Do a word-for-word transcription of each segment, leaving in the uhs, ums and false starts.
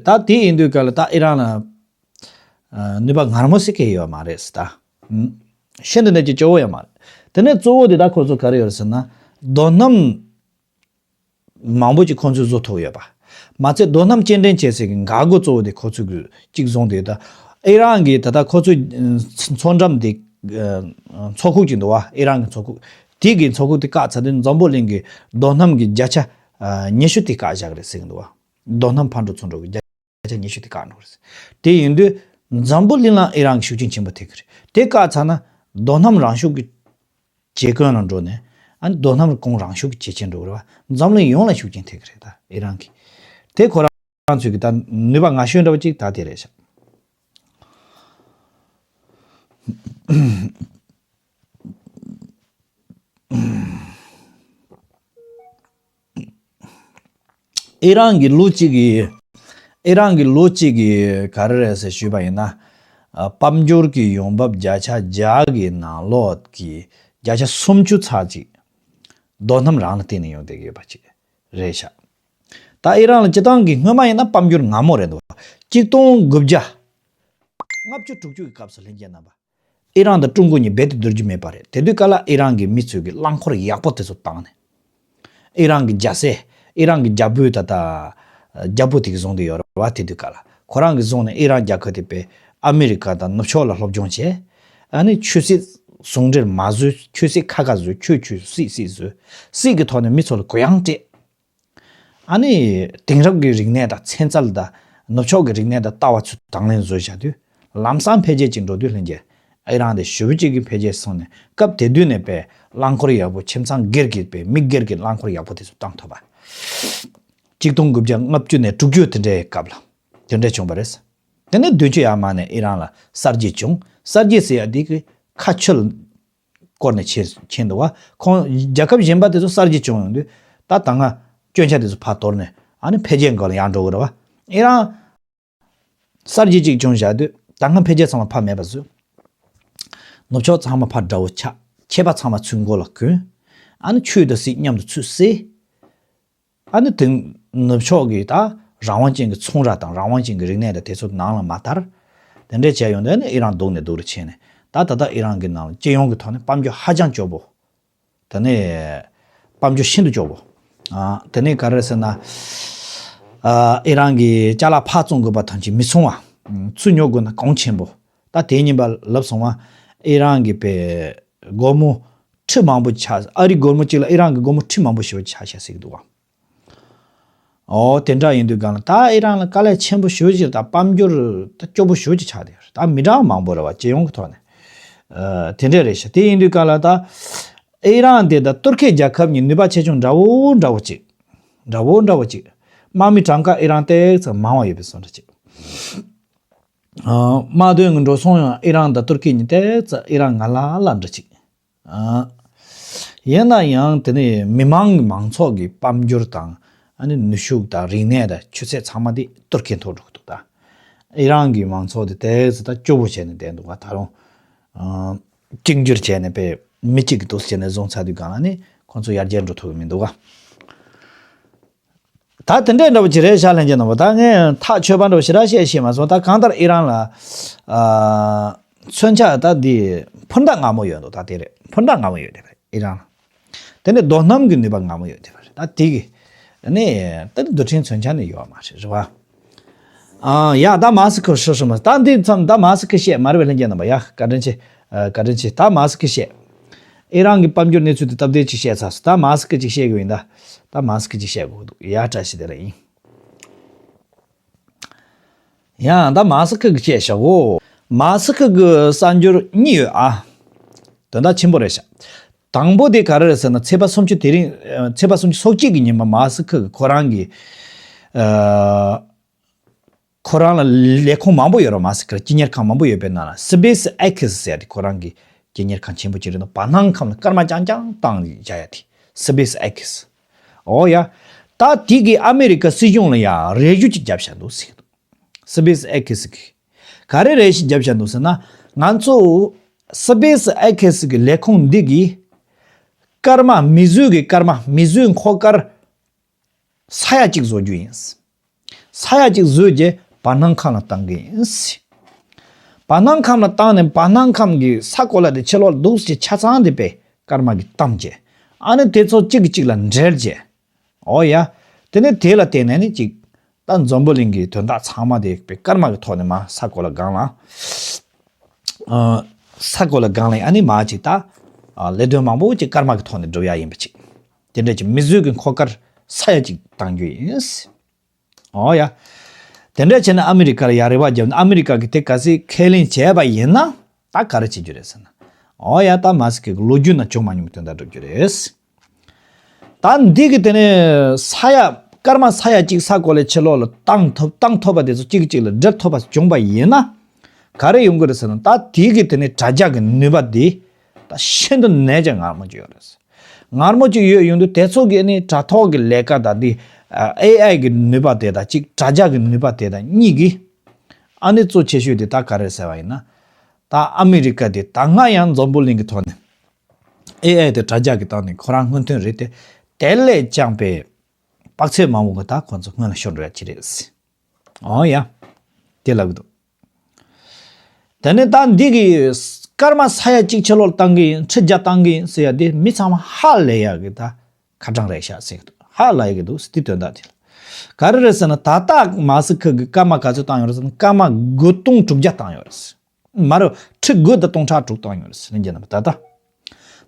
ད་དེ་ཡིན་དུས་ག་ལ་ད་ཨི་རན་ལ་ཨ་ནུས་པ་ངར་མོ་ཞིག་གི་ཡོད་མ་རེད་ཟེར་ད། ཨུམ། ཤིན་ཏུ་ནས་ཀྱི་སྐྱོ་བོ་ཡོད་མ་རེད། དེ་ནས་གཙོ་བོ་དེ་ད་ཁོ་ཚོ་ག་རེ་ཡོད་རེད་ཟེར་ན། རྡོ་སྣུམ་མང་པོ་ཅིག་ཁོ་ཚོས་བཟོ་ཐུབ་ཡོད་པ། མ་ཚད་རྡོ་སྣུམ་སྐྱེལ་འདྲེན་བྱེད་སའི་གི་འགག་སྒོ་གཙོ་བོ་དེ་ཁོ་ཚོས་གི་གཅིག་བཟུང་དེ་ད། ཨི་རན་གི་ད་ལྟ་ཁོ་ཚོའི་མཚོ་འགྲམ་དེ་མཚོ་ཁུག་ཅིག་འདུག་བ། ཨི་རན་གི་མཚོ་ཁུག་དེ་གི་མཚོ་ཁུག་དེ་བཀག་ཚར་དུས་འཛམ་བུ་གླིང་གི་རྡོ་སྣུམ་གི་བརྒྱ་ཆ་ཉི་ཤུ་དེ་བཀག་བཞག་རེད་ཟེར་གི་འདུག་བ། རྡོ་སྣུམ་ཕར་འགྲོ་ཚུར་འགྲོ་གི་བརྒྱ་ཆ་ཉི་ཤུ་དེ་བཀག་འགྲོ་གི་རེད། དེ་ཡིན་དུས་འཛམ་བུ་གླིང་ལ་ཨི་རན་གྱི་ཤུགས་རྐྱེན་ཆེན་པོ་ཐེབས་ཀྱི་རེད། དེ་བཀག་ཚར་ན་རྡོ་སྣུམ་རང་ཤུགས་ཀྱི་བྱེད་སྒོ་ལ་འགྲོ་ནས་ཨ་ནི་རྡོ་སྣུམ་གོང་རང་ཤུགས་ཀྱི་ཇེ་ཆེར་འགྲོ་གི་རེད་བ། འཛམ་གླིང་ཡོངས་ལ་ཤུགས་རྐྱེན་ཐེབས་ཀྱི་རེད་ད་ཨི་རན་གྱི། དེ་ཁོ་རང་ཚོས་ཀྱི་ད་ནུས་པ་ངན་ཤོས་འདྲ་བོ་ཅིག་ད་དེ་རེད་ཤག་ཨི་རན་གྱི་ལོ་གཅིག་གི། ཨི་རན་གྱི་ལོ་གཅིག་གི་ག་རེ་རེད་ཟེར་ཞུས་པ་ཡིན་ན། ཨ་དཔལ་འབྱོར་གྱི་ཡོང་འབབ་བརྒྱ་ཆ་བརྒྱ་གི་ནང་ལོགས་ཀྱི་བརྒྱ་ཆ་སུམ་ཅུ་ཚར་གཅིག་རྡོ་སྣུམ་རང་ལ་བརྟེན་ནས་ཡོང་བསྡད་ཀྱི་ཡོད་པ་ཅིག་རེད་ཤག་ད་ཨི་རན་ལ་སྤྱི་བཏང་གི་སྔོན་མ་ཡིན་ན་དཔལ་འབྱོར་ངར་མོ་རེད་འདུག་གཅིག་སྟོང་དགུ་བརྒྱ་ལྔ་བཅུ་དྲུག་ཅུ་གི་སྐབས་སུ་ལྷན་རྒྱས་རྣམ་པ། ཨི་རན་དང་ཀྲུང་གོ་གཉིས་རྦད་དེ་བསྡུར་རྒྱུ་མེད་པ་རེད། དེ་དུས་སྐབས་ལ་ཨི་རན་གྱི་མི་ཚོས་ཀྱི་རླངས་འཁོར་ཡག་པོ་དེ་ཚོ་བཏང་ནས། ཨི་རན་གྱི་རྒྱལ་སྲས། ཨི་རན་གྱི་རྒྱལ་པོའི་ད་ལྟ་རྒྱལ་པོ་དེ་གིས་བཟུང་སྟེ་ཡོད་རེད་བ། དེ་དུས་སྐབས་ལ་ཁོ་རང་གིས་བཟུང་ནས་ཨི་རན་རྒྱལ་ཁབ་དེ་དཔེ་ཨ་མི་རི་ཀ་དང་ནུབ་ཕྱོགས་ལ་སློབ་སྦྱོང་བྱས། ཨ་ནི་ཆོས་སྲིད་ཟུང་འབྲེལ་མ་བཟོས། ཆོས་སྲིད་ཁ་ཁ་བཟོས། ཆོས་ཆོས་སྲིད་སྲིད་བཟོས། སྲིད་ཀྱི་ཐོག་ནས་མི་ཚོ་ལ་གུ་ཡངས་སྤྲད། ཨ་ནི་དེང་རབས་ཀྱི་རིག་གནས་དང་ཚན་རྩལ་དང་ནུབ་ཕྱོགས་ཀྱི་རིག་གནས་དང་ལྟ་བ་ཚོ་དང་ལེན་བཟོས་བཞག་དུས་ལམ་སང་འཕེལ་རྒྱས་ཅིག་འགྲོ་དུས་ལྷན་རྒྱས་ཨི་རན་དེ་ཞེ་པོ་ཅིག་གི་འཕེལ་རྒྱས་སོང་ནས་སྐབས་དེ་དུས་ནས་དཔེ་རླངས་འཁོར་ཡག་པོ་ཁྱིམ་ཚང་སྒེར་གྱི་དཔེ་མི་སྒེར་གྱི་རླངས་འཁོར་ཡག་པོ་དེ་ཚོ་བཏང་ཐུབ་པ། གཅིག་སྟོང་དགུ་བརྒྱ་ལྔ་བཅུ་ནས་དྲུག་ཅུ་དེ་འདྲའི་སྐབས་ལ་དེ་འདྲ་བྱུང་བ་རེད། དེ་ནས་བདུན་ཅུ་ཡར་མར་ནས་ཨི་རན་ལ་གསར་བརྗེ་བྱུང་། གསར་བརྗེ་ཟེར་ཡ་འདི་གི་ཁ་ཆུ་ལ་བསྐོར་ནས་ཕྱིན་ཕྱིན་འདུག་བ། ཁོང་རྒྱལ་ཁབ་གཞན་པ་དེ་ཚོ་གསར་བརྗེ་བྱུང་ཡོང་དུས་ད་ད་སྔ་སྐྱོན་ཆ་དེ་ཚོ་ཕར་དོར་ནས་ཨ་ནི་འཕེལ་རྒྱས་སྒང་ལ་ཡར་འགྲོ་གི་རེད་བ། ཨི་རན་གསར་བརྗེ་གཅིག་བྱུང་བཞག་དུས་ད་སྔ་འཕེལ་རྒྱས་ཚང་མ་ཕར་མེད་པ་བཟོས། ནུབ་ཕྱོགས་ཚང་མ་ཕར་དགྲ་བོ་ཆགས། ཆད་པ་ཚང་མ་ཚུར་མགོ་ལ་གྱོན། ཨ་ནི་ཆོས་དང་སྲིད་མཉམ་དུ་ཚུར་བསྲེས། ཨ་ནི་དེང་ནུབ་ཕྱོགས་ཀྱི་ད་རང་དབང་ཅན་གྱི་ཚོང་ར་དང་རང་དབང་ཅན་གྱི་རིག་གནས་དང་དེ་ཚོ་ནང་ལ་མ་དར། དེ་འདྲས་བྱས་ཡོང་དུས་ཨ་ནི་ཨི་རན་སྡུག་ནས་སྡུག་རུ་ཕྱིན་ནས་ད་ད་ལྟ་ཨི་རན་གྱི་ནང་ལ་སྤྱི་ཡོངས་ཀྱི་ཐོག་ནས་དཔལ་འབྱོར་ཧ་ཅང་སྐྱོ་པོ། དེ་ནས་དཔལ་འབྱོར་ཤིན་ཏུ་སྐྱོ་པོ། ཨ་དེ་ནས་ག་རེ་ཟེར་ན། ཨ་ཨི་རན་གྱི་ཅ་ལག་ཕར་བཙོང་དགོས་པ་ཐམས་ཅད་མི་ཚོང་བ། ཚུར་ཉོ་དགོས་ན་གོང་ཆེན་པོ། ད་དེ་གཉིས་པ་ལབ་སོང་བ། ཨི་རན་གྱི་པའི་སྒོར་མོ་ཁྲི་མང་པོ་ཆགས། ཨ་རི་སྒོར་མོ་གཅིག་ལ་ཨི་རན་གྱི་སྒོར་མོ་ཁྲི་མང་པོ་ཞེ་པོ་ཆགས་ཤག་ཟེར་གྱི་འདུག་བ། ཨོ་དེ་འདྲ་ཡིན་དུས་གང་ལ་ད་ཨི་རན་ལ་དཀའ་ལས་ཆེན་པོ་ཞེ་པོ་ཅིག་དང་དཔལ་འབྱོར་ད་སྐྱོ་པོ་ཞེ་པོ་ཅིག་ཆགས་བསྡད་ཡོད་རེད། ད་མི་གྲངས་མང་པོ་རེད་བ། སྤྱི་ཡོངས་ཀྱི་ཐོག་ནས། ཨ་དེ་འདྲ་རེད་ཤག་དེ་ཡིན་དུས་གང་ལ་ད་ཨི་རན་དེ་དང་ཏུར་ཁེ་རྒྱལ་ཁབ་གཉིས་ནུས་པ་ཆེ་ཆུང་འདྲ་བོ་འདྲ་བོ་ཅིག་འདྲ་བོ་འདྲ་བོ་ཅིག་དམག་མི་གྲངས་ཀ་ཨི་རན་ཏོག་ཙམ་མང་བ་ཡོད་པའི་བཟོ་འདྲ་ཅིག་ཨ་དམག་དོན་གྱི་འགྲོ་སོང་ཡང་ཨི་རན་དང་ཏུར་ཁེ་གཉིས་ཏོག་ཙམ་ཨི་རན་ང་ལ་ལ་འདྲ་ཅིག་ཨ། ཡིན་ན་ཡང་དེ་ནི་མི་མང་གི་མང་ཚོགས་ཀྱི་དཔལ་འབྱོར་དང་ཨ་ནི་ནུས་ཤུགས་དང་རིག་གནས་དང་ཆུ་ཚད་ཚང་མ་དེ་ཏུར་ཁེ་མཐོ་འགྲོ་གི་འདུག་ད་ཨི་རན་གྱི་མང་ཚོགས་དེ་ཏོག་ཙམ་ད་སྐྱོ་པོ་བྱས་ནས་བསྡད་འདུག་ག་ད་རུང་ཨ་གཅིག་འགྱུར་བྱས་ནས་པས་མི་གཅིག་གི་འདུག་བྱས་ནས་བཟུང་ཚར་དུས་གང་ལ་ནི་ཁོང་ཚོ་ཡར་རྒྱས་འགྲོ་ཐུབ་ཀྱི་མི་འདུག་ག་ད་དེ་འདྲས་འདྲ་པོ་ཅིག་རེད་ཤག་ལྷན་རྒྱས་རྣམ་པ། ད་ངས་ཐག་ཆོད་པ་འདྲ་པོ་ཞེ་དྲག་བཤད་ཤེས་མ་སོང་། ད་གང་ལྟར་ཨི་རན་ལ་ཨ་མཚོན་ཆ་ད་འདི་འཕུར་མདའ་ངར་མོ་ཡོད་འདུག་ད་དེ་རེད། འཕུར་མདའ་ངར་མོ་ཡོད་དེ་རེད་ཨི་རན་ལ། དེ་ནས་རྡོ་སྣུམ་གྱི་ནུས་པ་ངར་མོ་ཡོད་དེ་རེད། ད་དེ་གི་ནས་ད་རྡུལ་ཕྲན་མཚོན་ཆ་ནི་ཡོད་མ་རེད། རེད་བ། ཨ་ཡ་ད་མ་སི་ཁུ་ཧྲི་ཧྲི་མ་ད་འདི་མཚམས་ད་མ་སི་ཁུ་བཤད་མ་རེད་པས་ལྷན་རྒྱས་རྣམ་པ། ཡ་བཀའ་དྲིན་ཆེ། ཨ་བཀའ་དྲིན་ཆེ། ད་མ་སི་ཁུ་བཤད། ཨི་རན་གྱི་དཔལ་འབྱོར་གནས་ཚུལ་དེ་སྟབས་བདེ་ཅིག་བཤད་ཚར་སོང་། ད་མ་སི་ཁུ་ཅིག་བཤད་དགོས་ཡིན་ད། ད་མ་སི་ཁུ་ཅིག་བཤད་དགོས་འདུག་ཡ་བཀྲ་ཤིས་བདེ་ལེགས་ཡིན། ཡ་ད་མ་སི་ཁུ་གི་བཤད་བཞག་གོ་མ་སི་ཁུ་གི་གསར་འགྱུར་གཉིས་ཡོད་ཨ། དོན་དག་ཆེན་པོ་རེད་ཤག་དང་པོ་དེ་ག་རེ་རེད་ཟེར་ན་ཚེས་པ་སུམ་ཅུ་དེ་རིང་ཚེས་པ་སུམ་ཅུ་སོ་གཅིག་གི་ཉིན་མ་མ་སི་ཁུ་གི་ཁོ་རང་གི་ཨ། ཁོ་རང་ལ་ལས་ཁུངས་མང་པོ་ཡོད་རེད། མ་སི་ཁུ་ལ་སྤྱི་གཉེར་ཁང་མང་པོ་ཡོད་པའི་ནང་ལ་སི་པེ་སི་ཨེག་སི་ཟེར་ཡ་དེ་ཁོ་རང་གི་སྤྱི་གཉེར་ཁང་ཆེན་པོ་ཅིག་རེད་འདུག་བར་སྣང་ཁམས་ལ་སྐར་མ་རྐྱང་རྐྱང་བཏང་བཞག་ཡ་དེ་སི་པེ་སི་ཨེག་སི། ཨོ་ཡ། ད་དེ་གི་ཨ་མེ་རི་ཀ་སྲིད་གཞུང་ལ་ཡ་རེ་ཞུ་ཅིག་བརྒྱབ་བཞག་འདུག་ཟེར་གི་འདུག་སི་པེ་སི་ཨེག་སི་གི་ག་རེ་རེ་ཞིག་བརྒྱབ་བཞག་འདུག་ཟེར་ན། ང་ཚོ་སི་པེ་སི་ཨེག་སི་གི་ལས་ཁུངས་འདི་གི་སྐར་མ་མིག་ཟུར་གི་སྐར་མ་མིག་ཟུར་འཁོར་སྐར་ས་ཡ་གཅིག་བཟོ་རྒྱུ་ཡིན། ས་ཡ་གཅིག་བཟོས་རྗེས་བར་སྣང་ཁམས་ལ་བཏང་གི་ཡིན། བར་སྣང་ཁམས་ལ་བཏང་ནས་བར་སྣང་ཁམས་ཀྱི་ས་གོ་ལ་དེ་ཕྱི་ལོགས་ལ་འདུག་སེ་ཆ་ཚང་དེ་པས་སྐར་མ་གི་གཏམས་རྗེས། ཨ་ནི་དེ་ཚོ་གཅིག་གིས་གཅིག་ལ་འབྲེལ་རྗེས། ཨོ་ཡ། དེ་ནས་དེ་ལ་བརྟེན་ནས་ནི་གཅིག་ད་འཛམ་བུ་གླིང་གི་དོན་དག་ཚང་མ་དེ་པས་སྐར་མ་གི་ཐོག་ནས་མར་ས་གོ་ལ་སྒང་ལ། ཨ། ས་གོ་ལ་སྒང་ལ་ཨ་ནི་མར་གཅིག་ད། ཨ། ལས་དོན་མང་པོ་གཅིག་སྐར་མ་གི་ཐོག་ནས་འགྲུབ་ཡ་ཡིན་པ་གཅིག་དེ་འདྲ་གྱི་མི་བཟོས་ཀྱི་འཁོར་སྐར་ས་ཡ་གཅིག་བཏང་རྒྱུ་ཡིན། ཨོ་ཡ། དེ་འདྲ་བྱས་ན་ཨ་མི་རི་ཀ་ལ་ཡ་རེ་བ་བརྒྱབ་ན་ཨ་མི་རི་ཀ་གིས་དེ་ག་ཚོད་ཁས་ལེན་བྱས་པ་ཡིན་ན་ད་ག་རེ་བྱེད་རྒྱུ་རེད་ཟེར་ན། ཨོ་ཡ། ད་མ་སི་ཁི་གི་ལོ་རྒྱུས་ནང་བྱུང་མ་མྱོང་བའི་དོན་དག་འགྲུབ་རྒྱུ་རེད། ད་འདི་གི་དེ་ནས་ས་ཡ་སྐར་མ་ས་ཡ་གཅིག་ས་གོ་ལའི་ཕྱི་ལོགས་ལ་བཏང་ཐུབ་བཏང་ཐུབ་པ་དེ་ཚོ་གཅིག་གིས་གཅིག་ལ་འབྲེལ་ཐུབ་པ་བྱུང་པ་ཡིན་ན། ག་རེ་ཡོང་གི་རེད་ཟེར་ན། ད་དེ་གི་དེ་ནས་དྲ་རྒྱ་གི་ནུས་པ་དེ་ད་ཤིན་ཏུ་ནས་ཀྱང་ངར་མོ་ཅིག་ཡོད་རེད། ངར་མོ་ཅིག་ཡོད་ཡོང་དུས་དེ་ཚོ་གི་ནི་དྲ་ཐོག་གི་ལས་ཀ་དང་དེ་ཨེ་ཨའི་གི་ནུས་པ་དེ་དང་གཅིག་དྲ་རྒྱ་གི་ནུས་པ་དེ་དང་གཉིས་ཀྱིས་ཨ་ནི་གཙོ་ཆེ་ཤོས་དེ་ད་ག་རེ་ཟེར་བ་ཡིན་ན། ད་ཨ་མི་རི་ཀ་དེ་ད་སྔ་ཡང་འཛམ་བུ་གླིང་གི་ཐོག་ནས་ཨེ་ཨའི་དེ་དྲ་རྒྱ་གི་སྟེང་ནས་ཁོ་རང་སྔོན་ཐོན་རེད་དེ། དེ་ལས་ཀྱང་པའི་དཔག་ཚད་མང་པོ་གི་ད་ཁོ་ཚོ་སྔོན་ལ་ཤོར་འགྲོ་ཡ་ཅི་རེད། ཨོ་ཡ། དེ་ལབ་གི་འདུག་དེ་ནས་ད་འདི་གི་སྐར་མ་ས་ཡ་གཅིག་ཕྱི་ལོགས་བཏང་གི་ཡིན། ཁྲི་བརྒྱ་བཏང་གི་ཡིན་ཟེར་ཡ་དེ་མི་ཚང་མ་ཧ་ལས་ཡ་གི་ད་ཁ་གྲངས་རེད་ཤག་ཟེར་གི་འདུག་ཧ་ལས་ཡ་གི་འདུག་ཟེར་དེ་དོན་དག་དེ་ལ། ག་རེ་རེད་ཟེར་ན། ད་ལྟ་མ་སི་ཁི་གི་སྐར་མ་ག་ཚོད་བཏང་ཡོད་རེད་ཟེར་ན། སྐར་མ་དགུ་སྟོང་དྲུག་བརྒྱ་བཏང་ཡོད་རེད། མ་རེད། ཁྲི་དགུ་དང་སྟོང་ཕྲག་དྲུག་བཏང་ཡོད་རེད་ཟེར་ལན་རྒྱག་ན། ད་ལྟ།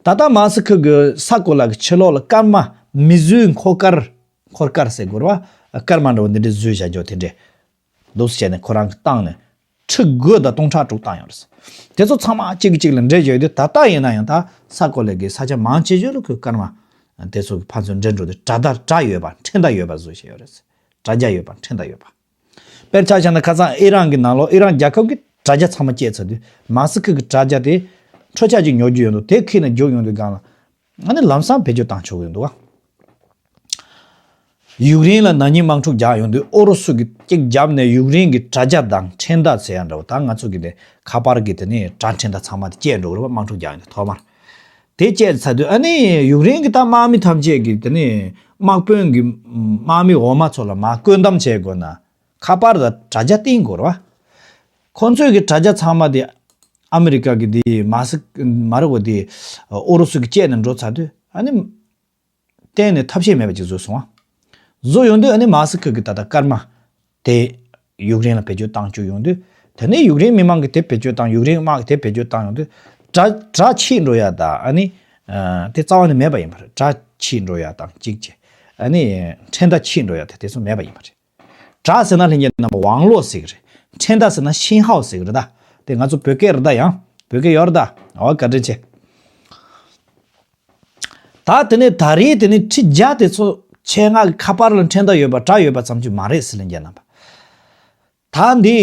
ད་ལྟ་མ་སི་ཁི་གི་ས་གོ་ལ་གི་ཕྱི་ལོགས་ལ་སྐར་མ་མི་བཟོས་འཁོར་སྐར། འཁོར་སྐར་ཟེར་དགོས་རེད་བ། སྐར་མ་འདྲ་བོ་འདི་འདྲའི་བཟོས་བཞག་རྒྱུ་དེ་འདྲས། འདུག་སེ་བྱས་ནས་ཁོ་རང་གིས་བཏང་ནས་ཁྲི་དགུ་དང་སྟོང་ཕྲག་དྲུག་བཏང་ཡོད་རེད། དེ་ཚོ་ཚང་མ་གཅིག་གིས་གཅིག་ལ་འབྲེལ་བྱས་ཡོད་དུས། ད་ལྟ་ཡིན་ན་ཡང་ད་ས་གོ་ལའི་གི་ས་ཆ་མང་ཆེ་ཤོས་ལ་ཁོའི་སྐར་མ་དེ་ཚོ་གི་ཕན་ཚུན་འབྲེལ་འགྲོ་དུས་དྲ་བརྡ་དྲ་ཡོད་པ་འཕྲིན་བརྡ་ཡོད་པ་བཟོས་བྱས་ཡོད་རེད། དྲ་རྒྱ་ཡོད་པ་འཕྲིན་བརྡ་ཡོད་པ། དཔེར་ཆ་བཞག་ན་ཁ་སང་ཨི་རན་གྱི་ནང་ལོགས་ཨི་རན་རྒྱལ་ཁབ་ཀྱི་དྲ་རྒྱ་ཚང་མ་བཅད་ཚར་དུས། མ་སི་ཁི་གི་དྲ་རྒྱ་དེ་འཕྲུལ་ཆས་ཀྱིས་ཉོ་རྒྱུ་ཡོད་འདུག་དེ་ཁྱེར་ནས་རྒྱུགས་ཡོང་དུས་སྒང་ལ། ཨ་ནི་ལམ་སང་བེད་སྤྱོད་བཏང་ཆོག་གི་འདུག་ག་ཡུཀ་རེན་ལ་ན་ནིང་དམག་འཁྲུག་རྒྱག་ཡོང་དུས་ཨུ་རུ་སུ་གིས་གཅིག་བརྒྱབ་ནས་ཡུཀ་རེན་གྱི་དྲ་རྒྱ་དང་འཕྲིན་བརྡ་ཟེར་ཡ་འདྲ་བོ། ད་ང་ཚོ་གི་དེ་ཁ་པར་གྱི་དེ་ནས་དྲ་འཕྲིན་བརྡ་ཚང་མ་དེ་བཅད་འགྲོ་གི་རེད་པ། དམག་འཁྲུག་རྒྱག་ཡོང་དུས་ཐོག་མར། དེ་བཅད་ཚར་དུས་ཨ་ནི་ཡུཀ་རེན་གྱི་ད་དམག་མི་ཐམས་ཅད་ཀྱིས་དེ་ནས་དམག་དཔོན་གྱི་དམག་མི་འོག་མ་ཚོ་ལ་མར་བཀོད་འདོམས་བྱེད་དགོས་ན་ཁ་པར་དང་དྲ་རྒྱ་བཏིང་དགོས་རེད་པ། ཁོང་ཚོས་ཀྱི་དྲ་རྒྱ་ཚང་མ་དེ་ཨ་མི་རི་ཀ་གི་དེ་མ་སི་མ་རེད་པ། དེ་ཨུ་རུ་སུ་གིས་བཅད་ནས་འགྲོ་ཚར་དུས་ཨ་ནི། གཏན་ནས་ཐབས་ཤེས་མེད་པ་ཅིག་བཟོས་སོང་ང་། བཟོས་ཡོང་དུས་ཨ་ནི་མ་སི་ཁི་གི་ད་ལྟ་སྐར་མ་དེ་ཡུཀ་རེན་ལ་བེད་སྤྱོད་བཏང་བཅུག་ཡོང་དུས། དེ་ནས་ཡུཀ་རེན་མི་མང་གིས་དེ་བེད་སྤྱོད་བཏང་། ཡུཀ་རེན་དམག་གིས་དེ་བེད་སྤྱོད་བཏང་ཡོང་དུས། དྲ་དྲ་ཕྱིས་འགྲོ་ཡ་དང་ཨ་ནི། ཨ། དེ་རྩ་བ་ནས་མེད་པ་ཡིན་པ་རེད། དྲ་ཕྱིས་འགྲོ་ཡ་དང་གཅིག་བྱས། ཨ་ནི་འཕྲིན་བརྡ་ཕྱིས་འགྲོ་ཡ་དེ་དེ་ཚོ་མེད་པ་ཡིན་པ་རེད། དྲ་ཟེར་ན་ལྷན་རྒྱས་རྣམ་པ་网络ཟེར་གི་རེད། འཕྲིན་བརྡ་ཟེར་ན信号ཟེར་གི་རེད་ད། དེ་ང་ཚོ་བོད་སྐད་རེད་ད། ཡང་བོད་སྐད་ཡོད་རེད་ད། འོ་བཀའ་དྲིན་ཆེ། ད་དེ་ནས་ད་རེས་དེ་ནས་ཁྲི་བརྒྱ་དེ་ཚོ་ཆེད་མངགས་ཀྱི་ཁ་པར་ལ་འཕྲིན་བརྡ་ཡོད་པ་དྲ་ཡོད་པ་ཙམ་གྱིས་མ་རེད་ཟེར་ལེ་རྒྱ་རྣམ་པ། ད་འདི་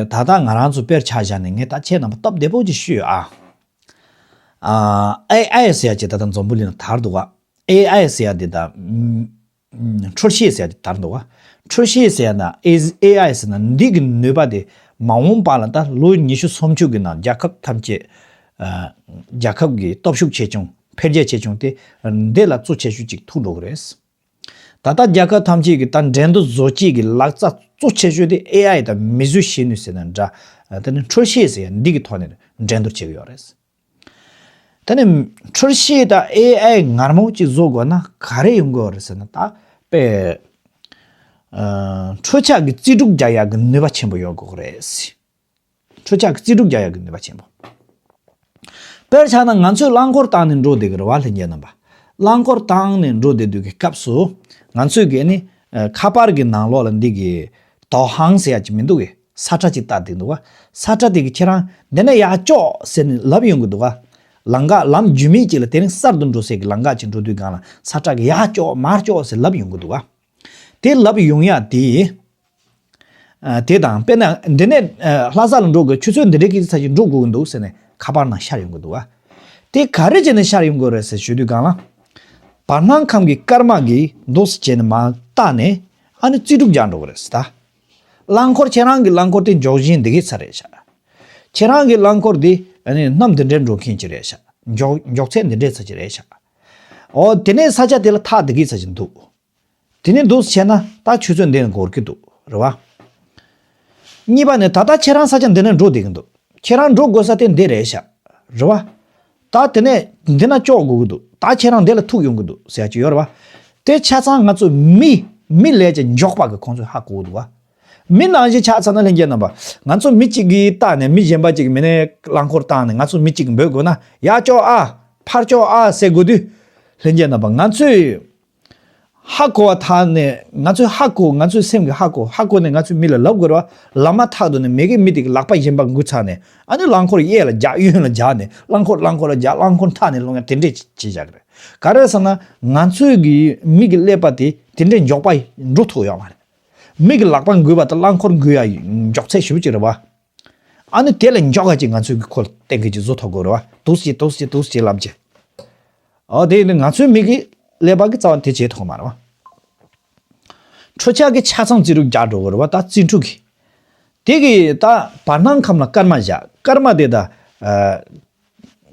ད་ལྟ་ང་རང་ཚོ་དཔེར་ཆ་བཞག་ནས་ངས་ད་ཁྱེད་རྣམ་པ་སྟབས་བདེ་པོ་ཅིག་ཞུ་ཡོད་ཨ། ཨ། ཨེ་ཨའི་ཟེར་ཡ་ཅིག་ད་ལྟ་འཛམ་བུ་གླིང་ལ་དར་འདུག་ག་ཨེ་ཨའི་ཟེར་ཡ་འདི་ད། ཨ། འཕྲུལ་ཆས་ཟེར་ཡ་དེ་དར་འདུག་ག་འཕྲུལ་ཆས་ཟེར་ཡ་དང་ཨེ་ཨེ་ཨའི་ཟེར་ན་འདི་གི་ནུས་པ་དེ་མ་འོངས་པ་ལ་ད་ལོ་ཉི་ཤུ་སུམ་ཅུ་གི་ནང་རྒྱལ་ཁབ་ཐམས་ཅད། ཨ། རྒྱལ་ཁབ་ཀྱི་སྟོབས་ཤུགས་ཆེ་ཆུང་འཕེལ་རྒྱས་ཆེ་ཆུང་དེ་འདི་ལ་གཙོ་ཆེ་ཤོས་ཅིག་ཐུག་འགྲོ་གི་རེད། ད་ལྟ་རྒྱལ་ཁབ་ཐམས་ཅད་ཀྱི་ད་འགྲན་བསྡུར་བཟོ་བྱེད་ཀྱི་ལག་རྩལ་གཙོ་ཆེ་ཤོས་དེ་ཨེ་ཨའི་དང་མིས་བཟོས་ཤེས་ནུས་ཟེར་ན་འདྲ། དེ་ནི་འཕྲུལ་ཆས་ཟེར་ཡ་འདི་གི་ཐོག་ནས་འགྲན་བསྡུར་བྱེད་ཀྱི་ཡོད་རེད། ད་ནི་འཕྲུལ་ཆས་དང་ཨེ་ཨའི་ངར་མོ་ཅིག་བཟོ་དགོས་ན་ག་རེ་ཡོང་གི་ཡོད་རེད་ཟེར་ན། ད་དཔེ། ཨ། འཕྲུལ་ཆས་ཀྱི་རྩིས་སྤྲོད་རྒྱག་ཡག་གི་ནུས་པ་ཆེན་པོ་ཡོད་དགོས་ཀྱི་རེད། འཕྲུལ་ཆས་ཀྱི་རྩིས་སྤྲོད་རྒྱག་ཡག་གི་ནུས་པ་ཆེན་པོ། དཔེར་ཆ་ན་ང་ཚོས་རླངས་འཁོར་བཏང་ནས་འགྲོ་བསྡད་ཀྱི་རེད་པ་ལྷན་རྒྱས་རྣམ་པ། རླངས་འཁོར་བཏང་ནས་འགྲོ་བསྡད་དུས་ཀྱི་སྐབས་སུ་ང་ཚོས་ཀྱི་ནི། ཨ། ཁ་པར་གྱི་ནང་ལོགས་ལ་འདི་གི་导航ཟེར་ཡ་ཅིག་མི་འདུག་གི་ས་ཁྲ་ཅིག་བཏགས་བསྡད་འདུག་ག་ས་ཁྲ་དེ་གིས་ཁྱེད་རང་འདི་ནས་ཡར་ཀྱོག་ཟེར་ནས་ལབ་ཡོང་གི་འདུག་ག་ལམ་ཁ་ལམ་རྒྱུས་མེད་ཅིག་ལ་དེ་རིང་གསར་དུ་འགྲོ་སའི་གི་ལམ་ཁ་ཅིག་འགྲོ་དུས་སྒང་ལ་ས་ཁྲ་གིས་ཡར་ཀྱོག་མར་ཀྱོག་ཟེར་ལབ་ཡོང་གི་འདུག་ག་དེ་ལབ་ཡོང་ཡ་དེ། ཨ། དེ་དང་དཔེར་ན་འདི་ནས། ཨ། ལྷ་ས་ལ་འགྲོ་དགོས། ཆུ་ཚོད་འདི་འདྲའི་སྐད་ཆ་ཅིག་འགྲོ་དགོས་ཀྱི་འདུག་ཟེར་ནས་ཁ་པར་ནང་ཤར་ཡོང་གི་འདུག་ག་དེ་ག་རེ་བྱས་ནས་ཤར་ཡོང་གི་རེད་ཟེར་ཞུ་དུས་སྒང་ལ། བར་སྣང་ཁམས་ཀྱི་སྐར་མ་གིས་འདུག་སེ་བྱས་ནས་མར་བལྟས་ནས་ཨ་ནི་རྩིས་སྤྲོད་རྒྱག་འགྲོ་གི་རེད་ཟེར་ད། རླངས་འཁོར་ཁྱེད་རང་གི་རླངས་འཁོར་དེ་འགྱོག་བཞིན་འདི་གའི་ས་རེད་ཤག་ཁྱེད་རང་གི་རླངས་འཁོར་འདི་ཨ་ནི་གནམ་འདི་འདྲའི་འགྲོ་མཁན་ཅིག་རེད་ཤག་འགྱོག་འགྱོག་ཚད་འདི་འདྲའི་ས་ཅིག་རེད་ཤག་འོ་དེ་ནས་ས་ཆ་དེ་ལ་ཐག་འདི་གའི་ས་ཅིག་འདུག་དེ་ནས་འདུག་སེ་བྱས་ན་ད་ཆུ་ཚོད་འདི་ནས་འགོར་གྱི་འདུག་རེད་བ། གཉིས་པ་ནི་ད་ལྟ་ཁྱེད་རང་ས་ཆ་འདི་ནས་འགྲོ་བསྡད་ཀྱི་འདུག་ཁྱེད་རང་འགྲོ་དགོས་ས་དེ་འདི་རེད་ཤག་རེད་བ། ད་དེ་ནས་འདི་ན་ལྕོགས་དགོས་ཀྱི་འདུག་ད་ཁྱེད་རང་འདི་ལ་ཐུག་ཡོང་གི་འདུག་ཟེར་ཡ་ཅིག་ཡོད་རེད་བ། དེ་ཆ་ཚང་ང་ཚོ་མི་མི་ལས་ཀྱི་མགྱོགས་པ་གི་ཁོང་ཚོས་ཧ་གོ་གི་འདུག་བ། མི་ནང་བཞིན་ཆགས་ཚར་ན་ལྷན་རྒྱས་རྣམ་པ། ང་ཚོ་མི་གཅིག་གིས་བལྟས་ནས་མི་གཞན་པ་གཅིག་གིས་མི་ནས་རླངས་འཁོར་བཏང་ནས་ང་ཚོ་མི་གཅིག་གིས་འབོད་དགོས་ན། ཡར་ལྕོགས་ཨ། ཕར་ལྕོགས་ཨ་ཟེར་དགོས་དུས། ལྷན་རྒྱས་རྣམ་པ། ང་ཚོས་ཧ་གོ་བ་ཐག་ནས། ང་ཚོས་ཧ་གོ། ང་ཚོའི་སེམས་ཀྱིས་ཧ་གོ། ཧ་གོ་ནས་ང་ཚོས་མི་ལ་ལབ་དགོས་རེད་བ། ལབ་མ་ཐག་ཏུ་ནས་མི་གིས་མི་དེ་གི་ལག་པ་གཞན་པ་འགུལ་ཚར་ནས། ཨ་ནི་རླངས་འཁོར་གཡས་ལ་རྒྱག་གཡོན་ལ་རྒྱག་ནས། རླངས་འཁོར་རླངས་འཁོར་ལ་རྒྱག་རླངས་འཁོར་མཐའ་ནས་སློང་ཡ་དེ་འདྲས་བྱེད་བཞག་གི་རེད། ག་རེ་ཟེར་ན། ང་ཚོའི་གི་མི་གི་ཀླད་པ་དེ་དེ་འདྲས་མགྱོགས་པ་འགྲོ་ཐུབ་ཡོད་མ་རེད། མི་གི་ལག་པ་འགུལ་བ་དང་རླངས་འཁོར་འགུལ་ཡ་མགྱོགས་ཚད་ཞེ་པོ་ཅིག་རེད་བ། ཨ་ནི་དེ་ལས་མགྱོགས་པ་ཅིག་ང་ཚོའི་གི་ཁོ་གཏན་འཁེལ་ཅིག་བཟོ་ཐུབ་དགོས་རེད་བ། འདུག་སེ་འདུག་སེ་འདུག་སེ་ལབ་བྱས། ཨོ་དེ་ནི་ང་ཚོའི་མི་གི་ཀླད་པ་གི་རྩ་བ་དེ་བྱེད་ཐུབ་མ་རེད་བ། འཕྲུལ་ཆས་ཀྱི་ཆ་ཚང་རྩིས་རུག་རྒྱག་འགྲོ་དགོས་རེད་བ། ད་རྩིས་འཕྲུལ་གི། དེ་གི་ད་བར་སྣང་ཁམས་ལ་སྐར་མ་བཞག་སྐར་མ་དེ་ད། ཨ།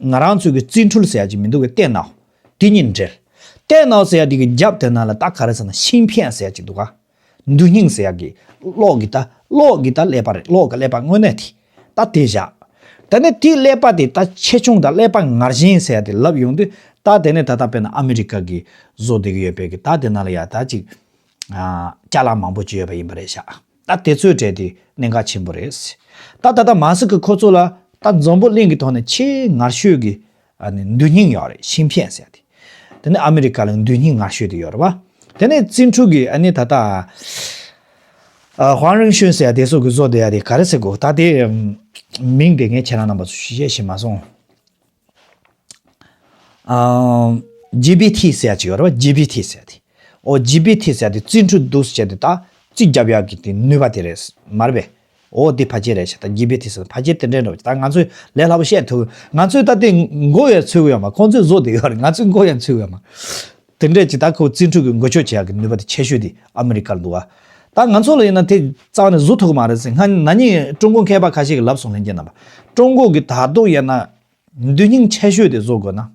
ང་རང་ཚོའི་གི་རྩིས་འཕྲུལ་ཟེར་ཡ་ཅིག་མི་འདུག་གི། ལྟེ་ནོར། དེ་གཉིས་འབྲེལ། ལྟེ་ནོར་ཟེར་ཡ་དེ་གི་རྒྱབ་དེ་ནང་ལ་ད་ག་རེ་ཟེར་ན། ཤིང་ཕན་ཟེར་ཡ་ཅིག་འདུག་ག་མདོ་སྙིང་ཟེར་ཡ་གི། གློག་གི་ད། གློག་གི་ད་ཀླད་པ་རེད། གློག་གི་ཀླད་པ་དངོས་གནས་དེ། ད་དེ་བཞག་ད་ནི་དེའི་ཀླད་པ་དེ་ད་ཆེ་ཆུང་དང་ཀླད་པ་ངར་ཞན་ཟེར་ཡ་དེ་ལབ་ཡོང་དུས། ད་དེ་ནི་ད་ལྟ་དཔེར་ན་ཨ་མི་རི་ཀ་གི་བཟོ་བསྡད་གི་ཡོད་པའི་གི་ད་དེ་ནང་ལ་ཡ་ད་ཅིག་ཨ། ཅ་ལག་མང་པོ་ཅིག་ཡོད་པ་ཡིན་པ་རེད་ཤག་ད་དེ་ཚོའི་གྲས་དེ་གནད་འགག་ཆེན་པོ་རེད། ད་ད་ལྟ་མ་སི་ཀི་ཁོ་ཚོ་ལ་ད་འཛམ་བུ་གླིང་གི་ཐོག་ནས་ཆེས་ངར་ཤོས་ཀྱི། ཨ་ནི་མདོ་སྙིང་ཡོད་རེད། ཤིང་ཕན་ཟེར་ཡ་དེ། དེ་ནས་ཨ་མི་རི་ཀ་ལ་མདོ་སྙིང་ངར་ཤོས་དེ་ཡོད་རེད་བ། དེ་ནས་རྩིས་འཕྲུལ་གྱི་ཨ་ནི་ད་ལྟ། ཨ། ཧུའང་རེན་ཤུན་ཟེར་ཡ་དེ་ཚོ་གི་བཟོ་བསྡད་ཡ་དེ་ག་རེ་ཟེར་དགོས། ད་དེ་མིང་དེ་ངས་ཁྱེད་རང་རྣམ་པ་ཚོ་བཤད་ཤེས་མ་སོང་། ཨ། ཇི་བི་ཐི་ཟེར་ཡ་ཅིག་ཡོད་རེད་བ། ཇི་བི་ཐི་ཟེར་ཡ་དེ། ཨོ། ཇི་བི་ཐི་ཟེར་ཡ་དེ་རྩིས་འཕྲུལ་འདུག་སེ་བྱས་ཏེ་ད་རྩིས་རྒྱབ་ཡག་གི་དེ་ནུས་པ་དེ་རེད་མ་རེད་པས། ཨོ་དེ་ཕལ་ཆེར་རེད་ཤག་ད་ཇི་བི་ཐི་ཟེར་ཕལ་ཆེར་དེ་འདྲའི་འདྲ་བོ་ཅིག་ད་ང་ཚོས་ལས་སླ་པོ་བཤད་ཐུབ། ང་ཚོས་ད་དེ་མགོ་ཡང་ཚོས་ཀྱི་ཡོད་མ། ཁོང་ཚོས་བཟོ་བསྡད་ཡོད་རེད། ང་ཚོས་མགོ་ཡང་ཚོས་ཀྱི་ཡོད་མ། དེ་འདྲས་ཅིག་ད་ཁོ་རྩིས་འཕྲུལ་གྱི་འགུལ་སྐྱོད་བྱེད་ཡག་གི་ནུས་པ་དེ་ཆེ་ཤོས་དེ་ཨ་མི་རི་ཀར་འདུག་བ། ད་ང་ཚོ་ལ་ཡིན་ན་དེ་རྩ་བ་ནས་བཟོ་ཐུབ་ཀྱི་མ་རེད་ཟེར། སྔ་ན་ནིང་ཀྲུང་གོ་མཁས་པ་ཁ་ཤས་ཀྱིས་ལབ་སོང་། ལྷན་རྒྱས་རྣམ་པ། ཀྲུང་གོ་གི་ད་དུང་ཡིན་ན་མདོ་སྙིང་ཆེ་ཤོས་དེ་བཟོ་དགོས་ན།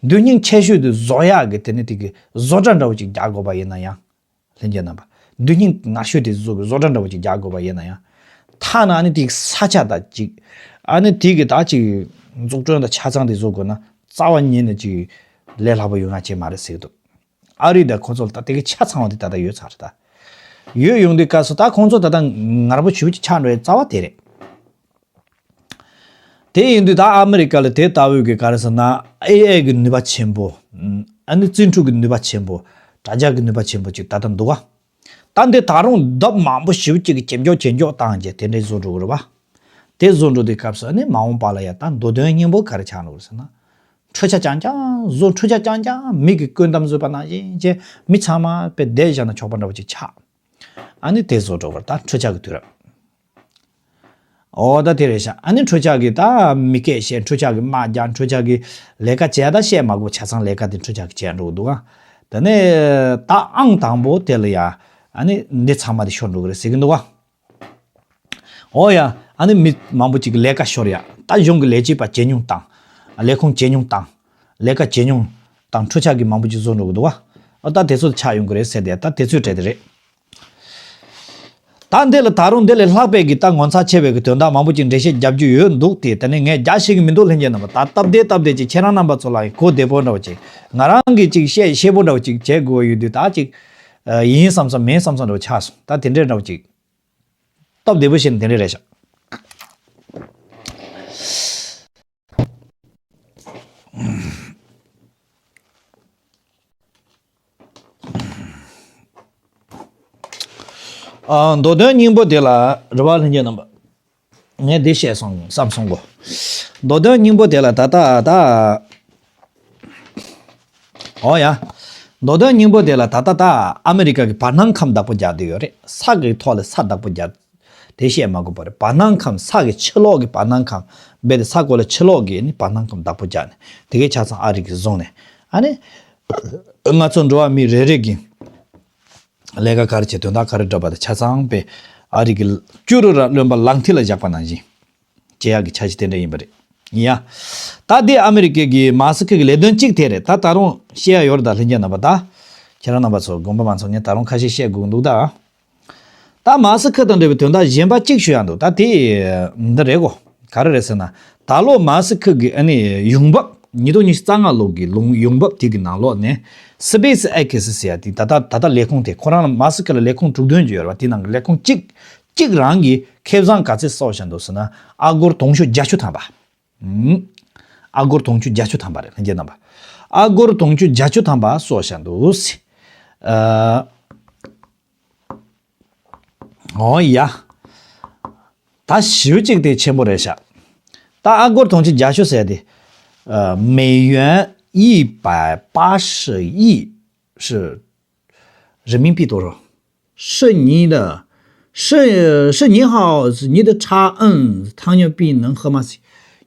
མདོ་སྙིང་ཆེ་ཤོས་དེ་བཟོ་ཡག་གི་དེ་ནི་དེ་གི་བཟོ་གྲྭ་འདྲ་བོ་ཅིག་རྒྱག་དགོས་པ་ཡིན་ན་ཡང་། ལྷན་རྒྱས་རྣམ་པ། མདོ་སྙིང་ངར་ཤོས་དེ་བཟོ་གི་བཟོ་གྲྭ་འདྲ་བོ་ཅིག་རྒྱག་དགོས་པ་ཡིན་ན་ཡང་། ཐ་ན་ཨ་ནི་དེ་གི་ས་ཆ་དང་ཅིག་ཨ་ནི་དེ་གི་ད་ཅིག་འཛུགས་སྐྲུན་དང་ཆ་ཚང་དེ་བཟོ་དགོས་ན་རྩ་བ་ཉིད་ནས་ཅིག་ལས་སླ་པོ་ཡོང་ཡག་ཅིག་མ་རེད་ཟེར་གི་འདུག་ཨ་རི་དང་ཁོང་ཚོ་ལ་ད་དེ་གི་ཆ་ཚང་བ་དེ་ད་ལྟ་ཡོད་ཚར་རེད་ད། ཡོད་ཡོང་དུས་སྐབས་སུ་ད་ཁོང་ཚོ་ད་ལྟ་ངར་པོ་ཞེ་པོ་ཅིག་ཆགས་འགྲོ་ཡག་རྩ་བ་དེ་རེད། དེ་ཡིན་དུས་ད་ཨ་མི་རི་ཀ་ལ་དེ་ལྟ་བུའི་གི་ག་རེ་ཟེར་ན། ཨེ་ཨའི་གི་ནུས་པ་ཆེན་པོ། ཨ་ནི་རྩིས་འཕྲུལ་གི་ནུས་པ་ཆེན་པོ། དྲ་རྒྱ་གི་ནུས་པ་ཆེན་པོ་ཅིག་ད་ལྟ་འདུག་ག་ད་འདི་ད་རུང་ལྡབ་མང་པོ་ཞེ་པོ་ཅིག་གི་ཇེ་མགྱོགས་ཇེ་མགྱོགས་བཏང་རྗེས་དེ་འདྲའི་བཟོ་འགྲོ་གི་རེད་བ། དེ་བཟོ་འགྲོ་དུས་སྐབས་སུ་ཨ་ནི་མ་འོངས་པ་ལ་ཡ་ད་མདོ་དོན་སྙིང་པོ་ག་རེ་ཆགས་འགྲོ་གི་རེད་ཟེར་ན། འཕྲུལ་ཆས་རྐྱང་རྐྱང་བཟོ། འཕྲུལ་ཆས་རྐྱང་རྐྱང་མི་གི་བཀོད་འདོམས་བཟོས་པ་ནང་བཞིན་བྱས་མི་ཚང་མ་དཔེ་བསྡད་བཞག་ན་ཆོག་པ་འདྲ་བོ་ཅིག་ཆགས། ཨ་ནི་དེ་བཟོ་འགྲོ་བར་ད་འཕྲུལ་ཆས་ཀྱི་དུས་རབས། ཨོ་ད་དེ་རེད་ཤག་ཨ་ནི་འཕྲུལ་ཆས་ཀྱིས་ད་མི་སྐད་བཤད། འཕྲུལ་ཆས་ཀྱིས་དམག་རྒྱག་འཕྲུལ་ཆས་ཀྱིས་ལས་ཀ་བྱས་ད་བཤད་མ་དགོས། ཆ་ཚང་ལས་ཀ་དེ་འཕྲུལ་ཆས་ཀྱིས་བྱས་འགྲོ་གི་འདུག་ག་དེ་ནས་ད་ཨང་དང་པོ་དེ་ལ་ཡ་ཨ་ནི་འདི་ཚང་མ་དེ་ཤོར་འགྲོ་གི་རེད་ཟེར་གི་འདུག་ག་ཨོ་ཡ། ཨ་ནི་མི་མང་པོ་ཅིག་གི་ལས་ཀ་ཤོར་ཡ། ད་གཞུང་གི་ལས་བྱེད་པ་ཇེ་ཉུང་བཏང་། ལས་ཁུངས་ཇེ་ཉུང་བཏང་། ལས་ཀ་ཇེ་ཉུང་བཏང་། འཕྲུལ་ཆས་ཀྱིས་མང་པོ་ཅིག་བཟོ་འགྲོ་གི་འདུག་ག་ཨ་ད་དེ་ཚོ་ཆགས་ཡོང་གི་རེད་ཟེར་ཏེ་ད་དེ་ཚོའི་གྲས་དེ་རེད། ད་འདི་ལ་ད་རུང་འདི་ལས་ལྷག་པའི་གི་ད་ངོ་མཚར་ཆེ་བའི་གི་དོན་དག་མང་པོ་ཅིག་འགྲེལ་བཤད་རྒྱབ་རྒྱུ་ཡོད་འདུག་སྟེ། དེ་ནས་ངས་རྒྱག་ཤེས་གི་མི་འདུག་ལྷན་རྒྱས་རྣམ་པ། ད་སྟབས་བདེ་སྟབས་བདེ་ཅིག་ཁྱེད་རང་རྣམ་པ་ཚོ་ལ་གོ་བདེ་པོ་འདྲ་བོ་ཅིག་ང་རང་གིས་ཅིག་བཤད་ཤེས་པོ་འདྲ་བོ་ཅིག་བྱེད་དགོས་ཡོད་དུས་ད་ཅིག་ཡིན་བསམ་བསམ་མིན་བསམ་བསམ་འདྲ་བོ་ཆགས་སོང་། ད་དེ་འདྲས་འདྲ་བོ་ཅིག་སྟབས་བདེ་པོ་བྱས་ནས་དེ་འདྲས་རེད་ཤག་ཨ། མདོ་དོན་སྙིང་པོ་དེ་ལ་རེད་བ་ལྷན་རྒྱས་རྣམ་པ། ངས་འདི་བཤད་སོང་བསམ་སོང་གོ། མདོ་དོན་སྙིང་པོ་དེ་ལ་ད་ལྟ་ད། ཨོ་ཡ། མདོ་དོན་སྙིང་པོ་དེ་ལ་ད་ལྟ་ད་ཨ་མི་རི་ཀ་གི་བར་སྣང་ཁམས་བདག་པོ་རྒྱག་བསྡད་ཡོད་རེད། ས་གི་ཐོག་ལ་ས་བདག་པོ་རྒྱག་དེ་བཤད་མ་དགོས་པ་རེད། བར་སྣང་ཁམས། ས་གི་ཕྱི་ལོགས་ཀྱི་བར་སྣང་ཁམས། རྦད་དེ་ས་གོ་ལ་ཕྱི་ལོགས་ཀྱི་ནི་བར་སྣང་ཁམས་བདག་པོ་རྒྱག་ནས་དེ་གའི་ཆ་ཚང་ཨ་རི་གིས་བཟུང་ནས། ཨ་ནི་ང་ཚོ་འགྲོ་བ་མི་རེ་རེ་གི་ལས་ཀ་ག་རེ་བྱེད། དོན་དག་ག་རེ་སྒྲུབ་པ་དང་ཆ་ཚང་པས་ཨ་རི་གི་སྐྱུ་རུ་ར་རློན་པ་ལག་མཐིལ་ལ་བཞག་པ་ནང་བཞིན་བྱེད་ཡག་གི་འཆར་གཞི་དེ་འདྲ་ཡིན་པ་རེད། ཡིན་ཡ། ད་འདི་ཨ་མི་རི་ཀའི་གི་མ་སི་ཀི་གི་ལས་དོན་གཅིག་དེ་རེད། ད་ད་རུང་བཤད་ཡ་ཡོད་རེད་ད་ལྷན་རྒྱས་རྣམ་པ། ད་ཁྱེད་རང་རྣམ་པ་ཚོ་དགོངས་པ་མ་ཚོམ། ངས་ད་རུང་ཁ་ཤས་བཤད་དགོས་འདུག་ད། ད་མཱ་སི་ཁི་དང་འབྲེལ་བའི་དོན་དག་གཞན་པ་གཅིག་ཞུ་ཡ་འདུག་ད་དེ་འདི་རེད་གོ། ག་རེ་རེད་ཟེར་ན། ད་ལོ་མཱ་སི་ཁི་གི་ཨ་ནི་ཡོང་འབབ། ཉིས་སྟོང་ཉི་ཤུ་རྩ་ལྔ་ལོ་གི་ལོ་ཡོང་འབབ་དེ་གི་ནང་ལོགས་ནས་སི་པེ་སི་ཨེག་སི་ཟེར་ཡ་དེ། ད་ལྟ་ད་ལྟ་ལས་ཁུངས་དེ་ཁོ་རང་ལ་མཱ་སི་ཁི་ལ་ལས་ཁུངས་དྲུག་བདུན་ཅིག་ཡོད་རེད་བ། དེ་ནང་གི་ལས་ཁུངས་གཅིག་གཅིག་རང་གིས་ཁེ་བཟང་ག་ཚད་གསོག་བཞག་འདུག་ཟེར་ན། ཨ་སྒོར་དུང་ཕྱུར་བརྒྱད་ཅུ་ཐམ་པ། ཨ་སྒོར་དུང་ཕྱུར་བརྒྱད་ཅུ་ཐམ་པ་རེད། ལྷན་རྒྱས་རྣམ་པ། ཨ་སྒོར་དུང་ཕྱུར་བརྒྱད་ཅུ་ཐམ་པ་གསོག་བཞག་འདུག་ཟེར། ཨ། འོ་ཡ། ད་ཞེ་པོ་ཅིག་དེ་ཆེན་པོ་རེད་ཤག་ད་ཨ་སྒོར་དུང་ཕྱུར་བརྒྱད་ཅུ་ཟེར་དེ། ཨ། 每元一百八十亿是人民币多少？是你的，是，是你好，你的差额，糖尿病能喝吗？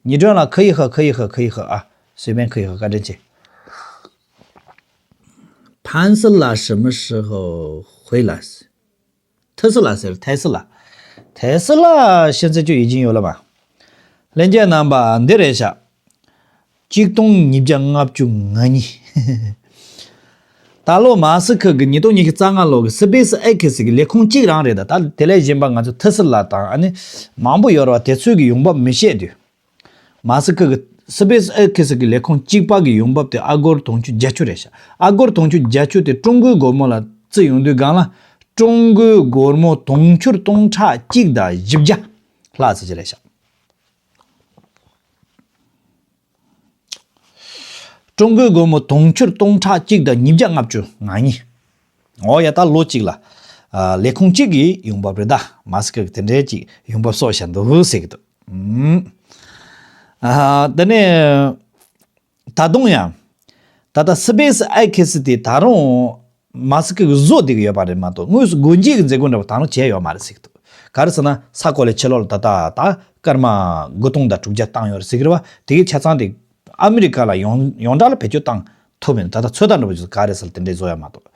你赚了可以喝，可以喝，可以喝啊，随便可以喝，干这去。潘斯拉什么时候回来？特斯拉是特斯拉，特斯拉现在就已经有了吧？ ལྷན་རྒྱས་རྣམ་པ། འདི་རེད་ཤག་གཅིག་སྟོང་ཉིས་བརྒྱ་ལྔ་བཅུ་ང་གཉིས། ད་ལོ་མཱ་སི་ཁི་གི་ཉིས་སྟོང་ཉི་ཤུ་རྩ་ལྔ་ལོ་གི་སི་པེ་སི་ཨེག་སི་གི་ལས་ཁུངས་གཅིག་རང་རེད། ད་ད་དེ་ལས་གཞན་པ་ང་ཚོ་ཐི་སི་ལ་དང་ཨ་ནི་མང་པོ་ཡོད་རེད་བ། དེ་ཚོའི་གི་ཡོང་འབབ་མི་བཤད་དུས། མཱ་སི་ཁི་གི་སི་པེ་སི་ཨེག་སི་གི་ལས་ཁུངས་གཅིག་པ་གི་ཡོང་འབབ་དེ་ཨ་སྒོར་དུང་ཕྱུར་བརྒྱད་ཅུ་རེད་ཤག་ཨ་སྒོར་དུང་ཕྱུར་བརྒྱད་ཅུ་དེ་ཀྲུང་གོའི་སྒོར་མོ་ལ་བརྩི་ཡོང་དུས་སྒང་ལ། ཀྲུང་གོའི་སྒོར་མོ་དུང་ཕྱུར་སྟོང་ཕྲག་གཅིག་དང་བཞི་བརྒྱ་ལྷག་ཙམ་ཅིག་རེད་ཤག་ཀྲུང་གོའི་སྒོར་མོ་དུང་ཕྱུར་སྟོང་ཕྲག་གཅིག་དང་ཉིས་བརྒྱ་ལྔ་བཅུ་ང་གཉིས། འོ་ཡ། ད་ལོ་གཅིག་ལ། ཨ། ལས་ཁུངས་གཅིག་གི་ཡོང་འབབ་རེད། ད་མཱ་སི་ཁི་གི་དེ་འདྲའི་ཅིག་ཡོང་འབབ་གསོག་བཞག་འདུག་ཟེར་གི་འདུག་ཨུམ། ཨ། དེ་ནས་ད་དུང་ཡང་། ད་ལྟ་སི་པེ་སི་ཨེག་སི་དེ་ད་རུང་མཱ་སི་ཁི་གི་བཟོ་བསྡད་ཀྱི་ཡོད་པ་རེད་མ་གཏོགས། དངོས་སུ་སྒོ་འབྱེད་ཀྱི་མཛད་སྒོ་འདྲ་པོ་ད་རུང་བྱས་ཡོད་མ་རེད་ཟེར་གི་འདུག་ག་རེ་ཟེར་ན། ས་གོ་ལའི་ཕྱི་ལོགས་ལ་ད་ལྟ་ད་སྐར་མ་དགུ་སྟོང་དང་དྲུག་བརྒྱ་བཏང་ཡོད་རེད་ཟེར་གི་རེད་བ། དེ་གའི་ཆ་ཚང་དེ་ཨ་མི་རི་ཀ་ལ་ཡོངས་ཡོངས་གྲགས་ལ་བེད་སྤྱོད་བཏང་ཐུབ་མིན། ད་ལྟ་ཚོད་ལྟ་འདྲ་པོ་ཞིག་ག་རེ་ཟེར་དེ་འདྲའི་བཟོ་ཡ་མ་གཏོགས།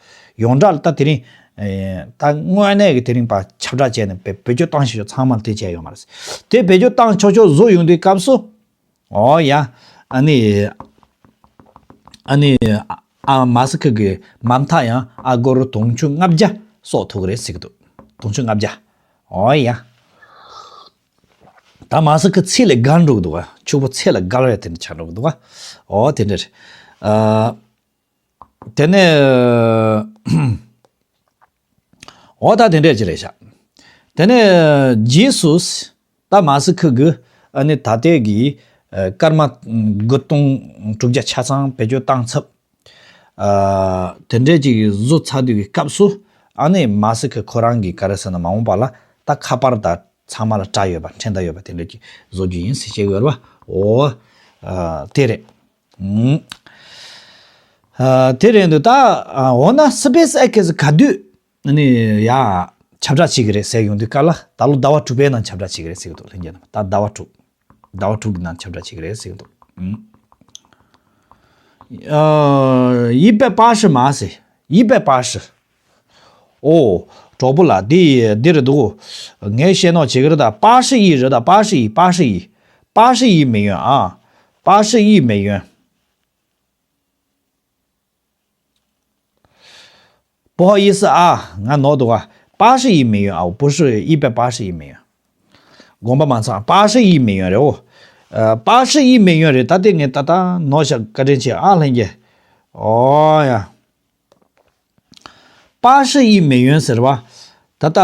ཡོངས་གྲགས་ལ་ད་དེ་རིང་། ཨེ། ད་དངོས་གནས་ཀྱི་དེ་རིང་ཕར་ཁྱབ་བསྒྲགས་བྱས་ནས་བེད་བེད་སྤྱོད་བཏང་ཤེས་ཤོག་ཚང་མ་ལ་དེ་བྱས་ཡོད་མ་རེད། དེ་བེད་སྤྱོད་བཏང་ཆོག་ཆོག་བཟོ་ཡོང་དུས་སྐབས་སུ། འོ་ཡ། ཨ་ནི། ཨ་ནི། ཨ། མཱ་སི་ཁི་གི་མ་མཐའ་ཡང་ཨ་སྒོར་དུང་ཕྱུར་ལྔ་བརྒྱ་གསོག་ཐུབ་ཀྱི་རེད་ཟེར་གི་འདུག་དུང་ཕྱུར་ལྔ་བརྒྱ། འོ་ཡ། ད་མཱ་སི་ཁི་ཚད་ལས་བརྒལ་འགྲོ་གི་འདུག་ག་ཕྱུག་པོ་ཚད་ལས་བརྒལ་བའི་དེ་འདྲ་ཆགས་འགྲོ་གི་འདུག་ག་འོ་དེ་འདྲ་རེད། ཨ། དེ་ནས། འོ་ད་དེ་འདྲས་ཅིག་རེད་ཤག་དེ་ནས་རྗེས་སུ། ད་མཱ་སི་ཁི་གི་ཨ་ནི་ད་ལྟའི་གི། ཨ། སྐར་མ་དགུ་སྟོང་དྲུག་བརྒྱ་ཆ་ཚང་བེད་སྤྱོད་བཏང་ཚར། ཨ། དེ་འདྲས་ཅིག་བཟོ་ཚར་དུས་ཀྱི་སྐབས་སུ། ཨ་ནི་མཱ་སི་ཁི་ཁོ་རང་གིས་ག་རེ་ཟེར་ན། མ་འོངས་པ་ལ་ད་ཁ་པར་དང་ཚང་མ་ལ་སྒྲ་ཡོད་པ། འཕྲིན་བརྡ་ཡོད་པ་དེ་འདྲས་ཅིག་བཟོ་རྒྱུ་ཡིན་ཟེར་བཤད་ཡོད་རེད་བ། འོ། ཨ། དེ་རེད། ཨུམ། ཨ། དེ་རེད་འདུག་ད། ཨ། འོ་ན་སི་པེ་སི་ཨེག་སི་ག་དུས་ནི་ཡ་ཁྱབ་བསྒྲགས་བྱེད་ཀྱི་རེད་ཟེར་ཡོང་དུས་སྐབས་ལ། ད་ལོ་ཟླ་བ་དྲུག་པའི་ནང་ཁྱབ་བསྒྲགས་བྱེད་ཀྱི་རེད་ཟེར་གི་འདུག་ལྷན་རྒྱས་རྣམས། ད་ཟླ་བ་དྲུག་ཟླ་བ་དྲུག་གི་ནང་ཁྱབ་བསྒྲགས་བྱེད་ཀྱི་རེད་ཟེར་གི་འདུག་ཨུམ། ཨ། 一百八十 མ་ཟེར། 一百八十། ཨོ། གྲོགས་པོ་ལགས། འདི་འདི་རེད་འདུག་ངས་བཤད་ནོར་བྱེད་ཀྱི་རེད་ད། 八十一 རེད་ད། 八十一 八十一 八十一 美元啊། 八十一 美元། 不好意思啊，ང་ནོར་འདུག་ག 八十一 美元啊，不是 一百八十一 美元། དགོངས་པ་མ་ཚོམས། 八十一 美元 རེད། འོ། ཨ། 八十一 美元 རེད། ད་དེ་ངས་ད་ལྟ་ནོར་ཤག་བཀའ་དྲིན་ཆེ་ཨ་ལྷན་རྒྱས། འོ་ཡ། 八十一 美元 ཟེར་བ། ད་ལྟ་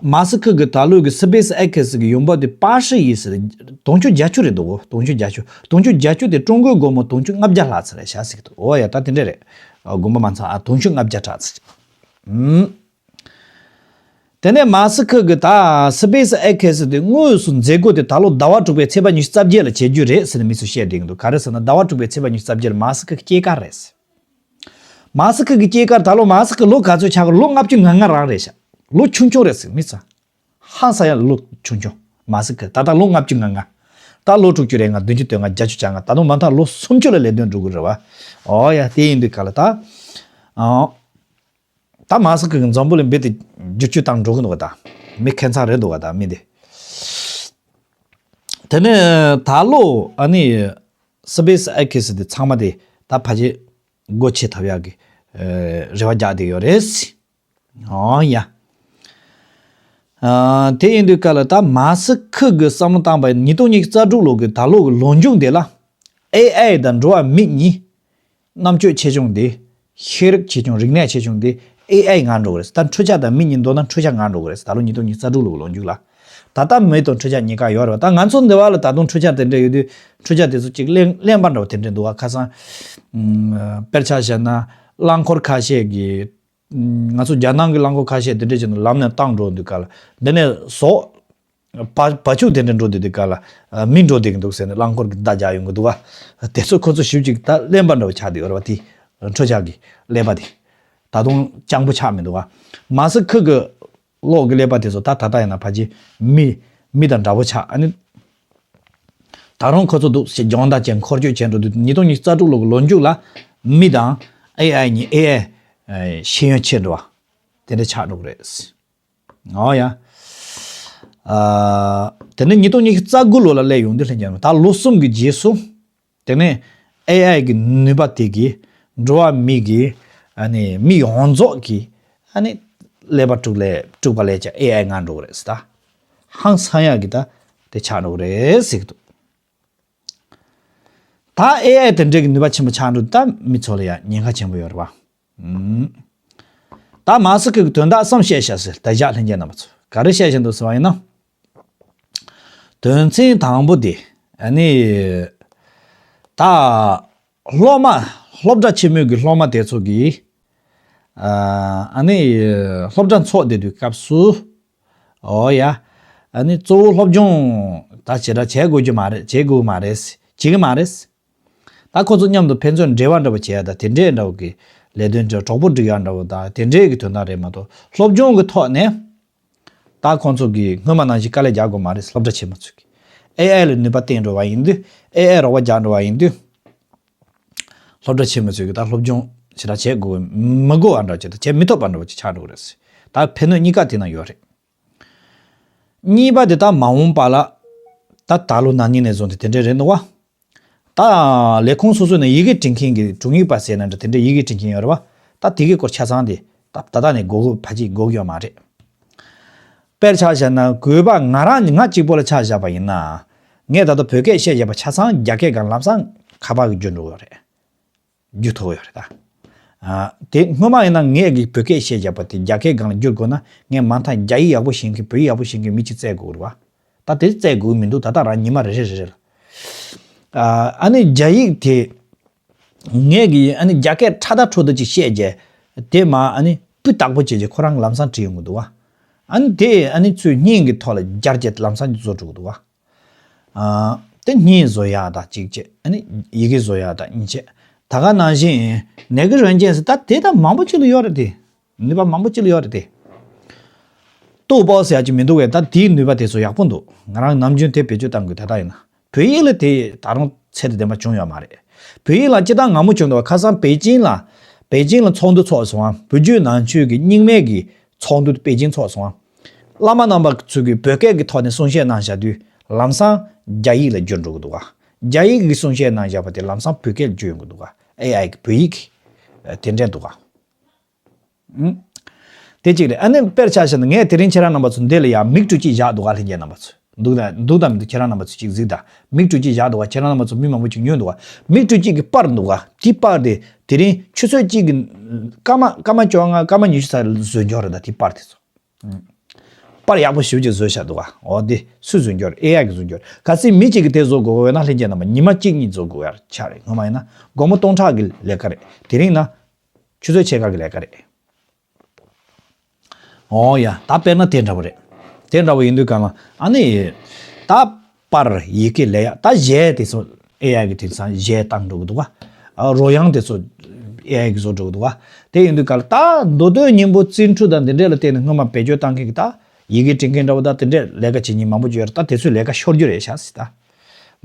མཱ་སི་ཁི་གི་ད་ལོའི་གི་སི་པེ་སི་ཨེག་སི་གི་ཡོང་འབབ་དེ་八十一 ཟེར། དུང་ཕྱུར་བརྒྱད་ཅུ་རེད་འདུག་དུང་ཕྱུར་བརྒྱད་ཅུ། དུང་ཕྱུར་བརྒྱད་ཅུ་དེ་ཀྲུང་གོའི་སྒོར་མོ་དུང་ཕྱུར་ལྔ་བརྒྱ་ལྷག་ཙམ་རེད་ཤག་ཟེར་གི་འདུག་འོ་ཡ། ད་དེ་འདྲ་རེད། ཨ། དགོངས་པ་མ་ཚོམས་ཨ། དུང་ཕྱུར་ལྔ་བརྒྱ་ཕྲག་ཙམ། ཨུམ། དེ་ནས་མཱ་སི་ཁི་གི་ད་སི་པེ་སི་ཨེག་སི་དེ་དངོས་སུ་མཛད་སྒོ་དེ་ད་ལོ་ཟླ་བ་དྲུག་པའི་ཚེས་པ་ཉི་ཤུ་རྩ་བརྒྱད་ལ་བྱེད་རྒྱུ་རེད་ཟེར་ནས་མི་ཚོས་བཤད་བསྡད་ཀྱི་འདུག་ག་རེ་ཟེར་ན། ཟླ་བ་དྲུག་པའི་ཚེས་པ་ཉི་ཤུ་རྩ་བརྒྱད་ལ་མཱ་སི་ཁི་གི་སྐྱེས་སྐར་རེད། མཱ་སི་ཁི་གི་སྐྱེས་སྐར། ད་ལོ་མཱ་སི་ཁི་ལོ་ག་ཚོད་ཆགས་ཀྱི། ལོ་ལྔ་བཅུ་ང་ལྔ་རང་རེད་ཤག་ལོ་ཆུང་ཆུང་རེད་ཟེར། མི་ཚོ་ཧང་སང་ཡ། ལོ་ཆུང་ཆུང་། མཱ་སི་ཁི་ད་ལྟ་ལོ་ལྔ་བཅུ་ང་ལྔ། ད་ལོ་དྲུག་ཅུ་རེ་ལྔ། བདུན་ཅུ་དོན་ལྔ། བརྒྱད་ཅུ་གྱ་ལྔ། ད་དུང་མ་མཐའ་ལོ་སུམ་ཅུ་ལ་ལས་དོན་འགྲོ་གི་རེད་བ། འོ་ཡ། དེ་ཡིན་དུས་ག་ལ་ད། ཨ། ད་མཱ་སི་ཁི་གི་འཛམ་བུ་གླིང་རྦད་དེ་བསྒྱུར་བཅོས་བཏང་འགྲོ་གི་འདུག་ག་ད་མི་ཁེ་མཚར་རེད་འདུག་ག་ད་མི་དེ། དེ་ནས་ད་ལོ་ཨ་ནི་སི་པེ་སི་ཨེག་སི་དེ་ཚང་མ་དེ་ད་ཕལ་ཆེར་སྒོ་ཕྱེ་ཐུབ་ཡག་གི། ཨ། རེ་བ་རྒྱག་བསྡད་ཡོད་རེད། འོ་ཡ། ཨ། དེ་ཡིན་དུས་ག་ལ་ད་མ་སི་ཁི་གི་བསམ་བློ་བཏང་པ་ཉིས་སྟོང་ཉི་ཤུ་རྩ་དྲུག་ལོ་གི་ད་ལོ་གི་ལོ་མཇུག་དེ་ལ་ཨེ་ཨའི་དང་འགྲོ་བ་མི་གཉིས་རྣམ་དཔྱོད་ཆེ་ཆུང་དེ་ཤེས་རིག་ཆེ་ཆུང་རིག་གནས་ཆེ་ཆུང་དེ་ཨེ་ཨའི་ང་འགྲོ་གི་རེད། ད་འཕྲུལ་ཆས་དང་མི་གཉིས་མདོར་ན་འཕྲུལ་ཆས་ང་འགྲོ་གི་རེད། ད་ལོ་ཉིས་སྟོང་ཉི་ཤུ་རྩ་དྲུག་ལོ་གི་ལོ་མཇུག་ལ་ད་ལྟ་མི་དང་འཕྲུལ་ཆས་གཉིས་ཀ་ཡོད་རེད་བ། ད་ང་ཚོ་འདི་བ་ལ་ད་དུང་འཕྲུལ་ཆས་དེ་འདྲ་ཡོད་དུས་འཕྲུལ་ཆས་དེ་ཚོ་གཅིག་གླེན་གླེན་པ་འདྲ་བ་དེ་འདྲ་འདུག་བ། ཁ་སང་ཨ་དཔེར་ཆ་བཞག་ན་རླངས་འཁོར་ཁ་ཤས་ཀྱི་ང་ཚོ་རྒྱ་ནང་གི་རླངས་འཁོར་ཁ་ཤས་དེ་འདྲས་བྱས་ནས་ལམ་ནས་བཏང་འགྲོ་དུས་ག་ལ་འདི་ནས་ཟོག་བ་བ་ཕྱུགས་དེ་འདྲས་འགྲོ་དུས་དུས་ག་ལ་མི་འགྲོ་བསྡད་ཀྱི་འདུག་ཟེར་ནས་རླངས་འཁོར་གྱི་བརྡ་རྒྱག་ཡོང་གི་འདུག་བ། དེ་ཚོ་ཁོ་ཚོ་ཞིབ་ཅིག་ད་གླེན་པ་འདྲ་བོ་ཆགས་བསྡད་ཡོད་རེད་བ། དེ་འཕྲུལ་ཆས་ཀྱི་ཀླད་པ་དེ་ད་དུང་སྤྱང་པོ་ཆགས་མི་འདུག་བ། མ་སི་ཁི་གི་གློག་གི་ཀླད་པ་དེ་ཚོ་ད་ད་ལྟ་ཡིན་ན་ཕལ་ཆེར་མི་མི་དང་འདྲ་བོ་ཆགས། ཨ་ནི་ད་རུང་ཁོ་ཚོ་འདུག་སེ་སྦྱོང་བརྡར་བྱས་འཁོར་སྐྱོད་བྱས་འགྲོ་དུས་ཉིས་སྟོང་ཉི་ཤུ་རྩ་དྲུག་ལོ་གི་ལོ་མཇུག་ལ་མི་དང་ཨེ་ཨའི་གཉིས་ཨེ་ཨའི་ཤེས་ཡོན་ཆེ་འགྲོ་བ་དེ་འདྲ་ཆགས་འགྲོ་གི་རེད། འོ་ཡ། ཨ། དེ་ནས་ཉིས་སྟོང་ཉི་ཤུ་རྩ་དགུ་ལོ་ལ་སླེབས་ཡོང་དུས་ལྷན་རྒྱས་ད་ལོ་གསུམ་གྱི་རྗེས་སུ་དེ་ནས་ཨེ་ཨའི་གི་ནུས་པ་དེ་གིས་འགྲོ་བ་མི་གི་ཨ་ནི་མི་ཡོངས་རྫོགས་ཀྱི་ཨ་ནི་ཀླད་པ་དཀྲུག་ལས་དཀྲུག་པ་ལས་ཀྱང་ཨེ་ཨའི་ང་འགྲོ་གི་རེད་ཟེར། ད་ཧང་སང་ཡག་གི་ད་དེ་ཆགས་འགྲོ་གི་རེད་ཟེར་གི་འདུག་ད་ཨེ་ཨའི་དེ་འདྲའི་གི་ནུས་པ་ཆེན་པོ་ཆགས་འགྲོ་དུས་ད་མི་ཚོ་ལ་ཡང་ཉེན་ཁ་ཆེན་པོ་ཡོད་རེད་བ། ཨུམ། ད་མ་སི་ཁི་གི་དོན་དག་བསམ་ཤེས་བྱ་ཟེར་ད་བཞག་ལྷན་རྒྱས་རྣམ་པ་ཚོ་ག་རེ་བཤད་བཞིན་འདུག་ཟེར་བ་ཡིན་ན། དོན་ཚན་དང་པོ་དེ་ཨ་ནི་ད་སློབ་མ་སློབ་གྲྭ་ཆེན་མོའི་གི་སློབ་མ་དེ་ཚོ་གི་ཨ་ནི་སློབ་གྲྭ་འཚོགས་བསྡད་དུས་སྐབས་སུ། ཨོ་ཡ། ཨ་ནི་གཙོ་བོ་སློབ་སྦྱོང་ད་ཇི་འདྲ་བྱེད་དགོས་ཀྱི་མ་རེད། བྱེད་དགོས་མ་རེད། བྱེད་ཀྱི་མ་རེད། ད་ཁོ་ཚོ་མཉམ་དུ་ཕན་ཚུན་འབྲེལ་བ་འདྲ་བོ་བྱེད་ཡ་ད་དེ་འདྲའི་འདྲ་བོ་གི་ལས་དོན་འདྲ་གྲོགས་པོ་སྒྲིག་ཡ་འདྲ་བོ་ད་དེ་འདྲའི་གི་དོན་དག་རེད་མ་གཏོགས་སློབ་སྦྱོང་གི་ཐོག་ནས་ད་ཁོང་ཚོ་གི་སྔོན་མ་ནང་བཞིན་དཀའ་ལས་རྒྱག་དགོས་མ་རེད། སློབ་གྲྭ་ཆེན་མོ་ཚོ་གི་ཨེ་ཨའི་ལ་ནུས་པ་བཏོན་འགྲོ་བ་ཡིན་དུས་ཨེ་ཨའི་རོགས་པ་རྒྱག་འགྲོ་བ་ཡིན་དུས། སློབ་གྲྭ་ཆེན་མོ་ཚོས་ཀྱི་ད་སློབ་སྦྱོང་ཞེ་དྲག་བྱེད་དགོས་མི་དགོས་པ་འདྲ་བྱེད་དུ་བྱེད་མི་ཐུབ་པ་འདྲ་བོ་ཅིག་ཆགས་འགྲོ་གི་རེད། ད་ཕན་གནོད་གཉིས་ཀ་དེ་ན་ཡོད་རེད། གཉིས་པ་དེ་ད་མ་འོངས་པ་ལ་ད་ད་ལོ་ན་ནིང་ནས་བཟུང་སྟེ་དེ་འདྲས་རེད་འདུག་བ། ད་ལས་ཁུངས་སོ་སོ་ནས་ཡི་གེ་འབྲི་མཁན་གྱི་དྲུང་ཡིག་པ་ཟེར་ན་འདྲ་དེ་འདྲས་ཡི་གེ་འབྲི་མཁན་ཡོད་རེད་བ། ད་དེ་གའི་སྐོར་ཆ་ཚང་དེ་ད་ད་ལྟ་ནས་དགོས་དགོས་ཕལ་ཆེར་དགོས་ཀྱི་ཡོད་མ་རེད། དཔེར་ཆ་བཞག་ན་གུས་པ་ང་རང་ང་གཅིག་པོ་ལ་ཆ་བཞག་པ་ཡིན་ན། ངས་ད་ལྟ་བོད་སྐད་བཤད་བཞག་པ་ཆ་ཚང་རྒྱ་སྐད་སྒང་ལམ་སང་ཁ་པར་གྱི་བརྒྱུད་འགྲོ་གི་ཡོད་རེད། བརྒྱུད་ཐུབ་ཀྱི་ཡོད་རེད་ད། ཨ། དེ་སྔོན་མ་ཡིན་ན་ངས་ཀྱི་བོད་སྐད་བཤད་བཞག་པ་དེ་རྒྱ་སྐད་སྒང་ལ་བསྒྱུར་དགོས་ན་ངས་མ་མཐའ་རྒྱ་ཡིག་ཡག་པོ་ཤེས་མཁན་བོད་ཡིག་ཡག་པོ་ཤེས་མཁན་མི་གཅིག་བཙལ་དགོས་རེད་བ། ད་དེ་བཙལ་དགོས་མི་འདུག་ད་ལྟ་རང་ཉི་མ་རེ་རེ་རེ་རེ་ལ། ཨ་ཨ་ནི་རྒྱ་ཡིག་དེ། ངས་ཀྱི་ཨ་ནི་རྒྱ་སྐད་ཁྲ་ད་ཁྲོ་ད་ཅིག་བཤད་རྗེས། དེ་མ་ཨ་ནི་སྤུས་དག་པོ་བྱས་རྗེས་ཁོ་རང་གི་ལམ་སང་བྲིས་ཡོང་གི་འདུག་བ། ཨ་ནི་དེ་ཨ་ནི་ཚུར་བརྙན་གྱི་ཐོག་ལ་སྦྱར་རྗེས་ལམ་སང་བཟོ་འགྲོ་གི་འདུག་བ། ཨ། དེ་བརྙན་བཟོ་ཡག་དང་གཅིག་བྱས་ཨ་ནི་ཡི་གེ་བཟོ་ཡག་དང་གཉིས་བྱས། ད་ག་ནང་བཞིན་ནས་ཀྱི་རོན་ཅན་ཟེར་ད་དེ་ད་མང་པོ་ཅིག་ལ་ཡོད་རེད་དེ། ནུས་པ་མང་པོ་ཅིག་ལ་ཡོད་རེད་དེ། ཏོག་པོ་ཟེར་ཡག་ཅིག་མི་འདུག་བས། ད་དེའི་ནུས་པ་དེ་ཚོ་ཡག་པོ་འདུག་ང་རང་ནམ་རྒྱུན་དེ་བེད་སྤྱོད་བཏང་དགོས་ད་ལྟ་ཡིན་ན། བོད་ཡིག་ལ་དེ་ད་རུང་ཚད་དང་ལྡན་པ་བྱུང་ཡོད་མ་རེད། བོད་ཡིག་ལ་སྤྱིར་བཏང་ངང་མོ་བྱུང་འདུག་ཁ་སང་པེ་ཅིང་ལ། པེ་ཅིང་ལ་ཚོགས་འདུ་ཚོགས་སོང་བ། བོད་བརྒྱུད་ནང་ཆོས་ཀྱི་རྙིང་མའི་གི་ཚོགས་འདུ་པེ་ཅིང་ཚོགས་སོང་བ། བླ་མ་རྣམ་པ་ཚོས་ཀྱི་བོད་སྐད་ཀྱི་ཐོག་ནས་གསུང་བཤད་གནང་བཞག་དུས་ལམ་སང་རྒྱ་ཡིག་ལ་བསྒྱུར་འགྲོ་གི་འདུག་ག་རྒྱ་ཡིག་གི་གསུང་བཤད་གནང་བཞག་པ་དེ་ལམ་སང་བོད་སྐད་ལ་བསྒྱུར་ཡོང་གི་འདུག་ག་ཨེ་ཨའི་གི་བོད་ཡིག་གི་དེ་འདྲས་འདུག་ག་ཨུམ། དེ་གཅིག་རེད། ཨ་ནི་དཔེར་ཆ་བཞག་ན་ངས་དེ་རིང་ཁྱེད་རང་རྣམ་པ་ཚོ་འདི་ལ་ཡང་མིག་ཀྲུ་གཅིག་བཞག་འདུག་ག་ལྷན་རྒྱས་རྣམ་པ་ཚོ། འདུག་ད་འདུག་དང་མི་འདུག་ཁྱེད་རང་རྣམ་པ་ཚོ་གཅིག་གཟིགས་དང་། མིག་ཀྲུ་གཅིག་བཞག་འདུག་ག་ཁྱེད་རང་རྣམ་པ་ཚོ་མི་མང་པོ་ཅིག་ཉོས་འདུག་ག་མིག་ཀྲུ་གཅིག་གི་པར་འདུག་ག་དེ་པར་དེ་དེ་རིང་ཆུ་ཚོད་གཅིག་གི་སྐར་མ་སྐར་མ་བཅོ་ལྔ་སྐར་མ་ཉི་ཤུ་ཙམ་བཟོས་འཇོག་རེད། ད་དེ་པར་དེ་ཚོ། པར་ཡག་པོ་ཞེ་པོ་ཅིག་བཟོས་བཞག་འདུག་ག་འོ་དེ་སུས་བཟོས་འཇོག་རེད། ཨེ་ཨའི་གིས་བཟོས་འཇོག་རེད། གལ་སྲིད་མི་གཅིག་གིས་དེ་བཟོ་དགོས་ཡོད་ན་ལྷན་རྒྱས་རྣམ་པ་ཉི་མ་གཅིག་གཉིས་བཟོ་དགོས་ཡ་ཆགས་རེད། སྔོན་མ་ཡིན་ན་སྒོར་མོ་སྟོང་ཕྲག་གི་ལས་ཀ་རེད། དེ་རིང་ན། ཆུ་ཚོད་ཕྱེད་ཀ་གི་ལས་ཀ་རེད། ཨོ་ཡ། ད་དཔེར་ན་དེ་འདྲ་པོ་རེད། དེ་འདྲ་པོ་ཡིན་དུས་གང་ལ་ཨ་ནི། ད་པར་ཡི་གེ་ལས་ཡ་ད་གཞས་དེ་ཚོ་ཨེ་ཨའི་གི་དེང་སང་གཞས་བཏང་འགྲོ་གི་འདུག་ག་ཨ་རོལ་དབྱངས་དེ་ཚོ་ཨེ་ཨའི་གི་བཟོ་འགྲོ་གི་འདུག་ག་དེ་ཡིན་དུས་གང་ལ་ད་མདོ་དོན་སྙིང་པོ་རྩིས་འཕྲུལ་དང་འདི་འདྲས་ལ་བརྟེན་ནས་སྔོན་མ་བེད་སྤྱོད་བཏང་མཁན་གི་ད་ཡི་གེ་འབྲི་མཁན་འདྲ་པོ་ད་དེ་འདྲས་ལས་ཀ་བྱེད་མཁན་མང་པོ་ཅིག་ཡོད་རེད། ད་དེ་ཚོའི་ལས་ཀ་ཤོར་རྒྱུ་རེད་ཤག་ཟེར་ད།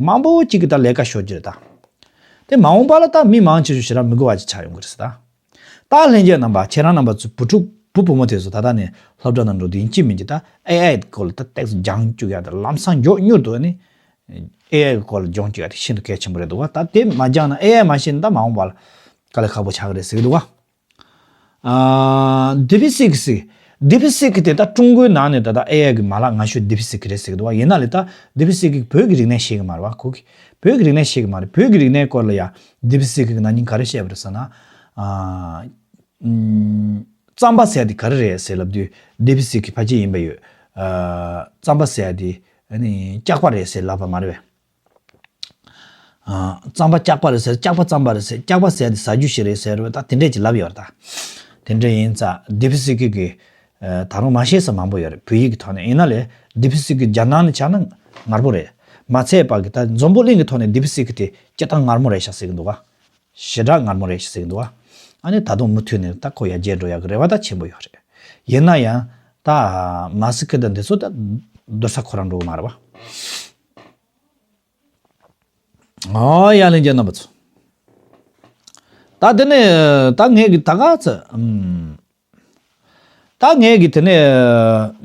མང་པོ་ཅིག་གི་ད་ལས་ཀ་ཤོར་རྒྱུ་རེད་ད། དེ་མ་འོངས་པ་ལ་ད་མི་མང་ཆེ་ཤོས་ཞེ་དྲག་མི་དགོས་པ་ཅིག་ཆགས་ཡོང་གི་རེད་ཟེར་ད། ད་ལྷན་རྒྱས་རྣམ་པ་ཁྱེད་རང་རྣམ་པ་ཚོ་བུ་ཕྲུག་བུ་བུ་མོ་དེ་ཚོ་ད་ལྟ་ནས་སློབ་གྲྭ་ནང་འགྲོ་དུས་ཡིན་གཅིག་མིན་གཅིག་ད་ཨེ་ཨའི་སྐོར་ལ་ད་ཏོག་ཙམ་སྦྱང་བཅུག་ཡ་ད་ལམ་སང་མགྱོགས་མྱུར་དུ་ནི་ཨེ་ཨའི་སྐོར་ལ་སྦྱང་བཅུག་ཡ་དེ་ཤིན་ཏུ་གལ་ཆེན་པོ་རེད་འདུག་བ། ད་དེ་མ་སྦྱངས་ན་ཨེ་ཨའི་མ་ཤེས་ན་ད་མ་འོངས་པ་ལ་དཀའ་ལས་ཁག་པོ་ཆགས་ཀྱི་རེད་ཟེར་གྱི་འདུག་བ། ཨ། ཌི་བི་སིག་སི། ཌི་ཕི་སི་ཀི་དེ་ད་ཀྲུང་གོའི་ནང་ནས་ད་ལྟ་ཨེ་ཨའི་གི་མ་ལག་སྔ་ཤོས་ཌི་ཕི་སི་ཀི་རེད་ཟེར་གི་འདུག་བ། ཡིན་ན་ལས་ད་ཌི་ཕི་སི་ཀི་བོད་ཀྱི་རིག་གནས་ཤེས་གི་མ་རེད་བ། ཁོ་གི་བོད་ཀྱི་རིག་གནས་ཤེས་གི་མ་རེད། བོད་ཀྱི་རིག་གནས་སྐོར་ལ་ཡ་ཌི་ཕི་སི་ཀི་གི་ནང་ནས་ག་རེ་བཤད་པ་རེད་ཟེར་ན། ཨ་ཨུམ། རྩམ་པ་ཟེར་ཡ་དེ་ག་རེ་རེད་ཟེར་ལབ་དུས་ཌི་ཕི་སི་ཀི་ཕལ་ཆེར་ཡིན་པ་ཡོད། ཨ་རྩམ་པ་ཟེར་ཡ་དེ་ཨ་ནི་སྐྱག་པ་རེད་ཟེར་ལབ་པ་མ་རེད་པས། ཨ་རྩམ་པ་སྐྱག་པ་རེད་ཟེར། སྐྱག་པ་རྩམ་པ་རེད་ཟེར། སྐྱག་པ་ཟེར་དེ་ཟ་རྒྱུ་ཞིག་རེད་ཟེར་བས། ད་དེ་འདྲས་ཀྱི་ལབ་ཡོད་རེད་ད། དེ་འདྲས་ཡིན་ཙང་ཌི་ཕི་སི་ཀི་གི་ཨ་ད་རུང་མ་ཤེས་ས་མང་པོ་ཡོད་རེད། བོད་ཡིག་གི་ཐོག་ནས་ཡིན་ན་ལས་ཌི་ཕི་སི་ཀི་རྒྱ་ནག་ནས་ཆགས་ན་ངར་པོ་རེད། མ་ཚད་པ་གི་ད་འཛམ་བུ་གླིང་གི་ཐོག་ནས་ཌི་ཕི་སི་ཀི་དེ་སྤྱིར་བཏང་ངར་མོ་རེད་ཤག་ཟེར་གི་འདུག་ག། ཞེ་དྲག་ངར་མོ་རེད་ཤག་ཟེར་གི་འདུག་ག། ཨ་ནི་ད་དུང་མུ་མཐུད་ནས་ད་ཁོ་ཡར་རྒྱས་འགྲོ་ཡག་གི་རེ་བ་ད་ཆེན་པོ་ཡོད་རེད། ཡིན་ན་ཡང་ད་མ་སི་ཀི་དང་འདི་ཚོ་ད་སྡུར་ས་ཁོ་རང་འགྲོ་གི་མ་རེད་བ། ཨོ་ཡ། ལྷན་རྒྱས་རྣམ་པ་ཚོ། ད་དེ་ནས་ད་ངས་གི་ད་ག་ཚོད་ཨམ། ད་ངས་གི་དེ་ནས་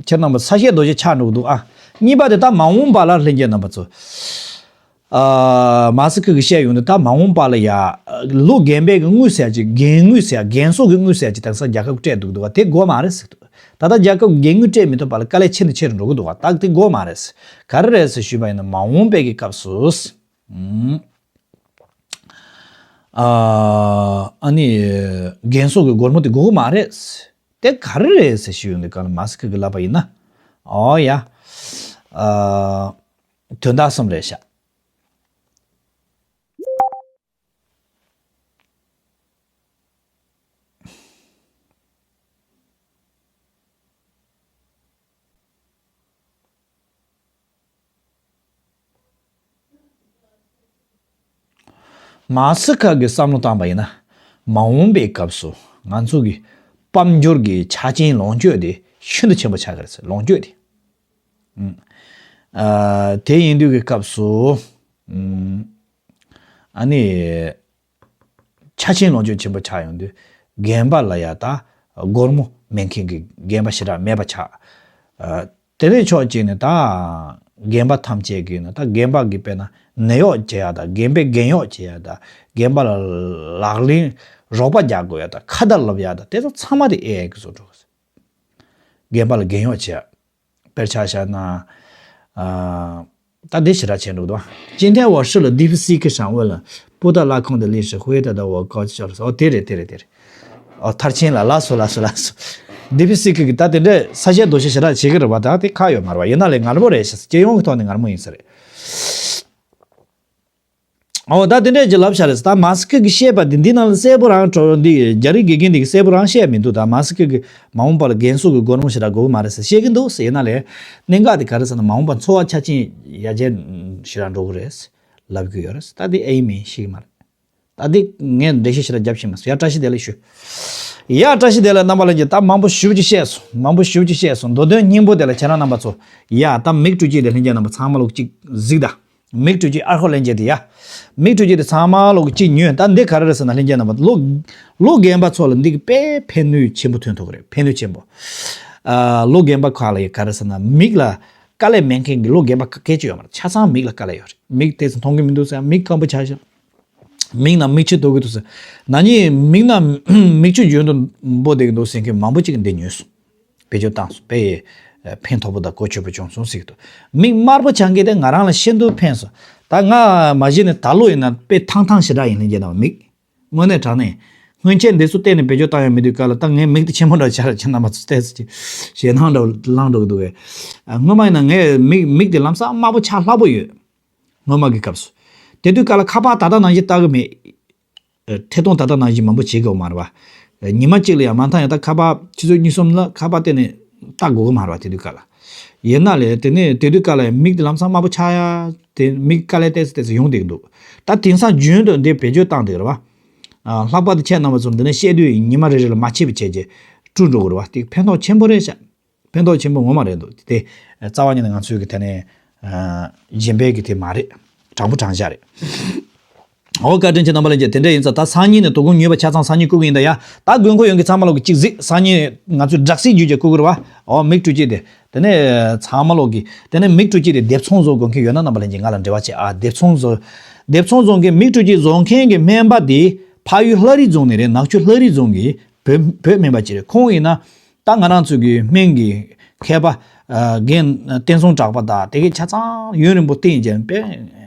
ཁྱེད་རྣམ་པ་ས་བཤད་རྡོ་རྗེ་ཆགས་འགྲོ་གི་འདུག་ཨ། གཉིས་པ་དེ་ད་མ་འོངས་པ་ལ་ལྷན་རྒྱས་རྣམ་པ་ཚོ། ཨ་མ་སི་ཀི་གི་བཤད་ཡོང་དུས་ད་མ་འོངས་པ་ལ་ཡ། ལོ་རྒན་པའི་གི་དངུལ་ཟེར་ཡ་ཅིག་རྒན་དངུལ་ཟེར་ཡ་རྒན་གསོ་གི་དངུལ་ཟེར་ཡ་ཅིག་དེང་སང་རྒྱལ་ཁབ་སྤྲད་འདུག་འདུག་བ། དེ་དགོས་མ་རེད་ཟེར་འདུག་ད་ལྟ་རྒྱལ་ཁབ་རྒན་དངུལ་སྤྲད་མི་ཐུབ་པ་ལ་དཀའ་ལས་ཆེ་ནས་ཆེ་རུ་འགྲོ་གི་འདུག་བ། ད་དེ་དགོས་མ་རེད། ག་རེ་རེད་ཟེར་ཞུས་པ་ཡིན་ན་མ་འོངས་པའི་གི་སྐབས་སུ། ཨ་ཨ་ནི་རྒན་གསོ་གི་སྒོར་མོ་དེ་དགོས་མ་རེད། དེ་ག་རེ་རེད་ཟེར་ཞུས་ཡོང་དུས་ག་ལ་མ་སི་ཀི་གི་ལབ་པ་ཡིན་ན། ཨོ་ཡ། ཨ་དོན་དག་གསུམ་རེད་ཤག་མ་སི་ཀི་གིས་བསམ་བློ་བཏང་པ་ཡིན་ན། མ་འོངས་པའི་སྐབས་སུ་ང་ཚོ་གི་དཔལ་འབྱོར་གྱི་ཆ་རྐྱེན་ལོངས་སྤྱོད་དེ་ཤིན་ཏུ་ཆེན་པོ་ཆགས་ཀྱི་རེད་ཟེར། ལོངས་སྤྱོད་དེ། ཨ་དེ་ཡིན་དུས་ཀྱི་སྐབས་སུ། ཨ་ནི། ཆ་རྐྱེན་ལོངས་སྤྱོད་ཆེན་པོ་ཆགས་ཡོང་དུས་རྒན་པ་ལ་ཡ་ད་སྒོར་མོ་མེད་མཁན་གྱི་རྒན་པ་ཞེ་དྲག་མེད་པ་ཆགས། ཨ་དེ་ནས་ཕྱོགས་གཅིག་ནས་ད་རྒན་པ་ཐམས་ཅད་ཀྱིས་ནི་ད་རྒན་པ་གི་དཔེར་ན་ནད་གཡོག་བྱེད་ཡ་ད། རྒན་པའི་རྒན་གཡོག་བྱེད་ཡ་ད། རྒན་པ་ལ་ལག་ལེན་རོགས་པ་རྒྱག་དགོས་ཡ་ད། ཁ་བརྡ་ལབ་ཡ་ད། དེ་ཚོ་ཚང་མ་དེ་ཨེ་ཨའི་གིས་བཟོ་འགྲོ་གི་རེད། རྒན་པ་ལ་རྒན་གཡོག་བྱེད་ཡ། དཔེར་ཆ་བཞག་ན། ཨ་ད་འདི་ཞེ་དྲག་བྱས་འདུག་དོ། 今天我试了 D P C K 上问了 不得拉空的历史，回答的我高兴了。 ཨོ་དེ་རེད། དེ་རེད། དེ་རེད། ཨོ་མཐར་ཕྱིན་ལ་ལགས་སོ། ལགས་སོ། ལགས་སོ། 迪比斯་克 གི་ད་དེ་འདྲའི་ས་བཤད་རྡོ་བཤད་ཞེ་དྲག་བྱེད་ཀྱི་རེད་པ། ད་དེ་ཁག་ཡོད་མ་རེད་པ། ཡིན་ན་ལས་ངར་པོ་རེད་ཤག་སྤྱི་ཡོངས་ཀྱི་ཐོག་ནས་ངར་མོ་ཡིན་ས་རེད། ཨོ་ད་དེ་འདྲས་ཀྱི་ལབ་བཞག་རེད། ད་མ་སི་ཀི་གིས་བཤད་པ་འདི་འདི་ནང་ལ་གསལ་པོ་རང་འགྲོ། འདི་རྒྱ་རིགས་དགེ་རྒན་འདི་གིས་གསལ་པོ་རང་བཤད་མི་འདུག་ད་མ་སི་ཀི་གིས་མ་འོངས་པ་ལ་རྒན་གསོ་གི་སྒོར་མོ་ཞེ་དྲག་དགོས་ཀྱི་མ་རེད་ཟེར་བཤད་ཀྱི་འདུག་ཟེར། ཡིན་ན་ལས་གནད་འགག་དེ་ག་རེ་ཟེར་ན་མ་འོངས་པ་འཚོ་བ་ཆ་རྐྱེན་ཡར་རྒྱས་ཞེ་དྲག་འགྲོ་གི་རེད་ལབ་ཀྱི་ཡོད་རེད། ད་འདི་ཨེ་ཡིན་མིན་ཤེས་ཀྱི་མ་རེད། ད་འདི་ངས་འགྲེལ་བཤད་ཞེ་དྲག་རྒྱབ་ཤེས་མ་སོང་། ཡ་བཀྲ་ཤིས་བདེ་ལེགས་ཞུ། ཡ་བཀྲ་ཤིས་བདེ་ལེགས། རྣམ་པ་ལྷན་རྒྱས་ད་མང་པོ་ཞེ་པོ་ཅིག་བཤད་སོང་། མང་པོ་ཞེ་པོ་ཅིག་བཤད་སོང་། མདོ་དོན་སྙིང་པོ་དེ་ལ་ཁྱེད་རང་རྣམ་པ་ཚོ། ཡ་ད་མིག་ཀྲུ་ཅི་དེ་ལྷན་རྒྱས་རྣམ་པ་ཚང་མ་ལོག་ཅིག་གཟིགས་ད། མིག་ཀྲུ་ཅི་ཨར་ཁོ་ལྷན་རྒྱས་དེ་ཡ། མིག་ཀྲུ་ཅི་དེ་ཚང་མ་ལོག་ཅིག་ཉོས། ད་འདི་ག་རེ་རེད་ཟེར་ན་ལྷན་རྒྱས་རྣམ་པ་ལོ། ལོ་རྒན་པ་ཚོ་ལ་འདི་གི་དཔེ་ཕན་ནུས་ཆེན་པོ་ཐོན་ཐུབ་ཀྱི་རེད། ཕན་ནུས་ཆེན་པོ། ཨ་ལོ་རྒན་པ་ཁག་ལ་ཡ་ག་རེ་ཟེར་ན་མིག་ལ་དཀའ་ལས་མེད་མཁན་གྱི་ལོ་རྒན་པ་ག་གེ་ཅིག་ཡོད་མ་རེད། ཆ་ཚང་མིག་ལ་དཀའ་ལས་ཡོད་རེད། མིག་དེ་ཚོ་མཐོང་གི་མི་འདུག་ཟེར། མིག་སྐམ་པོ་ཆགས་ཤག་མིག་ནང་མིག་ཆུ་འདུག་གི་འདུག་ཟེར། ན་ནིང་མིག་ནང་མིག་ཆུ་འཇོན་དུ་འབོ་བསྡད་ཀྱི་འདུག་ཟེར་མཁན་མང་པོ་ཅིག་གིས་འདི་ཉོས་སོང་། བེད་སྤྱོད་བཏང་སོང་། དཔེ་ཕན་ཐོགས་པོ་དང་གོ་ཆོད་པོ་བྱུང་སོང་ཟེར་གྱི་འདུག་མིག་དམར་པོ་ཆགས་མཁན་དེ་ང་རང་ལ་ཤིན་ཏུ་ཕན་སོང་། ད་ང་མ་གཞི་ནས་ད་ལོ་ཡིན་ན་དཔེ་ཐང་ཐང་ཞེ་དྲག་ཡིན། ལྷན་རྒྱས་རྣམ་པ་མིག་དངོས་གནས་དྲང་གནས། སྔོན་ཆད་འདི་ཚོ་གཏན་ནས་བེད་སྤྱོད་བཏང་ཡོད་མི་དུས་སྐབས་ལ་ད་ངའི་མིག་དེ་ཆེན་པོ་འདྲ་ཆགས་རེད། ཁྱེད་རྣམ་པ་ཚོ་ལྟས་ཚོ་ཅིག་ཞེད་སྣང་འདྲ་བོ་ལངས་འགྲོ་གི་འདུག་གས། ཨ་སྔོན་མ་ཡིན་ན་ངའི་མིག་མིག་དེ་ལམ་སང་དམར་པོ་ཆགས་སླ་པོ་ཡོད། སྔོན་མ་གི་སྐབས་སུ། དེ་དུས་སྐབས་ལ་ཁ་པར་ད་ལྟ་ནང་བཞིན་ལྟ་གི་མེད། ཨ་ཐད་གཏོང་ད་ལྟ་ནང་བཞིན་མང་པོ་བྱེད་དགོས་མ་རེད་པ། ཨ་ཉི་མ་གཅིག་ལ་ཡང་མ་མཐའ་ཡང་ད་ཁ་པར་ཆུ་ཚོད་གཉིས་གསུམ་ལ་ཁ་པར་གཏན་ནས་ལྟ་དགོས་གི་མ་རེད་པ། དེ་དུས་སྐབས་ལ། ཡིན་ན་ལས་དེ་ནས་དེ་དུས་སྐབས་ལ་མིག་དེ་ལམ་སང་དམར་པོ་ཆགས་ཡ་དེ་མིག་དཀའ་ལས་ཏོག་ཙམ་ཏོག་ཙམ་ཡོང་བསྡད་ཀྱི་འདུག་ད་དེང་སང་རྒྱུན་དུ་འདི་བེད་སྤྱོད་བཏང་བསྡད་ཀྱི་རེད་པ། ཨ་ལྷག་པར་དུ་ཁྱེད་རྣམ་པ་ཚོ་འདི་ནས་བཤད་དུས་ཉི་མ་རེ་རེ་ལ་མ་ཆད་པ་བྱས་རྗེས་བཀྲུ་འགྲོ་གི་རེད་པ། དེ་ཕན་ཐོགས་ཆེན་པོ་རེད་ཤག་ཕན་ཐོགས་ཆེན་པོ་ངོ་མ་རེད་འདུག་དེ་རྩ་བ་ཉིད་ནས་ང་ཚོའི་གི་དེ་ནས་ཨ་གཞན་པའི་གི་དེ་མ་རེད། དྲང་པོ་དྲང་བཞག་རེད། འོ་བཀའ་དྲིན་ཆེ། རྣམ་པ་ལྷན་རྒྱས་དེ་འདྲ་ཡིན་ཙང་ད་སང་ཉིན་ནས་དོ་དགོང་ཉོས་པ་ཆ་ཚང་སང་ཉིན་བསྐུར་གི་ཡིན་ད་ཡ། ད་དགོས་མཁོ་ཡོད་མཁན་ཚང་མ་ལོག་གི་གཅིག་གཟིགས། སང་ཉིན་ང་ཚོས་སྦྲག་སྲིད་བརྒྱུད་བྱས་བསྐུར་གི་རེད་པ། འོ་མིག་ཀྲུ་ཅི་དེ། དེ་ནས་ཚང་མ་ལོག་གི་དེ་ནས་མིག་ཀྲུ་ཅི་དེ་སྡེབ་ཚོང་བཟོ་དགོས་མཁན་ཡོད་ན་རྣམ་པ་ལྷན་རྒྱས་ང་ལ་འབྲེལ་བ་བྱེད་ཨ། སྡེབ་ཚོང་བཟོ། སྡེབ་ཚོང་བཟོ་མཁན་མིག་ཀྲུ་ཅི་བཟོ་མཁན་གྱི་སྨན་པ་དེ་ཕ་ཡུལ་ལྷ་རི་རྫོང་ནས་རེད། ནག་ཆུ་ལྷ་རི་རྫོང་གི་བོད་བོད་སྨན་པ་ཅིག་རེད། ཁོང་ཡིན་ན། ད་ང་རང་ཚོ་གི་སྨན་གྱི་མཁས་པ་ཨ་རྒན་བསྟན་སྲུང་གྲགས་པ་དང་དེ་གའི་ཆ་ཚང་ཡུན་རིང་པོ་བསྟེན་བྱས་པས་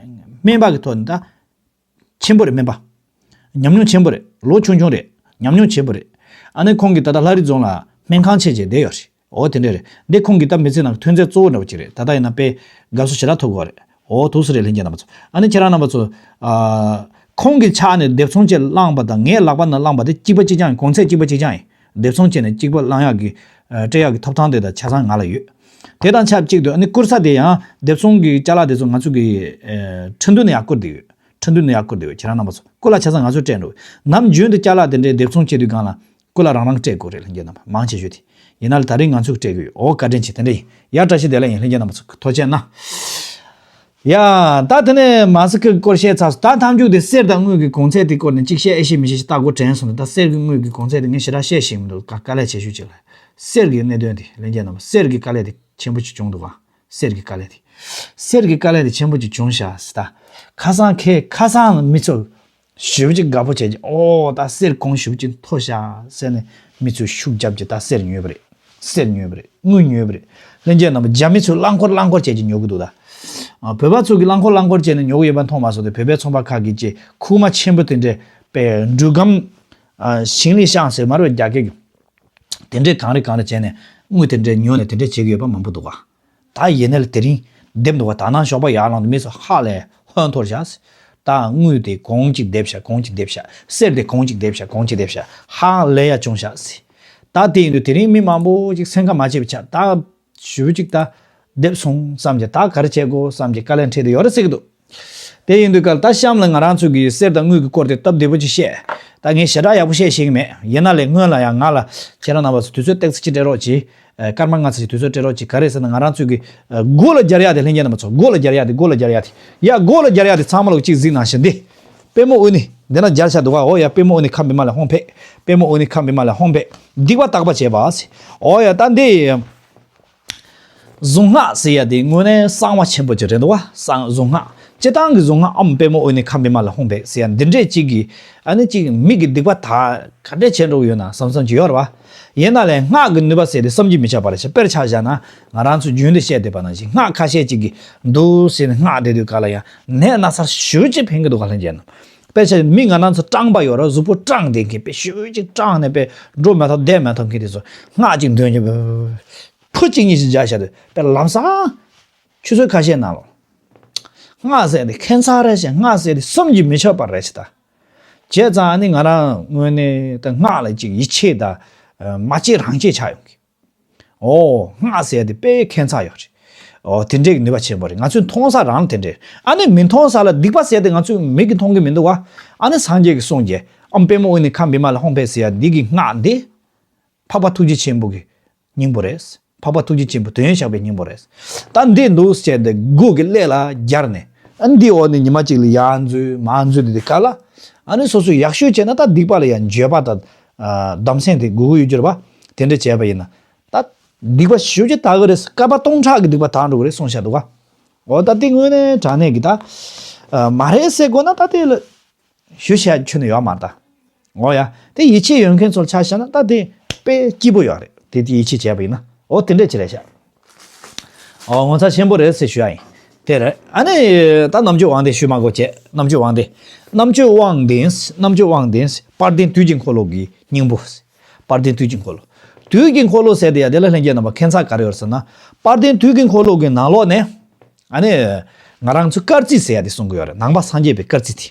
སྨན་པ་གི་ཐོག་ནས་ད་ཆེན་པོ་རེད། སྨན་པ་ཉམས་མྱོང་ཆེན་པོ་རེད། ལོ་ཆུང་ཆུང་རེད། ཉམས་མྱོང་ཆེན་པོ་རེད། ཨ་ནི་ཁོང་གིས་ད་ལྟ་ལྷ་རི་རྫོང་ལ་སྨན་ཁང་ཕྱེ་བྱས་བསྡད་ཡོད་རེད། འོ་དེ་འདྲ་རེད། འདི་ཁོང་གི་ད་མི་ཚེ་ནང་ཐོན་རྫས་གཙོ་བོ་འདྲ་བོ་ཅིག་རེད། ད་ལྟ་ཡིན་ན་དཔེ་དགའ་བསུ་ཞེ་དྲག་ཐོབ་དགོས་རེད། འོ་ཐུགས་སུ་རེད། ལྷན་རྒྱས་རྣམ་པ་ཚོ། ཨ་ནི་ཁྱེད་རང་རྣམ་པ་ཚོ། ཨ། ཁོང་གི་ཕྱག་ནས་སྡེབ་ཚོང་བྱས་བླངས་པ་དང་ངའི་ལག་པ་ནས་བླངས་པ་དེ་གཅིག་པ་གཅིག་རྐྱང་ཡིན། གོང་ཚད་གཅིག་པ་གཅིག་རྐྱང་ཡིན། སྡེབ་ཚོང་བྱས་ནས་གཅིག་པ་བླང་ཡག་གི་ཨ། སྤྲད་ཡག་གི་ཐོབ་ཐང་དེ་དང་ཆ་ཚང་ང་ལ་ཡོད། དེ་དང་ཆབས་ཅིག་ཏུ་ཨ་ནི་བསྐུར་ས་དེ་ཡང་སྡེབ་ཚོང་གི་ཅ་ལག་དེ་ཚོ་ང་ཚོ་གི་ཨ། ཁྲིན་ཏུའུ་ནས་ཡར་བསྐུར་བསྡད་ཡོད། ཁྲིན་ཏུའུ་ནས་ཡར་བསྐུར་བསྡད་ཡོད། ཁྱེད་རང་རྣམ་པ་ཚོ་སྐུ་ལ་ཆ་ཚང་ང་ཚོས་སྤྲད་འགྲོ། ནམ་རྒྱུན་དུ་ཅ་ལག་དེ་འདྲའི་སྡེབ་ཚོང་བྱེད་དུས་སྒང་ལ་སྐུ་ལ་རང་རང་སྤྲད་དགོས་རེད། ལྷན་རྒྱས་རྣམ་པ་མང་ཆེ་ཤོས་དེ། ཡིན་ན་ལ་ད་རིང་ང་ཚོས་སྤྲད་དགོས་ཡོད། འོ་བཀའ་དྲིན་ཆེ། དེ་འདྲ་ཡིན། ཡར་བཀྲ་ཤིས་བདེ་ལེགས་ཡིན། ལྷན་རྒྱས་རྣམ་པ་ཚོ་ཐུགས་རྗེ་གནང་། ཡ། ད་དེ་ནས་མ་སི་ཁི་སྐོར་བཤད་ཚར་སོང་། ད་མཐའ་མཇུག་དེ་གསེར་དང་དངུལ་གྱི་གོང་ཚད་དེ་སྐོར་ནས་གཅིག་བཤད་ཨེ་ཤེས་མི་ཤེས་ཤིག་ལྟ་དགོས་དྲན་སོང་། ད་གསེར་གྱི་དངུལ་གྱི་གོང་ཚད་དེ་ངས་ཞེ་དྲག་བཤད་ཤེས་མི་འདུག་དཀའ་ལས་ཆེ་ཤོས་ཅིག་ལ། གསེར་གྱི་གནད་དོན་དེ་ལྷན་རྒྱས་རྣམ་པ། གསེར་གྱི་དཀའ་ལས་དེ་ཆེན་པོ་ཅིག་བྱུང་འདུག་ག་གསེར་གྱི་དཀའ་ལས་དེ། གསེར་གྱི་དཀའ་ལས་དེ་ཆེན་པོ་ཅིག་བྱུང་ཤག་ཟེར། ད་ཁ་སང་ཁེ་ཁ་སང་མི་ཚོ་ཞེ་པོ་ཅིག་དགའ་པོ་བྱས་ཀྱི། ཨོ་ད་གསེར་གོང་ཞེ་པོ་ཅིག་མཐོ་ཤག་ཟེར་ནས་མི་ཚོས་ཤུགས་རྒྱབ་ཀྱི། ད་གསེར་ཉོས་པ་རེད། གསེར་ཉོས་པ་རེད། དངུལ་ཉོས་པ་རེད། ལྷན་རྒྱས་རྣམ་པ། རྒྱ་མི་ཚོས་རླངས་འཁོར་རླངས་འཁོར་བྱས་ཀྱི་ཉོ་གི་འདུག་ད། ཨ། བོད་པ་ཚོ་གིས་རླངས་འཁོར་རླངས་འཁོར་བྱས་ནས་ཉོ་གི་ཡོད་པ་མཐོང་མ་སོང་སྟེ། བོད་པའི་ཚོང་པ་ཁག་གིས་ཀྱི་ཁུག་མ་ཆེན་པོ་དེ་འདྲའི་པའི་འབྲུ་སྒམ། ཨ། ཞིང་ལི་ཤང་ཟེར་མ་རེད་པས། རྒྱ་སྐད་ཀྱི། དེ་འདྲའི་གང་རེ་གང་རེ་བྱས་ནས་དངུལ་དེ་འདྲའི་ཉོས་ནས་དེ་འདྲའི་བྱེད་ཀྱི་ཡོད་པ་མང་པོ་འདུག་ག་ད་ཡིན་ནའི་ལ་དེ་རིང་འདེམས་འདུག་ག་ད་ནང་ཞོགས་པ་ཡར་ལངས་དུས་མི་ཚོ་ཧ་ལས་ཧོན་འཐོར་བཞག་ཟེར། ད་དངུལ་དེ་གོང་གཅིག་འདེབས་ཤག་གོང་གཅིག་འདེབས་ཤག་གསེར་དེ་གོང་གཅིག་འདེབས་ཤག་གོང་གཅིག་འདེབས་ཤག་ཧ་ལས་ཡ་བྱུང་ཤག་ཟེར། ད་དེ་ཡིན་དུས་དེ་རིང་མི་མང་པོ་ཅིག་སེམས་ཁ་མ་སྐྱིད་པ་ཆགས། ད་ཞུ་ཅིག་ད་འདེབས་སོང་བསམ་གྱི། ད་ག་རེ་བྱེད་དགོས་བསམ་གྱི་དཀའ་ལས་འཕྲད་དེ་ཡོད་རེད་ཟེར་གྱི་འདུག་དེ་ཡིན་དུས་ག་ལ་ད་གཤམ་ལ་ང་རང་ཚོ་གི་གསེར་དང་དངུལ་གྱི་སྐོར་དེ་སྟབས་བདེ་པོ་ཅིག་བཤད། ད་ངས་ཞེ་དྲག་ཡག་པོ་བཤད་ཤེས་ཀྱི་མེད། ཡིན་ན་ལས་སྔོན་ལ་ཡང་ང་ལ་ཁྱེད་རང་རྣམ་པ་ཚོ་དུས་ཚོད་ཏོག་ཙམ་ཅིག་སྤྲད་རོགས་གྱིས། ཨ། སྐར་མ་ལྔ་ཙམ་ཅིག་དུས་ཚོད་སྤྲད་རོགས་གྱིས། ག་རེ་ཟེར་ན་ང་རང་ཚོ་གི་ཨ། མགོ་ལ་སྦྱར་ཡག་དེ། ལྷན་རྒྱས་རྣམ་པ་ཚོ། མགོ་ལ་སྦྱར་ཡག་དེ། མགོ་ལ་སྦྱར་ཡག་དེ། ཡ། མགོ་ལ་སྦྱར་ཡག་དེ་ཚང་མ་ལོག་ཅིག་གཟིགས་གནང་ཞིག་འདི་པད་མོ་དབུ་ནི། འདི་ན་སྦྱར་ཤག་འདུག་ག་འོ་ཡ། པད་མོ་དབུ་ནི་ཁམས་པདྨ་ལས་ཧཱུྃ་ཕཊ། པད་མོ་དབུ་ནི་ཁམས་པདྨ་ལས་ཧཱུྃ་ཕཊ། སྡིག་པ་དག་པ་བྱེད་པ་ཟེར། འོ་ཡ། ད་འདི་གཟུངས་སྔགས་ཟེར་ཡ་དེ་དངོས་གནས་གསང་བ་ཆེན་པོ་ཅིག་རེད་འདུག་ག་གསང་། གཟུངས་སྔགས། སྤྱིར་བཏང་གི་གཟུངས་སྔགས་ཨོཾ་པདྨོ་དབུ་ནི་ཁམས་པདྨ་ལ་ཧཱུྃ་ཕཊ་ཟེར་ཡ་འདི་འདྲས་ཅིག་གིས་ཨ་ནི་ཅིག་མི་གི་སྡིག་པ་དག་ག་འདྲས་བྱེད་འགྲོ་གི་ཡོད་ན་བསམ་བསམ་ཅིག་ཡོད་རེད་པ། ཡིན་ན་ལས་སྔགས་ཀྱི་ནུས་པ་ཟེར་དེ་བསམ་གྱིས་མི་ཁྱབ་པ་རེད་ཤག་དཔེར་ཆ་བཞག་ན་ང་རང་ཚོ་རྒྱུན་དུ་བཤད་བསྡད་པ་ནང་བཞིན་སྔགས་ཁ་ཤས་ཅིག་གིས་འདུག་ཟེར་ནས་སྔགས་བཟླས་དུས་ག་ལ་ཡང་ནད་ན་ཚ་ཞེ་པོ་ཅིག་ཕན་གྱི་འདུག་ག་ལྷན་རྒྱས་རྣམས། དཔེར་ཆ་མི་ང་རང་ཚོ་སྐྲངས་པ་ཡོད་རེད། གཟུགས་པོ་སྐྲངས་བསྡད་མཁན། དཔེ་ཞེ་པོ་ཅིག་སྐྲངས་ནས་དཔེ་འགྲོ་མི་ཐུབ་བསྡད་མི་ཐུབ་མཁན་དེ་ཚོ་སྔགས་ཅིག་འདོན་གྱི། ཕུ་གཅིག་གཉིས་ཤིག་སྦྱར་བཞག་དུས་དཔེ་ལམ་སང་ཆུ་ཚོད་ཁ་ཤས་ནང་ལོགས་སྔགས་ཟེར་དེ་ཁྱད་མཚར་རེད་ཤག་སྔགས་ཟེར་དེ་བསམ་གྱིས་མི་ཁྱབ་པ་རེད་ཤག་ད་བྱས་ཙང་ཨ་ནི་ང་རང་དངོས་གནས་ད་སྔགས་ལ་ཅིག་ཡིད་ཆེས་དང་མ་སྐྱེས་རང་སྐྱེས་ཆགས་ཡོང་གི། ཨོ། སྔགས་ཟེར་དེ་དཔེ་ཁྱད་མཚར་ཡོད་རེད། ཨོ། དེ་འདྲའི་ནུས་པ་ཆེན་པོ་རེད། ང་ཚོས་མཐོང་ས་རང་དེ་འདྲས། ཨ་ནི་མི་མཐོང་ས་ལ་སྡིག་པ་ཟེར་དེ་ང་ཚོས་མིག་གིས་མཐོང་གི་མི་འདུག་ག་ཨ་ནི་སངས་རྒྱས་ཀྱིས་གསུངས་རྗེས་ཨོཾ་པདྨོ་དབུ་ནི་ཁམས་པདྨ་ལ་ཧཱུྃ་ཕཊ་ཟེར་ཡ་འདི་གི་སྔགས་འདི། འཕགས་པ་ཐུགས་རྗེ་ཆེན་པོ་གི་སྙིང་པོ་རེད། འཕགས་པ་ཐུགས་རྗེ་ཆེན་པོ་དོན་ཡོད་ཞགས་པའི་སྙིང་པོ་རེད། ད་འདི་འདུག་ཟེར་ཏེ་སྒོ་གི་ཀླད་ལ་སྦྱར་ནས། ཨ་འདི་འོག་ནས་ཉི་མ་གཅིག་ལ་ཡར་འཛུལ་མར་འཛུལ་དེ་དེ་ག་ལ། ཨ་ནི་སོ་སོས་ཡག་ཤོས་བྱས་ན་ད་སྡིག་པ་ལ་ཡང་འགྱོད་པ་དང་། ཨ། བསྡམ་སེམས་དེ་དགོས་ཀྱི་ཡོད་རྒྱུ་རེད་པ། དེ་འདྲ་བྱས་པ་ཡིན་ན། ད་སྡིག་པ་ཞེ་པོ་ཅིག་དག་གི་རེད། བསྐལ་པ་སྟོང་ཕྲག་གི་སྡིག་པ་དག་འགྲོ་གི་རེད་གསུངས་བཞག་འདུག་ག་འོ་ད་དེ་དངོས་གནས་དྲང་གནས་ཀྱི་ད། ཨ། མ་རེད་ཟེར་དགོས་ན་ད་དེ་ལ། ཞུ་བྱས་ཁྱོན་ནས་ཡོད་མ་རེད་ད། འོ་ཡ། དེ་ཡིད་ཆེས་ཡོད་མཁན་ཚོར་ཆ་བཞག་ན་ད་དེ་དཔེ་སྐྱིད་པོ་ཡོད་རེད། དེ་དེ་ཡིད་ཆེས་བྱས་པ་ཡིན་ན། འོ་དེ་འདྲས་ཅིག་རེད་ཤག་འོ་ངོ་མཚར་ཆེན་པོ་རེད་ཟེར་ཞུ་ཡ་ཡིན། དེ་རེད། ཨ་ནི་ད་རྣམ་དཔྱོད་དབང་ལྡན་ཞུ་མ་དགོས་བྱས། རྣམ་དཔྱོད་དབང་ལྡན། རྣམ་དཔྱོད་དབང་ལྡན། རྣམ་དཔྱོད་དབང་ལྡན། དཔལ་ལྡན་དུས་ཀྱི་འཁོར་ལོ་གི་སྙིང་པོ། དཔལ་ལྡན་དུས་ཀྱི་འཁོར་ལོ། དུས་ཀྱི་འཁོར་ལོ་ཟེར་དེ་ཡ་དེ་ལ་ལྷན་རྒྱས་རྣམ་པ་ཁྱད་མཚར་ག་རེ་ཡོད་རེད་ཟེར་ན། དཔལ་ལྡན་དུས་ཀྱི་འཁོར་ལོ་གི་ནང་ལོགས་ནས། ཨ་ནི། ང་རང་ཚོ་སྐར་རྩིས་ཟེར་ཡ་དེ་གསུང་གི་ཡོད་རེད། ནང་པ་སངས་རྒྱས་པའི་སྐར་རྩིས་དེ།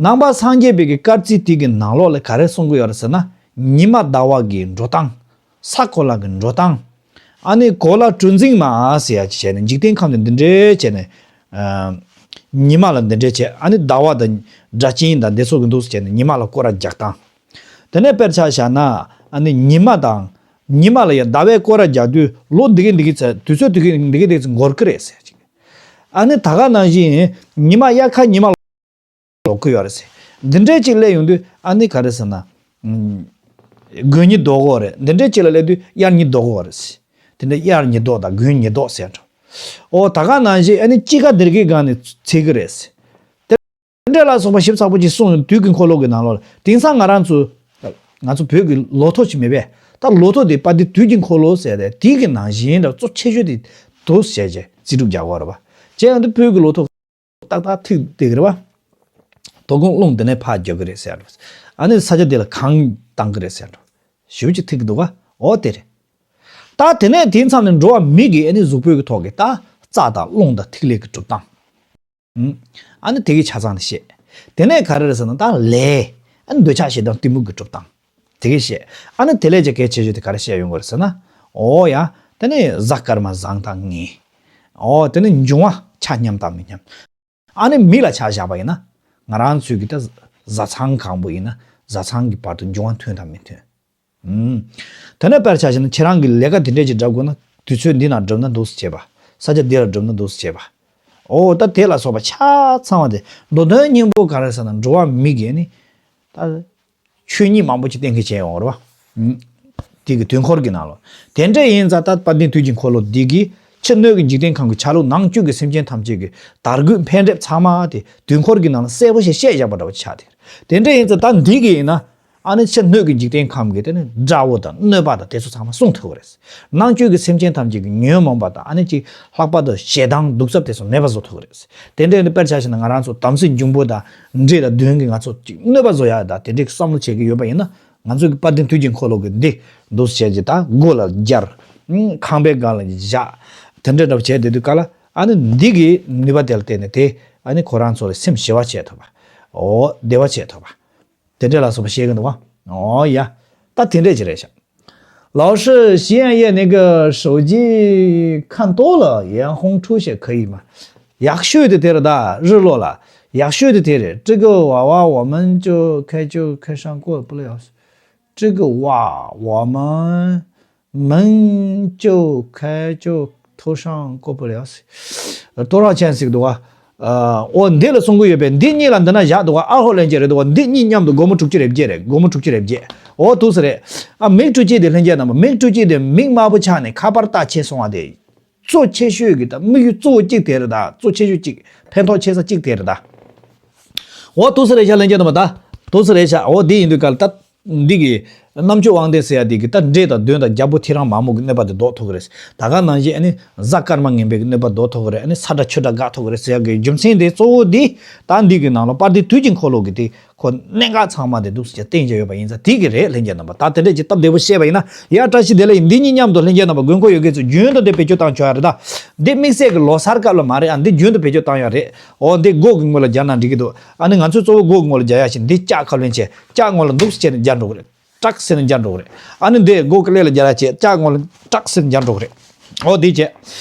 ནང་པ་སངས་རྒྱས་པའི་གི་སྐར་རྩིས་དེ་གི་ནང་ལོགས་ལ་ག་རེ་གསུང་གི་ཡོད་རེད་ཟེར་ན། ཉི་མ་ཟླ་བ་གི་འགྲོ་སྟངས། ས་གོ་ལ་གི་འགྲོ་སྟངས། ཨ་ནི་གོ་ལ་གྲུ་འཛིན་མ་ཟེར་ཡ་ཅིག་བྱས་ནས་འཇིག་རྟེན་ཁམས་དེ་འདི་འདྲས་བྱས་ནས། ཨ། ཉི་མ་ལ་འདི་འདྲས་བྱས། ཨ་ནི་ཟླ་བ་དང་སྒྲ་གཅན་དང་འདི་ཚོ་གི་འདུག་སེ་བྱས་ནས་ཉི་མ་ལ་སྐོར་ར་རྒྱག་སྟངས། དེ་ནས་དཔེར་ཆ་བཞག་ན། ཨ་ནི་ཉི་མ་དང་། ཉི་མ་ལ་ཡ་ཟླ་བས་སྐོར་ར་རྒྱག་དུས་ལོ་འདི་གི་འདི་གི་ཚེ་དུས་ཚོད་འདི་གི་འདི་གི་འདི་གི་ཚེ་འགོར་གི་རེད་ཟེར་ཅིག་ཨ་ནི་ད་ག་ནང་བཞིན་ཉི་མ་དབྱར་ཁ་ཉི་མ་ལོག་གི་ཡོད་རེད་ཟེར། འདི་འདྲས་ཅིག་སླེབས་ཡོང་དུས་ཨ་ནི་ག་རེ་ཟེར་ན། དགུན་ཉི་ལྡོག་གི་ཡོད་རེད། འདི་འདྲས་ཅིག་ལ་སླེབས་དུས་དབྱར་ཉི་ལྡོག་གི་ཡོད་རེད་ཟེར། དེ་འདྲ་དབྱར་ཉི་ལྡོག་དང་དགུན་ཉི་ལྡོག་ཟེར་འགྲོ། ཨོ་ད་ག་ནང་བཞིན་ཨ་ནི་དཔྱིད་ཀ་འདི་གི་སྒང་ནས་ཚེས་གི་རེད་ཟེར། དེ་འདྲ་ལ་སོགས་པ་ཞིབ་ཚགས་པོ་ཅིག་གསུངས་ཡོད། དུས་ཀྱི་འཁོར་ལོ་གི་ནང་ལོགས་ལ། དེང་སང་ང་རང་ཚོ། ང་ཚོ་བོད་ཀྱི་ལོ་ཐོ་ཞིག་མེད་པས། ད་ལོ་ཐོ་དེ་དཔལ་ལྡན་དུས་ཀྱི་འཁོར་ལོ་ཟེར་ཏེ་དེའི་གི་ནང་བཞིན་འདྲ་གཙོ་ཆེ་ཤོས་དེ་འདུག་སེ་བྱས་རྗེས་རྩིས་སྒྲུབ་རྒྱག་དགོས་རེད་པ། བྱས་ཡང་དེ་བོད་ཀྱི་ལོ་ཐོ་ཏག་ཏག་ཐིག་དེ་གི་རེད་པ། དོ་དགོང་རླུང་དེ་ནས་ཕར་རྒྱག་གི་རེད་ཟེར་འགྲོ། ཨ་ནི་ས་ཆ་དེ་ལ་གངས་བཏང་གི་རེད་ཟེར་འགྲོ། ཞེ་པོ་ཅིག་ཐིག་གི་འདུག་ག་འོ་དེ་རེད། ད་དེ་ནས་དེའི་མཚམས་ནས་འགྲོ་བ་མི་གི་ཨ་ནི་གཟུགས་པོའི་གི་ཐོག་གི་ད་རྩ་དང་རླུང་དང་ཐིག་ལེ་གི་གྲུབ་སྟངས། ཨ་ནི་དེ་གི་ཆ་ཚང་དེ་བཤད། དེ་ནས་ག་རེ་རེད་ཟེར་ན་ད་ལས། ཨ་ནི་འདོད་ཆགས་ཞེ་སྡང་གཏི་མུག་གི་གྲུབ་སྟངས། དེ་གི་བཤད། ཨ་ནི་དེ་ལས་ཀྱང་གལ་ཆེ་ཤོས་དེ་ག་རེ་བཤད་ཡོང་གི་རེད་ཟེར་ན། འོ་ཡ། དེ་ནི་གཟའ་སྐར་མ་བཟང་དང་ངན། འོ་དེ་ནི་འབྱུང་བ་ཆ་མཉམ་དང་མི་མཉམ། ཨ་ནི་མི་ལ་ཆ་བཞག་པ་ཡིན་ན། ང་རང་ཚོའི་གི་ད་བཟའ་ཚང་གང་པོ་ཡིན་ན་བཟའ་ཚང་གི་བར་དུ་འབྱུང་བ་མཐུན་དང་མི་མཐུན། ཨུམ། དེ་ནས་དཔེར་ཆ་བཞག་ན་ཁྱེད་རང་གི་ལས་ཀ་དེ་འདྲས་ཅིག་སྒྲུབ་དགོས་ན་དུས་ཚོད་འདི་ན་སྒྲུབ་ན་འདུག་སེ་བྱེད་པ། ས་ཆ་འདི་ལ་སྒྲུབ་ན་འདུག་སེ་བྱེད་པ། འོ་ད་དེ་ལ་སོགས་པ་ཆ་ཚང་བ་དེ་མདོ་དོན་སྙིང་པོ་ག་རེ་ཟེར་ན་འགྲོ་བ་མི་གིས་ནི། ད། ཆོས་ཉིད་མང་པོ་ཅིག་གཏན་འཁེལ་བྱས་ཡོང་རེད་བ། ཨུམ། དེ་གི་དུས་འཁོར་གྱི་ནང་ལ། དེ་འདྲས་ཡིན་ཙང་ད་དཔལ་ལྡན་དུས་ཀྱི་འཁོར་ལོ་འདི་གིས་ཕྱི་སྣོད་ཀྱི་འཇིག་རྟེན་ཁམས་ཀྱི་ཆ་ལུགས་ནང་བཅུད་ཀྱི་སེམས་ཅན་ཐམས་ཅད་ཀྱི་དར་རྒུད་འཕེལ་འགྲིབ་ཚང་མ་དེ་དུས་འཁོར་གྱི་ནང་ལ་གསལ་པོ་ཞིག་བཤད་བཞག་པ་འདྲ་བོ་ཆགས་ཏེ། དེ་འདྲས་ཡིན་ཙང་ད་འདི་གི་ཡིན་ན། ཨ་ནི་ཕྱི་སྣོད་ཀྱི་འཇིག་རྟེན་ཁམས་ཀྱི་དེ་ནི་དགྲ་བོ་དང་གནོད་པ་དང་དེ་ཚོ་ཚང་མ་སྲུང་ཐུབ་ཀྱི་རེད། ནང་བཅུད་ཀྱི་སེམས་ཅན་ཐམས་ཅད་ཀྱི་ཉོན་མོངས་པ་དང་ཨ་ནི་ཅིག་ལྷག་པར་དུ་ཞེ་སྡང་གདུག་རྩུབ་དེ་ཚོ་མེད་པ་བཟོ་ཐུབ་ཀྱི་རེད། དེ་འདྲའི་དཔེར་ཆ་བཞག་ན་ང་རང་ཚོ་དམ་སྲི་འབྱུང་པོ་དང་འདྲེ་དང་གདོན་གྱིས་ང་ཚོ་ཅིག་གནོད་པ་བཟོ་ཡག་དང་དེ་འདྲའི་བསམ་བློ་བྱེད་ཀྱི་ཡོད་པ་ཡིན་ན་ང་ཚོ་གི་དཔལ་ལྡན་དུས་ཀྱི་འཁོར་ལོ་གི་འདི་འདུག་སེ་བྱས་ཀྱི་ད་སྒོ་ལ་སྦྱར། ཁང་པའི་སྒང་ལ་བཞག་དེ་འདྲ་འདྲ་བྱས་བསྡད་དུས་ག་ལ་ཨ་ནི་འདི་གི་ནུས་པ་དེ་ལ་བརྟེན་ནས་དེ་ཨ་ནི་ཁོ་རང་ཚོ་ལ་སེམས་ཞི་བ་བྱེད་ཐུབ་པ། འོ་བདེ་བ་བྱེད་ཐུབ་པ། དེ་འདྲ་ལ་སོགས་པ་བཤད་ཀྱི་འདུག་བ། འོ་ཡ། ད་དེ་འདྲས་ཅིག་རེད་ཤག 老师，实验液那个手机看多了，眼红出血可以吗？ཡག་ཤོས་དེ་དེ་རེད་ད། རི་ལོ་ལ། ཡག་ཤོས་དེ་དེ་རེད།这个娃娃我们就开就开上过不了。这个娃我们 门就开就头上过不了。 ཐོ་རངས་ཅན་ཟེར་གྱི་འདུག་བ། ཨ། འོ་འདི་ལ་གསུང་གི་ཡོད་པས། འདི་གཉིས་ལ་འདི་ན་བཞག་འདུག་བ། ཨར་ཧོ་ལྷན་སྐྱེས་རེད་འདུག་བ། འདི་གཉིས་མཉམ་དུ་སྒོར་མོ་དྲུག་ཅུ་རེ་བརྒྱད་རེད། སྒོར་མོ་དྲུག་ཅུ་རེ་བརྒྱད། འོ་འདུག་སེ་རེད། ཨ། མིག་བཀྲུ་སྤྱད་དེ་ལྷན་སྐྱེས་རྣམ་པ། མིག་བཀྲུ་སྤྱད་དེ་མིག་དམར་པོ་ཆགས་ནས་ཁ་པར་ལྟ་ཆེ་སོང་བ་དེ། གཙོ་ཆེ་ཤོས་ཀྱི་ད་དམིགས་ཡུལ་གཙོ་བོ་གཅིག་དེ་རེད་ད། གཙོ་ཆེ་ཤོས་གཅིག་ཕན་ཐོགས་ཆེ་ས་གཅིག་དེ་རེད་ད། འོ་འདུག་སེ་རེད་ཤག་ལྷན་སྐྱེས་རྣམ་པ་ད། འདུག་སེ་རེད་ཤག་འོ་འདི་ཡིན་དུས་ག་ལ་ད། འདི་གི་རྣམ་དཔྱོད་དབང་ལྡན་ཟེར་ཡ་འདི་གི་ད་འདྲེ་དང་གདོན་དང་རྒྱལ་པོ་ཐེའུ་རང་མ་མོ་གི་གནོད་པ་དེ་ཟློག་ཐུབ་ཀྱི་རེད། ད་ག་ནང་བཞིན་ཨ་ནི་གཟའ་སྐར་མ་ངན་པའི་གི་གནོད་པ་ཟློག་ཐུབ་ཀྱི་རེད། ཨ་ནི་ས་ཁྲ་ཆུ་ཁྲ་འགག་ཐུབ་ཀྱི་རེད་ཟེར་ཡ་གི་རྒྱུ་མཚན་དེ་གཙོ་བོ་འདི་ད་འདི་གི་ནང་ལ་དཔལ་ལྡན་དུས་ཀྱི་འཁོར་ལོ་གི་དེ་ཁོ་གནད་འགག་ཚང་མ་དེ་འདུག་སེ་བསྟན་བྱས་ཡོད་པ་ཡིན་ཙང་དེ་གི་རེད་ལྷན་རྒྱས་རྣམ་པ། ད་དེ་འདྲས་ཀྱི་སྟབས་བདེ་པོ་བཤད་པ་ཡིན་ན་ཡ་བཀྲ་ཤིས་བདེ་ལེགས་ཡིན། འདི་གཉིས་མཉམ་དུ་ལྷན་རྒྱས་རྣམ་པ་དགོས་མཁོ་ཡོད་མཁན་ཚོ་རྒྱུན་དུ་འདི་བེད་སྤྱོད་བཏང་ཆོག་ཡ་རེད་ད། འདི་དམིགས་བསལ་གྱི་ལོ་གསར་སྐབས་ལ་མ་རེད། ཨ། འདི་རྒྱུན་དུ་བེད་སྤྱོད་བཏང་ཡ་རེད། འོ་འདི་སྒོ་གི་ངོས་ལ་སྦྱར་ན་འགྲིག་གི་འདུག་ཨ་ནི་ང་ཚོས་གཙོ་བོ་སྒོ་གི་ངོས་ལ་སྦྱར་ཡ་ཞིག་འདི་ལྕགས་ཁ་ལོན་བྱས་ལྕགས་ངོས་ལ་འདུག་སེ་བྱས་ནས་སྦྱར་འགྲོ་གི་རེད། ཏྲག་ཟེར་ནས་སྦྱར་འགྲོ་གི་རེད། ཨ་ནི་འདི་སྒོ་གི་ཀླད་ལ་སྦྱར་ཡ་བྱས་ལྕགས་ངོས་ལ་ཏྲག་ཟེར་ནས་སྦྱར་འགྲོ་གི་རེད། འོ་འདི་བྱས།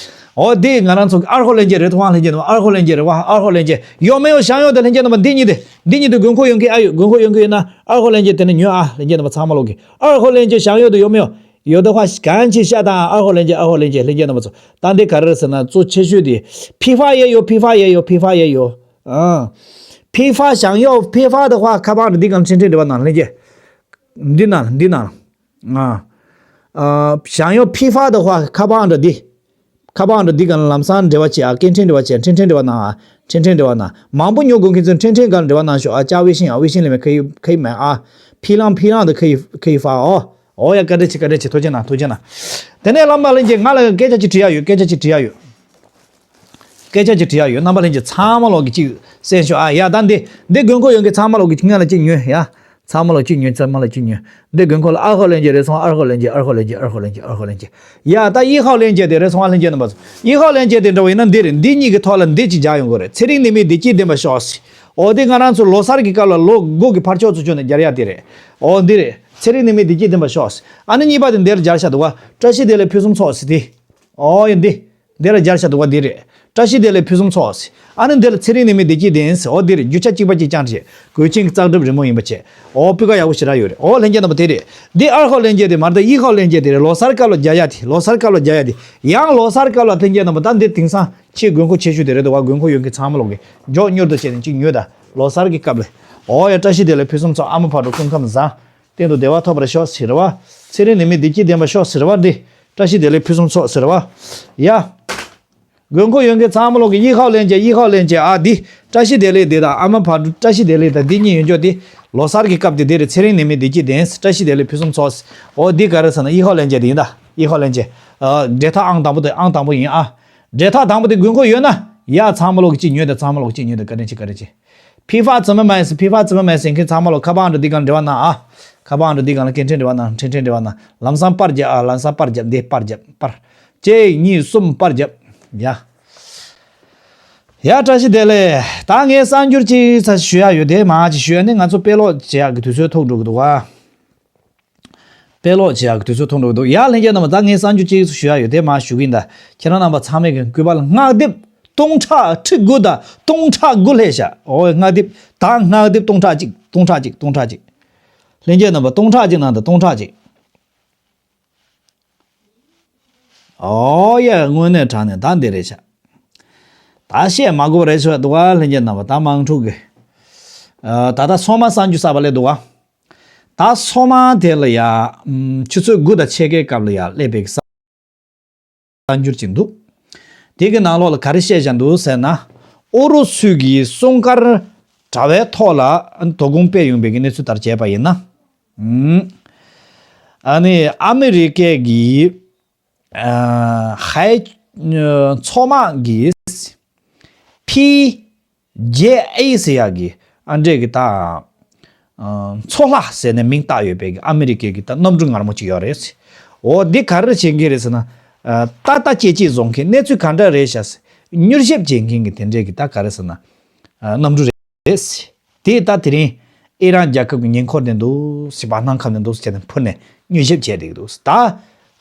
འོ་འདི་ང་རང་ཚོ་གི་ཨར་ཧོ་ལྷན་རྒྱས་རེད། ཐོ་ཧང་ལྷན་རྒྱས་རེད་བ། ཨར་ཧོ་ལྷན་རྒྱས་རེད་བ། ཨར་ཧོ་ལྷན་རྒྱས་ཡོད་མེད་ཡོད་བྱང་ཡོད་དེ་ལྷན་རྒྱས་རྣམ་པ་འདི་གཉིས་དེ། འདི་གཉིས་དེ་དགོས་མཁོ་ཡོད་མཁན་ཨ་ཡོད། དགོས་མཁོ་ཡོད་མཁན་ཡོད་ན་ཨར་ཧོ་ལྷན་རྒྱས་དེ་ནས་ཉོས་ཨ། ལྷན་རྒྱས་རྣམ་པ་ཚང་མ་ལོག་གི་ཨར་ཧོ་ལྷན་རྒྱས་བྱང་ཡོད་དེ་ཡོད་མེད་ཡོད། ཡོད་དེ་ཧ་གང་ཆེ་ཤ་དང་ཨར་ཧོ་ལྷན་རྒྱས། ཨར་ཧོ་ལྷན་རྒྱས་ལྷན་རྒྱས་རྣམ་པ་ཚོ། ད་འདི་ག་རེ་རེད་ཟེར་ན་གཙོ་ཆེ་ཤོས་དེ་ཕི་ཧྥ་ཡེ་ཡོད། ཕི་ཧྥ་ཡེ་ཡོད། ཕི་ཧྥ་ཡེ་ཡོད། ཨ། ཕི་ཧྥ་བྱང་ཡོད། ཕི་ཧྥ་དེ་ཧ་ཁ་པང་འདི་གང་འཕྲིན་འཕྲིན་འདྲི་བ་ནང་ལྷན་རྒྱས། འདི་ན་འདི་ན། ཨ། ཨ། བྱང་ཡོད་ཕི་ཧྥ་དེ་ཧ་ཁ་པང་འདྲ་འདི། ཁ་པང་འདྲ་འདི་གང་ལམ་སང་འབྲེལ་བ་བྱེད་ཨ། སྐད་འཕྲིན་འབྲེལ་བ་བྱེད། འཕྲིན་འཕྲིན་འབྲེལ་བ་གནང་ཨ། འཕྲིན་འཕྲིན་འབྲེལ་བ་གནང་། མང་པོ་ཉོ་དགོས་མཁན་ཚོས་འཕྲིན་འཕྲིན་སྒང་འབྲེལ་བ་གནང་ཤོག་ཨ།加微信啊，微信里面可以可以买啊。批量批量的可以可以发哦。哦呀，该这去该这去，拖进来拖进来。དེ་ནས་ལམ་པ་ལྷན་རྒྱས་ང་ལ་སྐད་ཆ་ཅིག་དྲི་ཡ་ཡོད། སྐད་ཆ་ཅིག་དྲི་ཡ་ཡོད། སྐད་ཆ་ཅིག་དྲི་ཡ་ཡོད། རྣམ་པ་ལྷན་རྒྱས་ཚང་མ་ལོག་གི་ཅིག་གསན་ཤོག་ཨ། ཡ་ད་འདི་འདི་དགོས་མཁོ་ཡོད་མཁན་ཚང་མ་ལོག་གི་ང་ལ་ཅིག་ཉོས་ཡ། ཚང་མ་ལོག་ཅིག་ཉོས། ཚང་མ་ལོག་ཅིག་ཉོས། འདི་དགོས་མཁོ་ལ་ཨར་ཧོ་ལྷན་རྒྱས་རེད་སོང་། ཨར་ཧོ་ལྷན་རྒྱས། ཨར་ཧོ་ལྷན་རྒྱས། ཨར་ཧོ་ལྷན་རྒྱས། ཨར་ཧོ་ལྷན་རྒྱས། ཡ་ད་ཡི་ཧོ་ལྷན་རྒྱས་དེ་རེད་སོང་། ཨ། ལྷན་རྒྱས་རྣམ་པ་ཚོ། ཡི་ཧོ་ལྷན་རྒྱས་དེ་འདྲ་བ་ཡིན་ན་འདི་རེད། འདི་གཉིས་ཀྱི་ཐོག་ལ་འདི་ཅིག་སྦྱར་ཡོང་གི་རེད། ཚེ་རིང་ནད་མེད་བདེ་སྐྱིད་ལྡན་པར་ཤོག་ཟེར། འོ་དེ་ང་རང་ཚོ་ལོ་གསར་གྱི་སྐབས་ལ་ལོ་སྒོ་གི་ཕར་ཕྱོགས་ཚུར་ཕྱོགས་ནས་སྦྱར་ཡ་དེ་རེད། འོ་འདི་རེད། ཚེ་རིང་ནད་མེད་བདེ་སྐྱིད་ལྡན་པར་ཤོག་ཟེར། ཨ་ནི་གཉིས་པ་དེ་འདིར་སྦྱར་བཞག་འདུག་བ། བཀྲ་ཤིས་བདེ་ལེགས་ཕུན་སུམ་ཚོགས་ཟེར་དེ། འོ་ཡ་འདི། འདི་ལ་སྦྱར་བཞག་འདུག་བ། འདི་རེད། བཀྲ་ཤིས་བདེ་ལེགས་ཕུན་སུམ་ཚོགས་ཟེར། ཨ་ནི་འདི་ལ་ཚེ་རིང་ནད་མེད་བདེ་སྐྱིད་ལྡན་ཟེར། འོ་འདི་རེད། རྒྱུ་ཆ་གཅིག་པ་གཅིག་རྐྱང་རེད། གོས་ཆེན་གྱི་བཙག་གྲབས་རི་མོ་ཡིན་པ་བྱས། འོ་སྤུས་ཀ་ཡག་པོ་ཞེ་དྲག་ཡོད་རེད། འོ་ལྷན་རྒྱས་རྣམ་པ་དེ་རེད། འདི་ཨར་ཧོ་ལྷན་རྒྱས་དེ་མ་རེད་ད། ཡི་ཧོ་ལྷན་རྒྱས་དེ་རེད། ལོ་གསར་སྐབས་ལ་རྒྱག་ཡ་དེ། ལོ་གསར་སྐབས་ལ་རྒྱག་ཡ་དེ། ཡང་ལོ་གསར་སྐབས་ལ་ལྷན་རྒྱས་རྣམ་པ་ད་འདི་དེང་སང་ཆེས་དགོས་མཁོ་ཆེ་ཤོས་དེ་རེད་འདུག་བ། དགོས་མཁོ་ཡོད་མཁན་ཚང་མ་ལོག་གི་མགྱོགས་མྱུར་དུ་བྱས་ནས་གཅིག་ཉོས་ད། ལོ་གསར་གྱི་སྐབས་ལ། འོ་ཡ་བཀྲ་ཤིས་བདེ་ལེགས་ཕུན་སུམ་ཚོགས། ཨ་མ་བག་དྲོ་སྐུ་ཁམས་བཟང་། གཏན་དུ་བདེ་བ་ཐོབ་པར་ཤོག་ཟེར་བ། ཚེ་རིང་ནད་མེད་བདེ་སྐྱིད་ལྡན་པར་ཤོག་ཟེར་བ་འདི། བཀྲ་ཤིས་བདེ་ལེགས་ཕུན་སུམ་ཚོགས་ཟེར་བ། ཡ། དགོས་མཁོ་ཡོད་མཁན་ཚང་མ་ལོག་གི་ཡིག་ཧོ་ལེན་བྱས། ཡིག་ཧོ་ལེན་བྱས། ཨ་འདི་བཀྲ་ཤིས་བདེ་ལེགས་འདི་དང་ཨ་མ་བག་དྲོ་བཀྲ་ཤིས་བདེ་ལེགས་དང་འདི་གཉིས་ཡོད་འཇོག་འདི་ལོ་གསར་གྱི་སྐབས་དེ་དེ་རེད། ཚེ་རིང་ནད་མེད་བདེ་སྐྱིད་ལྡན། བཀྲ་ཤིས་བདེ་ལེགས་ཕུན་སུམ་ཚོགས། འོ་འདི་ག་རེ་ཟེར་ན་ཡིག་ཧོ་ལེན་བྱས་དེ་ཡིན་ད། ཡིག་ཧོ་ལེན་བྱས། ཨ་འབྲེལ་ཐག་ཨང་དང་པོ་དེ་ཨང་དང་པོ་ཡིན་ཨ། འབྲེལ་ཐག་དང་པོ་དེ་དགོས་མཁོ་ཡོད་ན་ཡ་ཚང་མ་ལོག་གི་གཅིག་ཉོས་དང་། ཚང་མ་ལོག་གི་གཅིག་ཉོས་དང་། བཀའ་དྲིན་ཆེ། བཀའ་དྲིན་ཆེ། ཕི་ཧྥ་ཙི་མ་མ་ཟེར། ཕི་ཧྥ་ཙི་མ་མ་ཟེར་མཁན་ཚང་མ་ལོག་ཁ་པར་འདྲ་འདི་གང་འབྲེལ་བ་གནང་ཨ། ཁ་པར་འདྲ་འདི་གང་ལ་སྐད་འཕྲིན་འབྲེལ་བ་གནང་། འཕྲིན་འཕྲིན་འབྲེལ་བ་གནང་། ལམ་སང་པར་རྒྱབ་ཨ། ལམ་སང་པར་རྒྱབ། འདི་པར་རྒྱབ་པར། གཅིག་གཉིས་གསུམ་པར་རྒྱབ། ཡ། ཡ་བཀྲ་ཤིས་བདེ་ལེགས། ད་ངས་གསར་འགྱུར་གཅིག་ཚ་ཞུ་ཡ་ཡོད། དེ་མ་གཅིག་ཞུ་ཡ་ནི་ང་ཚོ་དཔེ་ཀློག་བྱེད་ཡག་གི་དུས་ཚོད་ཐུག་འགྲོ་གི་འདུག་ཨ། དཔེ་ཀློག་བྱེད་ཡག་དུས་ཚོད་ཐུག་འགྲོ་འདུག་ཡ་ལྷན་རྒྱས་རྣམ་པ། ད་ངས་གསར་འགྱུར་གཅིག་ཞུ་ཡ་ཡོད། དེ་མ་ཞུ་གི་ཡིན། ད་ཁྱེད་རང་རྣམ་པ་ཚང་མས་གི་སྐུ་པར་ལ་སྔགས་དེབ་སྟོང་ཕྲག་ཁྲི་དགུ་དང་སྟོང་ཕྲག་དགུ་ལྷས་ཤག་འོ་སྔགས་དེབ། ད་སྔགས་དེབ་སྟོང་ཕྲག་གཅིག་སྟོང་ཕྲག་གཅིག་སྟོང་ཕྲག་གཅིག་ལྷན་རྒྱས་རྣམ་པ་སྟོང་ཕྲག་གཅིག་ནང་དུ་སྟོང་ཕྲག་གཅིག་འོ་ཡ་དངོས་གནས་དྲང་གནས་ད་འདི་རེད་ཤག་ད་བཤད་མ་དགོས་པ་རེད་ཤག་འདུག་ག་ལྷན་རྒྱས་རྣམ་པ། ད་དམངས་ཁྲོད་ཀྱི་ཨ་ད་ལྟ་སོ་མ་གསར་འགྱུར་གསར་པ་སླེབས་འདུག་ག་ད་སོ་མ་དེ་ལ་ཡ་ཨམ་ཆུ་ཚོད་དགུ་དང་ཕྱེད་ཀའི་སྐབས་ལ་ཡ་སླེབས་པའི་གསར་འགྱུར་ཅིག་འདུག་དེ་གི་ནང་ལོགས་ལ་ག་རེ་བཤད་བཞག་འདུག་ཟེར་ན། ཨུ་རུ་སུ་གི་སྲུང་སྐར་དྲ་བའི་ཐོག་ལ་དོ་དགོང་སྤེལ་ཡོང་བའི་གི་གནས་ཚུལ་ལྟར་བྱས་པ་ཡིན་ན། ཨམ་ཨ་ནི་ཨ་མི་རི་ཀའི་གི་ཨ་ཧའི་ཨ་མཚོ་དམག་གི་ཕི་ཇེ་ཨེ་ཟེར་ཡག་གི་ཨ་འདྲས་གི་ད་ཨ་མཚོ་ལྷ་ཟེར་ནས་མིང་བཏགས་ཡོད་པའི་གི་ཨ་མི་རི་ཀའི་གི་ད་གནམ་གྲུ་ངར་མོ་ཅིག་ཡོད་རེད། འོ་འདི་ག་རེ་བྱེད་མཁན་རེད་ཟེར་ན། ཨ་ཏག་ཏག་ཅེ་ཅེ་བཟོ་མཁན། གནས་ཚུལ་ག་འདྲ་རེད་ཤག་ཟེར་མྱུལ་ཞིབ་བྱེད་མཁན་གི་དེ་འདྲས་གི་ད་ག་རེ་ཟེར་ན། ཨ་གནམ་གྲུ་རེད། རེད། དེ་ད་དེ་རིང་ཨི་རན་རྒྱལ་ཁབ་ཀྱི་ཉེ་འཁོར་ནས་འདུག་སེ་བར་སྣང་ཁམས་ནས་འདུག་སེ་བྱས་ནས་འཕུར་ནས་མྱུལ་ཞིབ་བྱས་བསྡད་ཀྱི་འདུག་ད་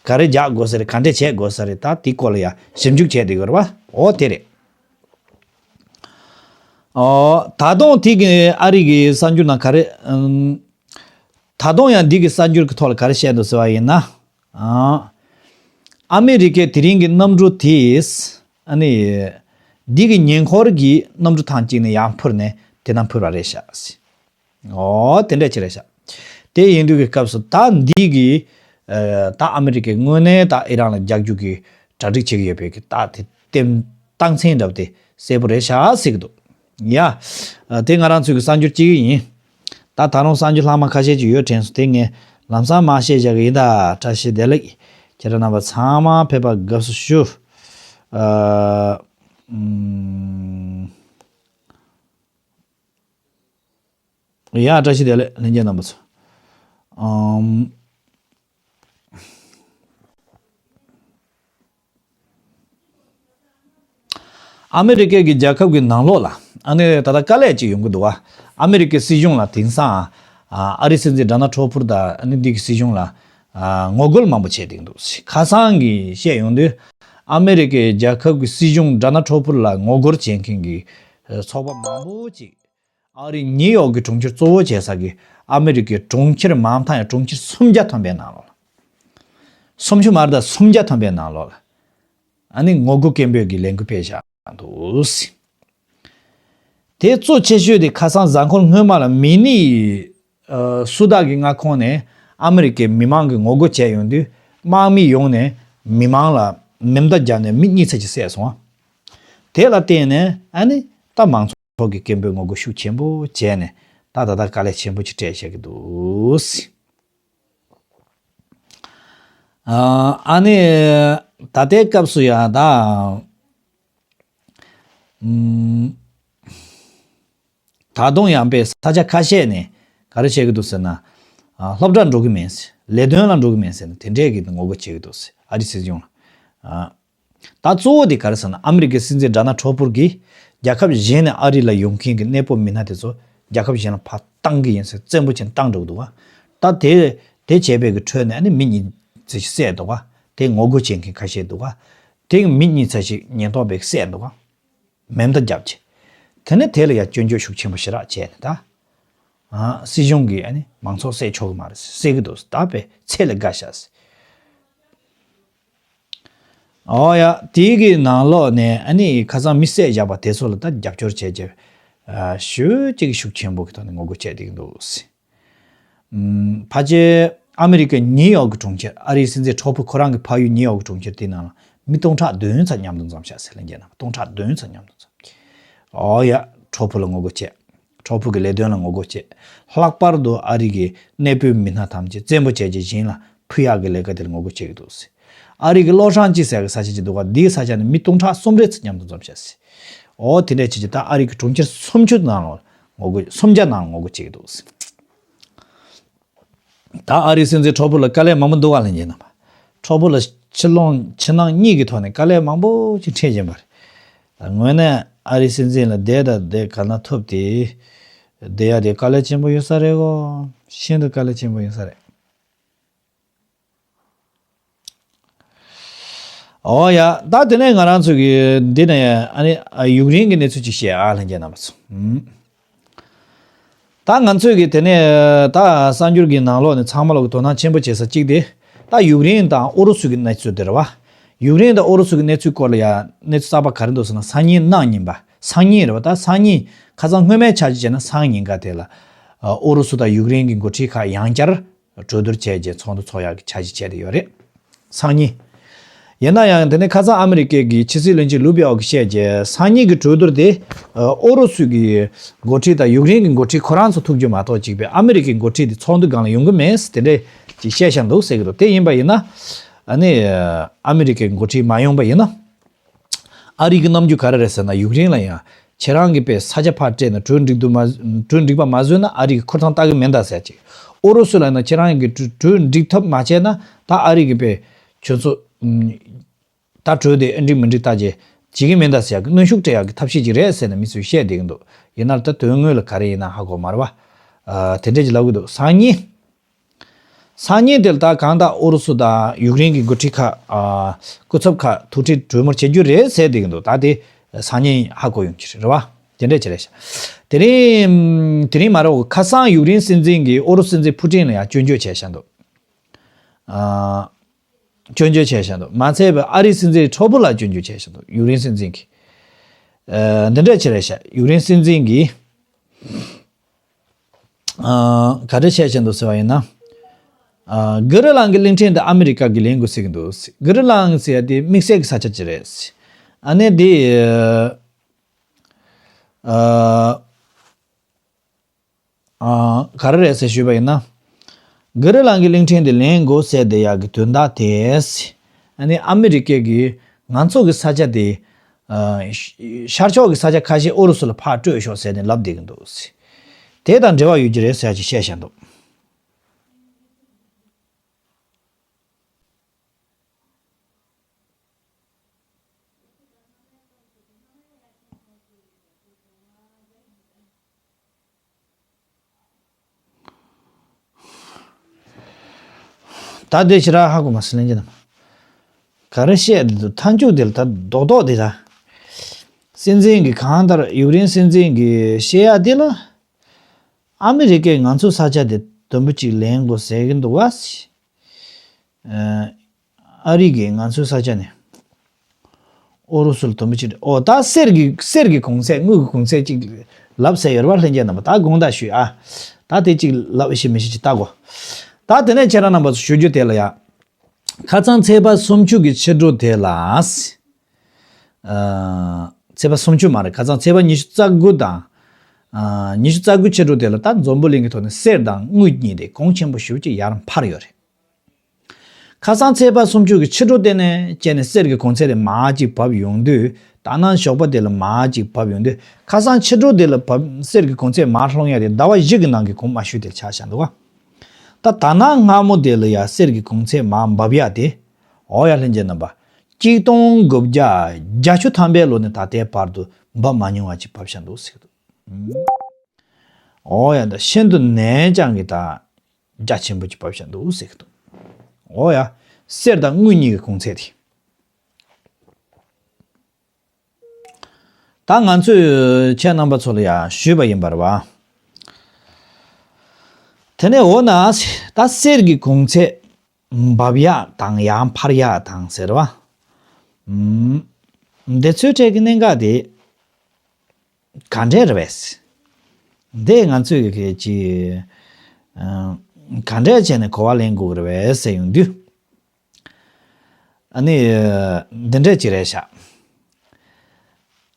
ག་རེ་རྒྱག་དགོས་ས་རེད། ག་འདྲས་བྱེད་དགོས་ས་རེད། ད་དེའི་སྐོར་ལ་ཡ་ཞིབ་འཇུག་བྱས་བསྡད་ཀྱི་རེད་བ། འོ་དེ་རེད། ཨོ་ད་དུང་དེ་གི་ཨ་རི་གི་གསར་འགྱུར་ནང་ག་རེ་ཨམ། ད་དུང་ཡང་འདི་གི་གསར་འགྱུར་གྱི་ཐོག་ལ་ག་རེ་བཤད་འདུག་ཟེར་བ་ཡིན་ན། ཨ་ཨ་མི་རི་ཀའི་དེ་རིང་གི་གནམ་གྲུ་དེས་ཨ་ནི་འདི་གི་ཉེ་འཁོར་གྱི་གནམ་གྲུ་ཐང་གཅིག་ནས་ཡར་འཕུར་ནས་དེ་ནང་འཕུར་བ་རེད་ཤག་འོ་དེ་འདྲ་ཅིག་རེད་ཤག་དེ་ཡིན་དུས་ཀྱི་སྐབས་སུ་ད་འདི་གི་ཨ་ད་ཨ་མི་རི་ཀས་དངོས་གནས་ད་ཨི་རན་ལ་རྒྱག་རྒྱུ་གི་གྲ་སྒྲིག་བྱེད་ཀྱི་ཡོད་པའི་གི་ད་དེ་ལྟེམ་རྟགས་མཚན་འདྲ་པོ་དེ་གསལ་པོ་རེད་ཤག་ཟེར་གྱི་འདུག་ཡ། ཨ་དེ་ང་རང་ཚོའི་གི་གསར་འགྱུར་གཅིག་ཡིན། ད་ད་རུང་གསར་འགྱུར་ལྷག་མ་ཁ་ཤས་ཅིག་ཡོད་དྲན་སོང་། དེ་ངས་ལམ་སང་མར་བཤད་བཞག་གི་ཡིན་ད། བཀྲ་ཤིས་བདེ་ལེགས། ཁྱེད་རང་རྣམ་པ་ཚང་མ་ཕེབས་པར་དགའ་བསུ་ཞུ། ཨ་ཨུམ། ཡ་བཀྲ་ཤིས་བདེ་ལེགས་ལྷན་རྒྱས་རྣམ་པ་ཚོ། ཨམ། ཨ་མི་རི་ཀའི་གི་རྒྱལ་ཁབ་ཀྱི་ནང་ལོགས་ལ་ཨ་ནི་ད་ལྟ་དཀའ་ལས་ཅིག་ཡོང་གི་འདུག་བ། ཨ་མི་རི་ཀའི་སྲིད་གཞུང་ལ་དེང་སང་ཨ་ཨ་རིའི་སྲིད་འཛིན་ཌོ་ནལ་ཊམ་ཕུ་དང་ཨ་ནི་འདི་གི་སྲིད་གཞུང་ལ་ཨ་ངོ་རྒོལ་མང་པོ་བྱས་བསྡད་འདུག་ཁ་སང་གི་བཤད་ཡོང་དུས་ཨ་མི་རི་ཀའི་རྒྱལ་ཁབ་ཀྱི་སྲིད་གཞུང་ཌོ་ནལ་ཊམ་ཕུ་ལ་ངོ་རྒོལ་བྱེད་མཁན་གྱི་ཚོགས་པ་མང་པོ་ཅིག་ཨ་རི་ནིའུ་ཡོག་གི་གྲོང་ཁྱེར་གཙོ་བོ་བྱས་ས་གི་ཨ་མི་རི་ཀའི་གྲོང་ཁྱེར་མང་མཐའ་ཡང་གྲོང་ཁྱེར་སུམ་བརྒྱ་ཐམ་པའི་ནང་ལོགས་ལ། སུམ་ཅུ་མ་རེད་ད། སུམ་བརྒྱ་ཐམ་པའི་ནང་ལོགས་ལ། ཨ་ནི་ངོ་རྒོལ་སྐད་འབོད་ཀྱི་ལས་འགུལ་སྤེལ་བཞག་འདུག་དེ་གཙོ་ཆེ་ཤོས་དེ་ཁ་སང་གཟའ་འཁོར་སྔོན་མ་ལ་མི་ནི་ཨ་སུ་དག་གི་མངའ་ཁོངས་ནས་ཨ་མི་རི་ཀའི་མི་མང་གིས་ངོ་རྒོལ་བྱས་ཡོང་དུས་དམག་མི་ཡོང་ནས་མི་མང་ལ་མེ་མདའ་བརྒྱབ་ནས་མི་གཉིས་ཚོད་ཅིག་བསད་སོང་བ། དེ་ལ་བརྟེན་ནས་ཨ་ནི་ད་མང་ཚོགས་ཀྱི་སྐད་འབོད་ངོ་རྒོལ་ཤུགས་ཆེན་པོ་བྱས་ནས་ད་ད་ལྟ་དཀའ་ལས་ཆེན་པོ་ཅིག་སྤྲད་བཞག་གི་འདུག་ཨ་ཨ་ནི་ད་ལྟའི་སྐབས་སུ་ཡང་ད་ཨུམ། ད་དུང་ཡང་པས་ས་ཆ་ཁ་ཤས་ནས་ག་རེ་བྱེད་ཀྱི་འདུག་ཟེར་ན། ཨ་སློབ་གྲྭར་འགྲོ་གི་མེད་ཟེར། ལས་དོན་ལ་འགྲོ་གི་མེད་ཟེར་ནས་དེ་འདྲས་ཀྱི་ངོ་རྒོལ་བྱེད་ཀྱི་འདུག་ཟེར། ཨ་རི་སྲིད་གཞུང་ལ། ཨ་ད་གཙོ་བོ་དེ་ག་རེ་ཟེར་ན་ཨ་མི་རི་ཀའི་སྲིད་འཛིན་ཌོ་ནལ་ཊམ་ཕུ་གིས་རྒྱལ་ཁབ་གཞན་ནས་ཨ་རི་ལ་ཡོང་མཁན་གྱི་གནས་སྤོ་མི་སྣ་དེ་ཚོ་རྒྱལ་ཁབ་གཞན་ལ་ཕར་བཏང་གི་ཡིན་ཟེར་བཙན་པོ་བྱས་བཏང་འགྲོ་གི་འདུག་ག་ད་དེ་དེ་བྱས་པའི་གི་ཁྲོད་ནས་ཨ་ནི་མི་གཉིས་ཙམ་ཞིག་བསད་འདུག་ག་དེ་ངོ་རྒོལ་བྱེད་མཁན་ཁ་ཤས་འདུག་ག་དེ་མི་གཉིས་ཙམ་ཞིག་ཉེན་རྟོག་པས་བསད་འདུག་ག་མེ་མདའ་བརྒྱབ་བྱས། དེ་ནས་དེ་ལ་ཡང་སྐྱོན་བརྗོད་ཤུགས་ཆེན་པོ་ཞེ་དྲག་བྱས་ནས་ད། ཨ་སྲིད་གཞུང་གིས་ཨ་ནི་མང་ཚོགས་བསད་ཆོག་གི་མ་རེད་ཟེར་གི་འདུག་ད་པའི་ཚད་ལས་བརྒལ་བཞག་ཟེར། ཨོ་ཡ། དེའི་གི་ནང་ལོགས་ནས་ཨ་ནི་ཁ་སང་མི་བསད་བཞག་པ་དེ་ཚོ་ལ་ད་རྒྱབ་སྐྱོར་བྱས་རྗེས། ཨ་ཞེ་ཅིག་ཤུགས་ཆེན་པོ་གི་ཐོག་ནས་ངོ་རྒོལ་བྱས་བསྡད་ཀྱི་འདུག་ཟེར། ཨམ་ཕལ་ཆེར་ཨ་མི་རི་ཀའི་ནིའུ་ཡོག་གི་གྲོང་ཁྱེར། ཨ་རིའི་སྲིད་འཛིན་ཊམ་ཕུ་ཁོ་རང་གི་ཕ་ཡུལ་ནིའུ་ཡོག་གི་གྲོང་ཁྱེར་དེའི་ནང་ལ་ མི་སྟོང་ཕྲག་བདུན་ཙམ་མཉམ་དུ་འཛོམས་ཤག་ཟེར། ལྷན་རྒྱས་རྣམ་པ། སྟོང་ཕྲག་བདུན་ཙམ་མཉམ་དུ་འཛོམས། ཨོ་ཡ། གྲོགས་པོ་ལ་ངོ་རྒོལ་བྱས། གྲོགས་པོ་གི་ལས་དོན་ལ་ངོ་རྒོལ་བྱས། ལྷག་པར་དུ་ཨ་རི་གི་གནས་སྤོས་མི་སྣ་ཐམས་ཅད་བཙན་པོ་བྱས་རྗེས་གཞན་ལ་ཕུད་ཡག་གི་ལས་ཀ་དེ་ལ་ངོ་རྒོལ་བྱེད་ཀྱི་འདུག་ཟེར། ཨ་རི་གི་ལོ་ཧྲང་ཅི་ཟེར་གི་ས་ཆ་ཅིག་འདུག་ག་འདིའི་ས་ཆ་ནས་མི་སྟོང་ཕྲག་གསུམ་རེ་ཙམ་མཉམ་དུ་འཛོམས་ཤག་ཟེར། ཨོ་དེ་འདྲས་བྱས་རྗེས་ད་ཨ་རི་གི་གྲོང་ཁྱེར་སུམ་ཅུ་ནང་ལ་ངོ་རྒོལ། སུམ་བརྒྱ་ནང་ལ་ངོ་རྒོལ་བྱེད་ཀྱི་འདུག་ཟེར། ད་ཨ་རིའི་སྲིད་འཛིན་གྲོགས་པོ་ལ་དཀའ་ལས་མང་པོ་འདུག་ག་ལྷན་རྒྱས་རྣམ་པ། གྲོགས་པོ་ལ་ཕྱི་ལོང་ཕྱི་ནང་གཉིས་ཀྱི་ཐོག་ནས་དཀའ་ལས་མང་པོ་ཅིག་འཕྲད་བཞིན་པ་རེད། ད་དངོས་གནས་ཨ་རིའི་སྲིད་འཛིན་ལ་བསྡད་ད་བསྡད་ག་ན་ཐུབ་དེ། བསྡད་ཡ་དེ་དཀའ་ལས་ཆེན་པོ་ཡོད་ས་རེད་གོ། ཤིན་ཏུ་དཀའ་ལས་ཆེན་པོ་ཡོད་ས་རེད། ཨོ་ཡ། ད་དེ་ནས་ང་རང་ཚོ་གི་འདི་ནས་ཨ་ནི་ཡུཀ་རེན་གྱི་གནས་ཚུལ་ཅིག་བཤད་ཨ་ལྷན་རྒྱས་རྣམ་པ་ཚོ། ད་ང་ཚོས་ཀྱི་དེ་ནས་ད་གསར་འགྱུར་གྱི་ནང་ལོགས་ནས་ཚང་མ་ལོག་གི་དོ་སྣང་ཆེན་པོ་བྱེད་ས་གཅིག་དེ། ད་ཡུཀ་རེན་དང་ཨུ་རུ་སུ་གི་གནས་ཚུལ་དེ་རེད་བ། ཡུཀ་རེན་དང་ཨུ་རུ་སུ་གི་གནས་ཚུལ་སྐོར་ལ་ཡ་གནས་ཚུལ་གསར་པ་ག་རེ་འདུག་ཟེར་ན། སང་ཉིན་གནངས་ཉིན་པ། སང་ཉིན་རེད་བ། ད་སང་ཉིན་ཁ་སང་སྔོན་མའི་འཆར་གཞི་བྱས་ན་སང་ཉིན་ག་དེ་ལ་ཨུ་རུ་སུ་དང་ཡུཀ་རེན་གྱི་འགོ་ཁྲིད་ཁག་ཡང་བསྐྱར་གྲོས་བསྡུར་བྱས་རྗེས་ཚོགས་འདུ་ཚོགས་ཡག་གི་འཆར་གཞི་བྱས་ཏེ་ཡོད་རེད། སང་ཉིན། ཡིན་ན་ཡང་དེ་ནས་ཁ་སང་ཨ་མི་རི་ཀའི་གི་ཕྱི་སྲིད་བློན་ཆེན་ལུ་པི་ཨོ་གིས་བཤད་རྗེས་སང་ཉིན་གྱི་གྲོས་བསྡུར་དེ་ཨུ་རུ་སུ་གི་འགོ་ཁྲིད་དང་ཡུཀ་རེན་གྱི་འགོ་ཁྲིད་ཁོ་རང་ཚོ་ཐུག་རྒྱུ་མ་གཏོགས་གཅིག་པའི་ཨ་མི་རི་ཀའི་འགོ་ཁྲིད་དེ་ཚོགས་འདུ་སྒང་ལ་ཡོང་གི་མེད་དེ་འདྲས་ཅིག་བཤད་བཞག་འདུག་ཟེར་གྱི་འདུག་དེ་ཡིན་པ་ཡིན་ན་ཨ་ནི་ཨ་མི་རི་ཀའི་འགོ་ཁྲིད་མ་ཡོང་པ་ཡིན་ན། ཨ་རི་གི་རྣམ་འགྱུར་ག་རེ་རེད་ཟེར་ན། ཡུཀ་རེན་ལ་ཡང་ཁྱེད་རང་གིས་པའི་ས་ཆ་ཕར་སྤྲད་ནས་གྲོས་འགྲིག་འདུག་མ། གྲོས་འགྲིག་པ་མ་བཟོས་ན་ཨ་རི་གི་ཁུར་ཐང་ལྟ་གི་མིན་ད་ཟེར་ཅིག་ཨུ་རུ་སུ་ལ་ཡང་ན་ཁྱེད་རང་གིས་གྲོས་གྲོས་འགྲིག་ཐབས་མ་བྱས་ན་ད་ཨ་རི་གིས་པའི་ཁྱོད་ཚོ་ད་གྲོས་དེ་ཨེ་འགྲིག་མི་འགྲིག་ལྟ་རྗེས་བྱེད་ཀྱི་མིན་ད་ཟེར་ཡག་གི་གནོན་ཤུགས་སྤྲད་ཡག་གི་ཐབས་ཤེས་ཅིག་རེད་ཟེར་ནས་མི་ཚོས་བཤད་བསྡད་ཀྱི་འདུག་ཡིན་ན་ད་དོན་དངོས་ལ་ག་རེ་ཡིན་ན་ཧ་གོ་མ་རེད་བ། ཨ་དེ་འདྲས་ཅིག་ལབ་གི་འདུག་སང་ཉིན། སང་ཉིན་དེར་ད་གང་ལྟར་ཨུ་རུ་སུ་དང་ཡུཀ་རེན་གྱི་འགོ་ཁྲིད་ཁག་ཨ་སྐུ་ཚབ་ཁག་ཐུག་འཕྲད་གྲོས་མོལ་བྱེད་རྒྱུ་རེད་ཟེར་བསྡད་ཀྱི་འདུག་ད་དེ་སང་ཉིན་ཧ་གོ་ཡོང་གི་རེད་བ། དེ་འདྲས་ཅིག་རེད་ཤག་དེ་རིང་དེ་རིང་མ་རེད། ཁ་སང་ཡུཀ་རེན་སྲིད་འཛིན་གྱིས་ཨུ་རུ་སུ་སྲིད་འཛིན་ཕུ་ཏིན་ལ་ཡང་སྐྱོན་བརྗོད་བྱས་བཞག་འདུག་ཨ་སྐྱོན་བརྗོད་བྱས་བཞག་འདུག་མ་ཚད་པར་ཨ་རིའི་སྲིད་འཛིན་གྲོགས་པོ་ལ་སྐྱོན་བརྗོད་བྱས་བཞག་འདུག་ཡུཀ་རེན་སྲིད་འཛིན་གྱིས། ཨ་འདི་འདྲས་ཅིག་རེད་ཤག་ཡུཀ་རེན་སྲིད་འཛིན་གྱིས། ཨ་ག་རེ་བཤད་བཞིན་འདུག་ཟེར་བ་ཡིན་ན། ཨ་གྷི་རི་ལང་གི་གླིང་ཕྲན་དེ་ཨ་མི་རི་ཀ་གིས་ལེན་དགོས་ཟེར་གྱི་འདུག་གྷི་རི་ལང་ཟེར་ཡ་དེ་དམིགས་བསལ་གྱི་ས་ཆ་ཅིག་རེད། ཨ་ནི་དེ་ཨ་ཨ་ག་རེ་རེད་ཟེར་ཞུས་པ་ཡིན་ན། གྷི་རི་ལང་གི་གླིང་ཕྲན་དེ་ལེན་དགོས་ཟེར་བསྡད་ཡག་གི་དོན་དག་དེ། ཨ་ནི་ཨ་མི་རི་ཀས་ཀྱིས་ང་ཚོ་གི་ས་ཆ་དེ། ཨ་ཤར་ཕྱོགས་ཀྱི་ས་ཆ་ཁ་ཤས་ཨུ་རུ་སུ་ལ་ཕར་སྤྲོད་ཤོག་ཟེར་ནས་ལབ་བསྡད་ཀྱི་འདུག་དེ་དང་འབྲེལ་བ་ཡོད་ཀྱི་རེད་ཟེར་ཅིག་བཤད་བཞག་འདུག་ད་དེ་ཕྱིར་ཧ་གོ་མ་སོང་ལན་གྱི་ནམ། ག་རེ་བཤད་འདུག་མཐའ་མཇུག་དེ་ལ་ད་རྡོག་རྡོག་དེ་ད། སྲིད་འཛིན་གྱི་གང་ལྟར་ཡུཀ་རེན་སྲིད་འཛིན་གྱིས་བཤད་ཡ་དེ་ལ། ཨ་མི་རི་ཀས་ང་ཚོའི་ས་ཆ་དེ་དུམ་བུ་གཅིག་ལེན་དགོས་ཟེར་གྱི་འདུག་བ། ཨ་རི་གིས་ང་ཚོའི་ས་ཆ་ནས་ཨུ་རུ་སུ་ལ་དུམ་བུ་གཅིག་ཨོ་ད་གསེར་གྱི་གསེར་གྱི་གོང་ཚད་དངུལ་གྱི་གོང་ཚད་གཅིག་ལབ་ཟེར་ཡོད་རེད་བ། ལྷན་རྒྱས་རྣམ་པ་ད་དགོངས་དག་ཞུ་ཨ། ད་དེ་གཅིག་ལབ་ཤེས་མི་ཤེས་ཅིག་ལྟ་དགོས། ད་དེ་ནས་ཁྱེད་རང་རྣམ་པ་ཚོ་ཞུ་རྒྱུ་དེ་ལ་ཡ། ཁ་སང་ཚེས་པ་སུམ་ཅུ་གི་ཕྱི་དྲོ་དེ་ལ། ཨ་ཚེས་པ་སུམ་ཅུ་མ་རེད། ཁ་སང་ཚེས་པ་ཉི་ཤུ་རྩ་དགུ་དང་། ཨ་ཉི་ཤུ་རྩ་དགུ་ཕྱི་དྲོ་དེ་ལ་ད་འཛམ་བུ་གླིང་གི་ཐོག་ནས་གསེར་དང་དངུལ་གཉིས་དེ་གོང་ཆེན་པོ་ཞེ་པོ་ཅིག་ཡར་འཕར་ཡོད་རེད། ཁ་སང་ཚེས་པ་སུམ་ཅུ་གི་ཕྱི་དྲོ་དེ་ནས་བྱས་ནས་གསེར་གྱི་གོང་ཚད་དེ་མར་ཅིག་བབས་ཡོང་དུས། ད་ནངས་ཞོགས་པ་དེ་ལ་མར་ཅིག་བབས་ཡོང་དུས། ཁ་སང་ཕྱི་དྲོ་དེ་ལ་བབས་གསེར་གྱི་གོང་ཚད་མར་ལྷུང་ཡ་དེ་ཟླ་བ་བཞི་གི་ནང་གི་གོང་མ་ཞུ་དེ་ཆགས་བཞག་འདུག་ག་ད་ད་ནངས་སྔ་མོ་དེ་ལ་ཡ་གསེར་གྱི་གོང་ཚད་མར་འབབ་ཡ་དེ། འོ་ཡ་ལྷན་རྒྱས་རྣམ་པ། གཅིག་སྟོང་དགུ་བརྒྱ་བརྒྱད་ཅུ་ཐམ་པའི་ལོ་ནས་ད་ལྟའི་བར་དུ་འབབ་མ་མྱོང་བ་ཅིག་བབས་བཞག་འདུག་ཟེར་གི་འདུག་འོ་ཡ་ད་ཤིན་ཏུ་ནས་ཀྱང་གི་ད་རྒྱ་ཆེན་པོ་ཅིག་བབས་བཞག་འདུག་ཟེར་གི་འདུག་འོ་ཡ། གསེར་དང་དངུལ་གཉིས་ཀྱི་གོང་ཚད་དེ། ད་ང་ཚོས་ཁྱེད་རྣམ་པ་ཚོ་ལ་ཡང་ཞུས་པ་ཡིན་པ་རེད་བ། དེ་ནས་འོ་ན་ད་གསེར་གྱི་གོང་ཚད་འབབ་ཡག་དང་ཡང་འཕར་ཡག་དང་ཟེར་བ། ཨུམ། འདི་ཚོའི་གྲས་ཀྱི་གནད་འགག་དེ་ག་འདྲས་རེད་བས། འདི་ང་ཚོས་ཀྱི་ཅི། ཨ་ག་འདྲས་བྱས་ནས་གོ་བ་ལེན་དགོས་ཀྱི་རེད་བས་ཟེར་ཡོང་དུས། ཨ་ནི་འདི་འདྲ་ཅིག་རེད་ཤག་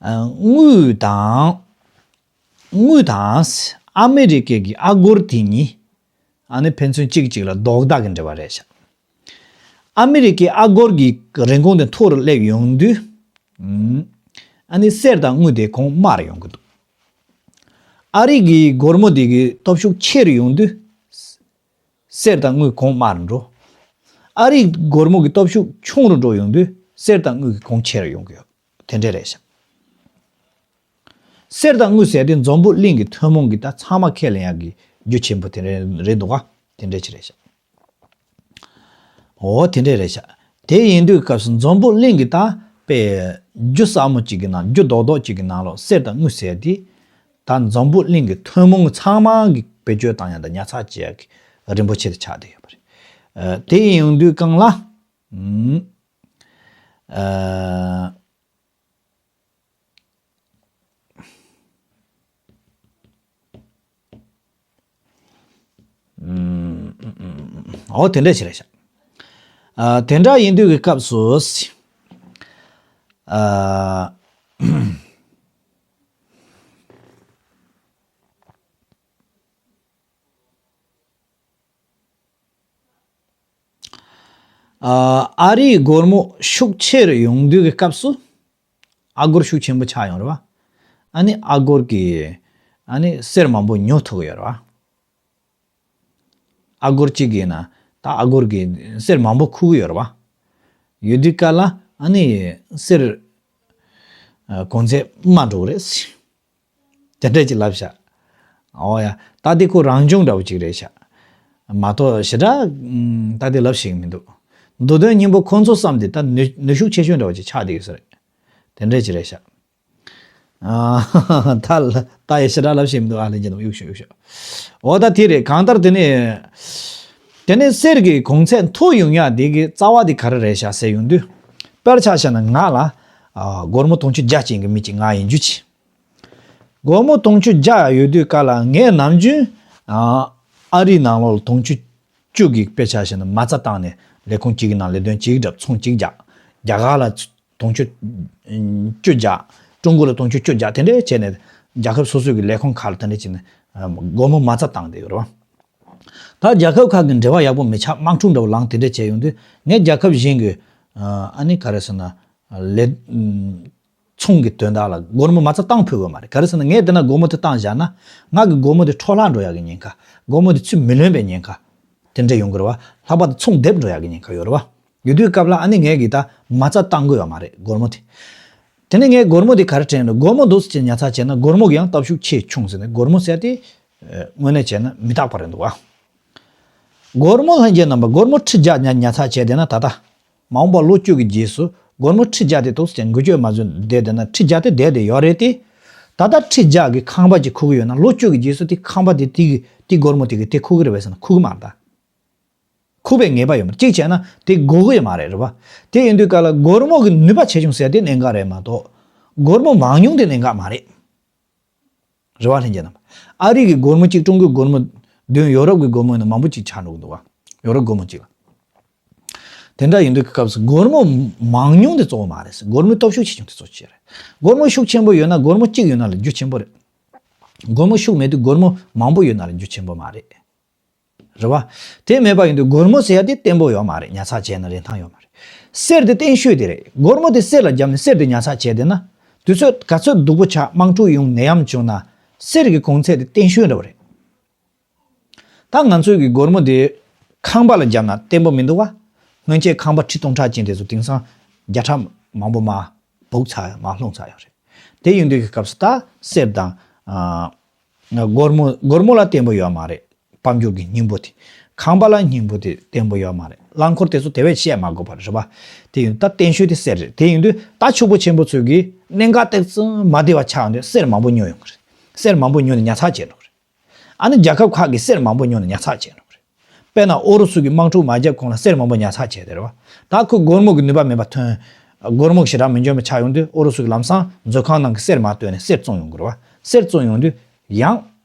དངུལ་དང་། དངུལ་དང་ཨ་མི་རི་ཀའི་གི་ཨ་སྒོར་དེ་གཉིས་ཨ་ནི་ཕན་ཚུན་གཅིག་གཅིག་ལ་རྡོག་རྡེག་གི་འབྲེལ་བ་རེད་ཤག་ཨ་མི་རི་ཀའི་ཨ་སྒོར་གྱི་རིན་གོང་དེ་མཐོ་རུ་སླེབས་ཡོང་དུས། ཨ་ནི་གསེར་དང་དངུལ་དེ་གོང་དམའ་རུ་ཡོང་གི་འདུག་ཨ་རི་གི་སྒོར་མོ་དེ་གི་སྟོབས་ཤུགས་ཆེ་རུ་ཡོང་དུས། གསེར་དང་དངུལ་གོང་དམའ་རུ་འགྲོ། ཨ་རིའི་སྒོར་མོ་གི་སྟོབས་ཤུགས་ཆུང་རུ་འགྲོ་ཡོང་དུས་གསེར་དང་དངུལ་གྱི་གོང་ཆེ་རུ་ཡོང་གི་ཡོད། དེ་འདྲ་རེད་ཤག་གསེར་དང་དངུལ་ཟེར་དེ་འཛམ་བུ་གླིང་གི་ཐུན་མོང་གི་ད་ཚང་མ་ཁས་ལེན་ཡག་གི་རྒྱུ་ཆེན་པོ་དེ་འདྲ་རེད་འདུག་ག་དེ་འདྲ་ཅིག་རེད་ཤག་འོ་དེ་འདྲ་རེད་ཤག་དེ་ཡིན་དུས་སྐབས་སུ་འཛམ་བུ་གླིང་གི་ད་དཔེ་རྒྱུ་གསར་མོ་གཅིག་གི་ནང་རྒྱུ་རྡོག་རྡོག་གཅིག་གི་ནང་ལོགས་གསེར་དང་དངུལ་ཟེར་དེ། ད་འཛམ་བུ་གླིང་གི་ཐུན་མོང་ཚང་མ་གི་བེད་སྤྱོད་བཏང་ཡག་དང་ཉར་ཚགས་བྱེད་ཡག་གི་རིན་པོ་ཆེ་དེ་ཆགས་བསྡད་ཡོད་པ་རེད། ཨ། དེ་ཡིན་དུས་གང་ལ། ཨ། འོ་དེ་འདྲ་ཞིག་རེད་ཤག་ཨ། དེ་འདྲ་ཡིན་དུས་ཀྱི་སྐབས་སུ། ཨ། ཨ། ཨ་རིའི་སྒོར་མོ་ཤུགས་ཆེ་རུ་ཡོང་དུས་ཀྱི་སྐབས་སུ། ཨ་སྒོར་ཤུགས་ཆེན་པོ་ཆགས་ཡོང་རེད་བ། ཨ་ནི་ཨ་སྒོར་གྱི། ཨ་ནི་གསེར་མང་པོ་ཉོ་ཐུབ་ཀྱི་ཡོད་རེད་བ། ཨ་སྒོར་གཅིག་གི་ནང་ད་ཨ་སྒོར་གྱི་གསེར་མང་པོ་ཁུག་གི་ཡོད་རེད་བ། ཡོད་དུས་ག་ལ་ཨ་ནི་གསེར། ཨ། གོང་ཚད་དམའ་འགྲོ་གི་རེད། དེ་འདྲ་ཅིག་ལབ་ཤག་འོ་ཡ། ད་དེ་ཁོ་རང་བྱུང་འདྲ་བོ་ཅིག་རེད་ཤག་མ་གཏོགས་ཞེ་དྲག་ད་དེ་ལབ་ཤེས་ཀྱི་མི་འདུག་མདོ་དོན་སྙིང་པོ་ཁོང་ཚོ་བསམ་དེ་ད་ནུས་ནུས་ཤུགས་ཆེ་ཤོས་འདྲ་བོ་ཅིག་ཆགས་བསྡད་ཡོད་ས་རེད། དེ་འདྲ་ཅིག་རེད་ཤག་ཨ། ད་ལ་ད་ཡ་ཞེ་དྲག་ལབ་ཤེས་མི་འདུག་ཨ་ལེ་ཅི་འདུག་གཡུག་ཤོག་གཡུག་ཤོག་འོ་ད་དེ་རེད། གང་ལྟར་དེ་ནས། དེ་ནས་གསེར་གྱི་གོང་ཚད་མཐོ་ཡོང་ཡག་དེ་གི་རྩ་བ་དེ་ག་རེ་རེད་ཤག་ཟེར་ཡོང་དུས། དཔེར་ཆ་བཞག་ན་ང་ལ། ཨ། སྒོར་མོ་དུང་ཕྱུར་བརྒྱ་ཅན་གྱི་མི་གཅིག་ང་ཡིན་རྒྱུ་ཅིག་སྒོར་མོ་དུང་ཕྱུར་བརྒྱ་ཡོད་དུས་ག་ལ་ངས་ནམ་རྒྱུན། ཨ། ཨ་རིའི་ནང་ལོགས་ལ་དུང་ཕྱུར་བཅུ་གི་དཔེ་ཆ་བཞག་ན་མ་རྩ་བཏང་ནས་ལས་ཁུངས་གཅིག་གི་ནང་ལས་དོན་གཅིག་བསྒྲུབ། ཚོང་གཅིག་རྒྱག་རྒྱ་གར་ལ་དུང་ཕྱུར་བཅུ་རྒྱག་ཀྲུང་གོ་ལ་དུང་ཕྱུར་བཅུ་རྒྱག་དེ་འདྲ་བྱས་ནས་རྒྱལ་ཁབ་སོ་སོའི་གི་ལས་ཁུངས་ཁག་ལ་དེ་འདྲ་བྱས་ནས་སྒོར་མོ་མ་རྩ་བཏང་བསྡད་ཡོད་རེད་བ། ད་རྒྱལ་ཁབ་ཁག་གི་འབྲེལ་བ་ཡག་པོ་མི་ཆགས། དམག་འཁྲུག་འདྲ་བོ་ལངས་དེ་འདྲ་བྱས་ཡོང་དུས་ངས་རྒྱལ་ཁབ་གཞན་གྱི། ཨ་ནི་ག་རེ་ཟེར་ན། ལས། ཚོང་གི་དོན་དག་ལ་སྒོར་མོ་མ་རྩ་བཏང་ཕོད་དགོས་མ་རེད། ག་རེ་ཟེར་ན་ངས་དེ་ན་སྒོར་མོ་དེ་བཏང་བཞག་ན་ང་གི་སྒོར་མོ་དེ་འཕྲོ་བརླག་འགྲོ་ཡག་གི་ཉེན་ཁ། སྒོར་མོ་དེ་ཚུར་མི་ལོན་པའི་ཉེན་ཁ། དེ་འདྲ་ཡོང་གི་རེད་བ། ལྷག་པར་དུ་ཚོང་རྡེབ་འགྲོ་ཡག་གི་ཉེན་ཁ་ཡོད་རེད་བ། ཡོད་དུས་སྐབས་ལ་ཨ་ནི་ངས་གི་ད་མ་རྩ་བཏང་དགོས་ཡོད་མ་རེད་སྒོར་མོ་དེ། དེ་ནས་ངས་སྒོར་མོ་དེ་ག་རེ་དྲན་ན། སྒོར་མོ་འདུག་སེ་བྱས་ཉར་ཚགས་བྱས་ན་སྒོར་མོ་གི་ཡང་སྟོབས་ཤུགས་ཆེ་ཆུང་ཟེར་ནས། སྒོར་མོ་ཟེར་དེ་དངོས་གནས་བྱས་ན་མི་རྟག་པ་རེད་འདུག་བ། སྒོར་མོ་ལྷན་རྒྱས་རྣམ་པ། སྒོར་མོ་ཁྲི་བརྒྱ་ཉར་ཉར་ཚགས་བྱས་བསྡད་ན་ད་ལྟ། མ་འོངས་པ་ལོ་བཅུ་གི་རྗེས་སུ་སྒོར་མོ་ཁྲི་བརྒྱ་དེ་འདུག་སེ་བྱས་འགུལ་སྐྱོད་མ་བཟོས་བསྡད་བསྡད་ན། ཁྲི་བརྒྱ་དེ་བསྡད་བསྡད་ཡོད་རེད་དེ། ད་ལྟ་ཁྲི་བརྒྱ་གི་ཁང་པ་ཅིག་ཁུག་གི་ཡོད་ན་ལོ་བཅུ་གི་རྗེས་སུ་དེ་ཁང་པ་དེ་དེ་གི་དེ་སྒོར་མོ་དེ་གི་དེ་ཁུག་གི་རེད་པས་ཟེར་ན་ཁུག་གི་མ་རེད་ད། ཁུག་པའི་ངེས་པ་ཡོད་མ་རེད། གཅིག་བྱས་ན་དེ་དགོས་ཀྱི་ཡོད་མ་རེད། རེད་བ། དེ་ཡིན་དུས་ག་ལ་སྒོར་མོ་གི་ནུས་པ་ཆེ་ཆུང་ཟེར་དེ་གནད་འགག་རེད་མ་གཏོགས། སྒོར་མོ་མང་ཉུང་དེ་གནད་འགག་མ་རེད། རེད་བ་ལྷན་རྒྱས་རྣམ་པ། ཨ་རི་གི་སྒོར་མོ་གཅིག་ཀྲུང་གོའི་སྒོར་མོ་བདུན། ཡོ་རོབ་ཀྱི་སྒོར་མོ་ཡིན་ན་མང་པོ་གཅིག་ཆགས་འགྲོ་གི་འདུག་བ། ཡོ་རོབ་སྒོར་མོ་གཅིག་ལ། དེ་འདྲ་ཡིན་དུས་ཀྱི་སྐབས་སུ་སྒོར་མོ་མང་ཉུང་དེ་གཙོ་བོ་མ་རེད། སྒོར་མོའི་སྟོབས་ཤུགས་ཆེ་ཆུང་དེ་གཙོ་ཆེ་རེད། སྒོར་མོ་ཤུགས་ཆེན་པོ་ཡོད་ན་སྒོར་མོ་གཅིག་ཡོད་ན་ལས་རྒྱུ་ཆེན་པོ་རེད། སྒོར་མོ་ཤུགས་མེད་དུས་སྒོར་མོ་མང་པོ་ཡོད་ན་ལས་རྒྱུ་ཆེན་པོ་མ་རེད། རེད་བ། དེ་མེད་པ་ཡིན་དུས་སྒོར་མོ་ཟེར་ཡ་དེ་བརྟན་པོ་ཡོད་མ་རེད། ཉར་ཚགས་བྱས་ན་རིན་ཐང་ཡོད་མ་རེད། གསེར་དེ་བརྟན་ཤོས་དེ་རེད། སྒོར་མོ་དེ་གསེར་ལ་བརྒྱབ་ནས་གསེར་དེ་ཉར་ཚགས་བྱས་བསྡད་ན། དུས་ཚོད་ག་ཚོད་སྡུག་པོ་ཆགས། དམག་འཁྲུག་ཡོང་། ནད་ཡམས་བྱུང་ན་གསེར་གྱི་གོང་ཚད་དེ་བརྟན་ཤོས་འདྲ་བོ་རེད། ད་ང་ཚོའི་གི་སྒོར་མོ་དེ་ཁང་པ་ལ་བརྒྱབ་ན་བརྟན་པོ་མི་འདུག་བ། སྔོན་ཆད་ཁང་པ་ཁྲི་སྟོང་ཕྲག་ཅན་དེ་ཚོ་དེང་སང་བརྒྱ་ཕྲག་མང་པོ་མར་སྦུག་ཚར། མར་ལྷུང་ཚར་ཡོད་རེད། དེ་ཡིན་དུས་ཀྱི་སྐབས་སུ་ད་གསེར་དང་། ཨ། སྒོར་མོ། སྒོར་མོ་ལ་བརྟན་པོ་ཡོད་མ་རེད། དཔལ་འབྱོར་གྱི་སྙིང་པོ་དེ། ཁང་པ་ལ་སྙིང་པོ་དེ་བརྟན་པོ་ཡོད་མ་རེད། རླངས་འཁོར་དེ་ཚོ་དེ་བས་བཤད་མ་དགོས་པ་རེད་བ། དེ་ཡིན་ད་བརྟན་ཤོས་དེ་གསེར་རེད། དེ་ཡིན་དུས་ད་ཕྱུག་པོ་ཆེན་པོ་ཚོས་ཀྱི་གནད་འགག་ཏོག་ཙམ་མ་བདེ་བ་ཆགས་ཡོང་དུས་གསེར་མང་པོ་ཉོ་ཡོང་གི་རེད། གསེར་མང་པོ་ཉོས་ནས་ཉར་ཚགས་བྱས་འགྲོ་གི་རེད། ཨ་ནི་རྒྱལ་ཁབ་ཁག་གིས་གསེར་མང་པོ་ཉོས་ནས་ཉར་ཚགས་བྱས་འགྲོ་གི་རེད། དཔེར་ན་ཨུ་རུ་སུ་གིས་དམག་འཁྲུག་མ་བརྒྱབ་གོང་ལ་གསེར་མང་པོ་ཉར་ཚགས་བྱས་ཏེ་རེད་བ། ད་ཁོས་སྒོར་མོ་གི་ནུས་པ་མེད་པ་ཐོན། སྒོར་མོ་ཞེ་དྲག་མི་འཇོན་པ་ཆགས་ཡོང་དུས་ཨུ་རུ་སུ་གིས་ལམ་སང་མཛོད་ཁང་ནང་གི་གསེར་མར་བཏོན་ནས་གསེར་བཙོང་ཡོང་གི་རེད་བ། གསེར་བཙོང་ཡོང་དུས་ཡང་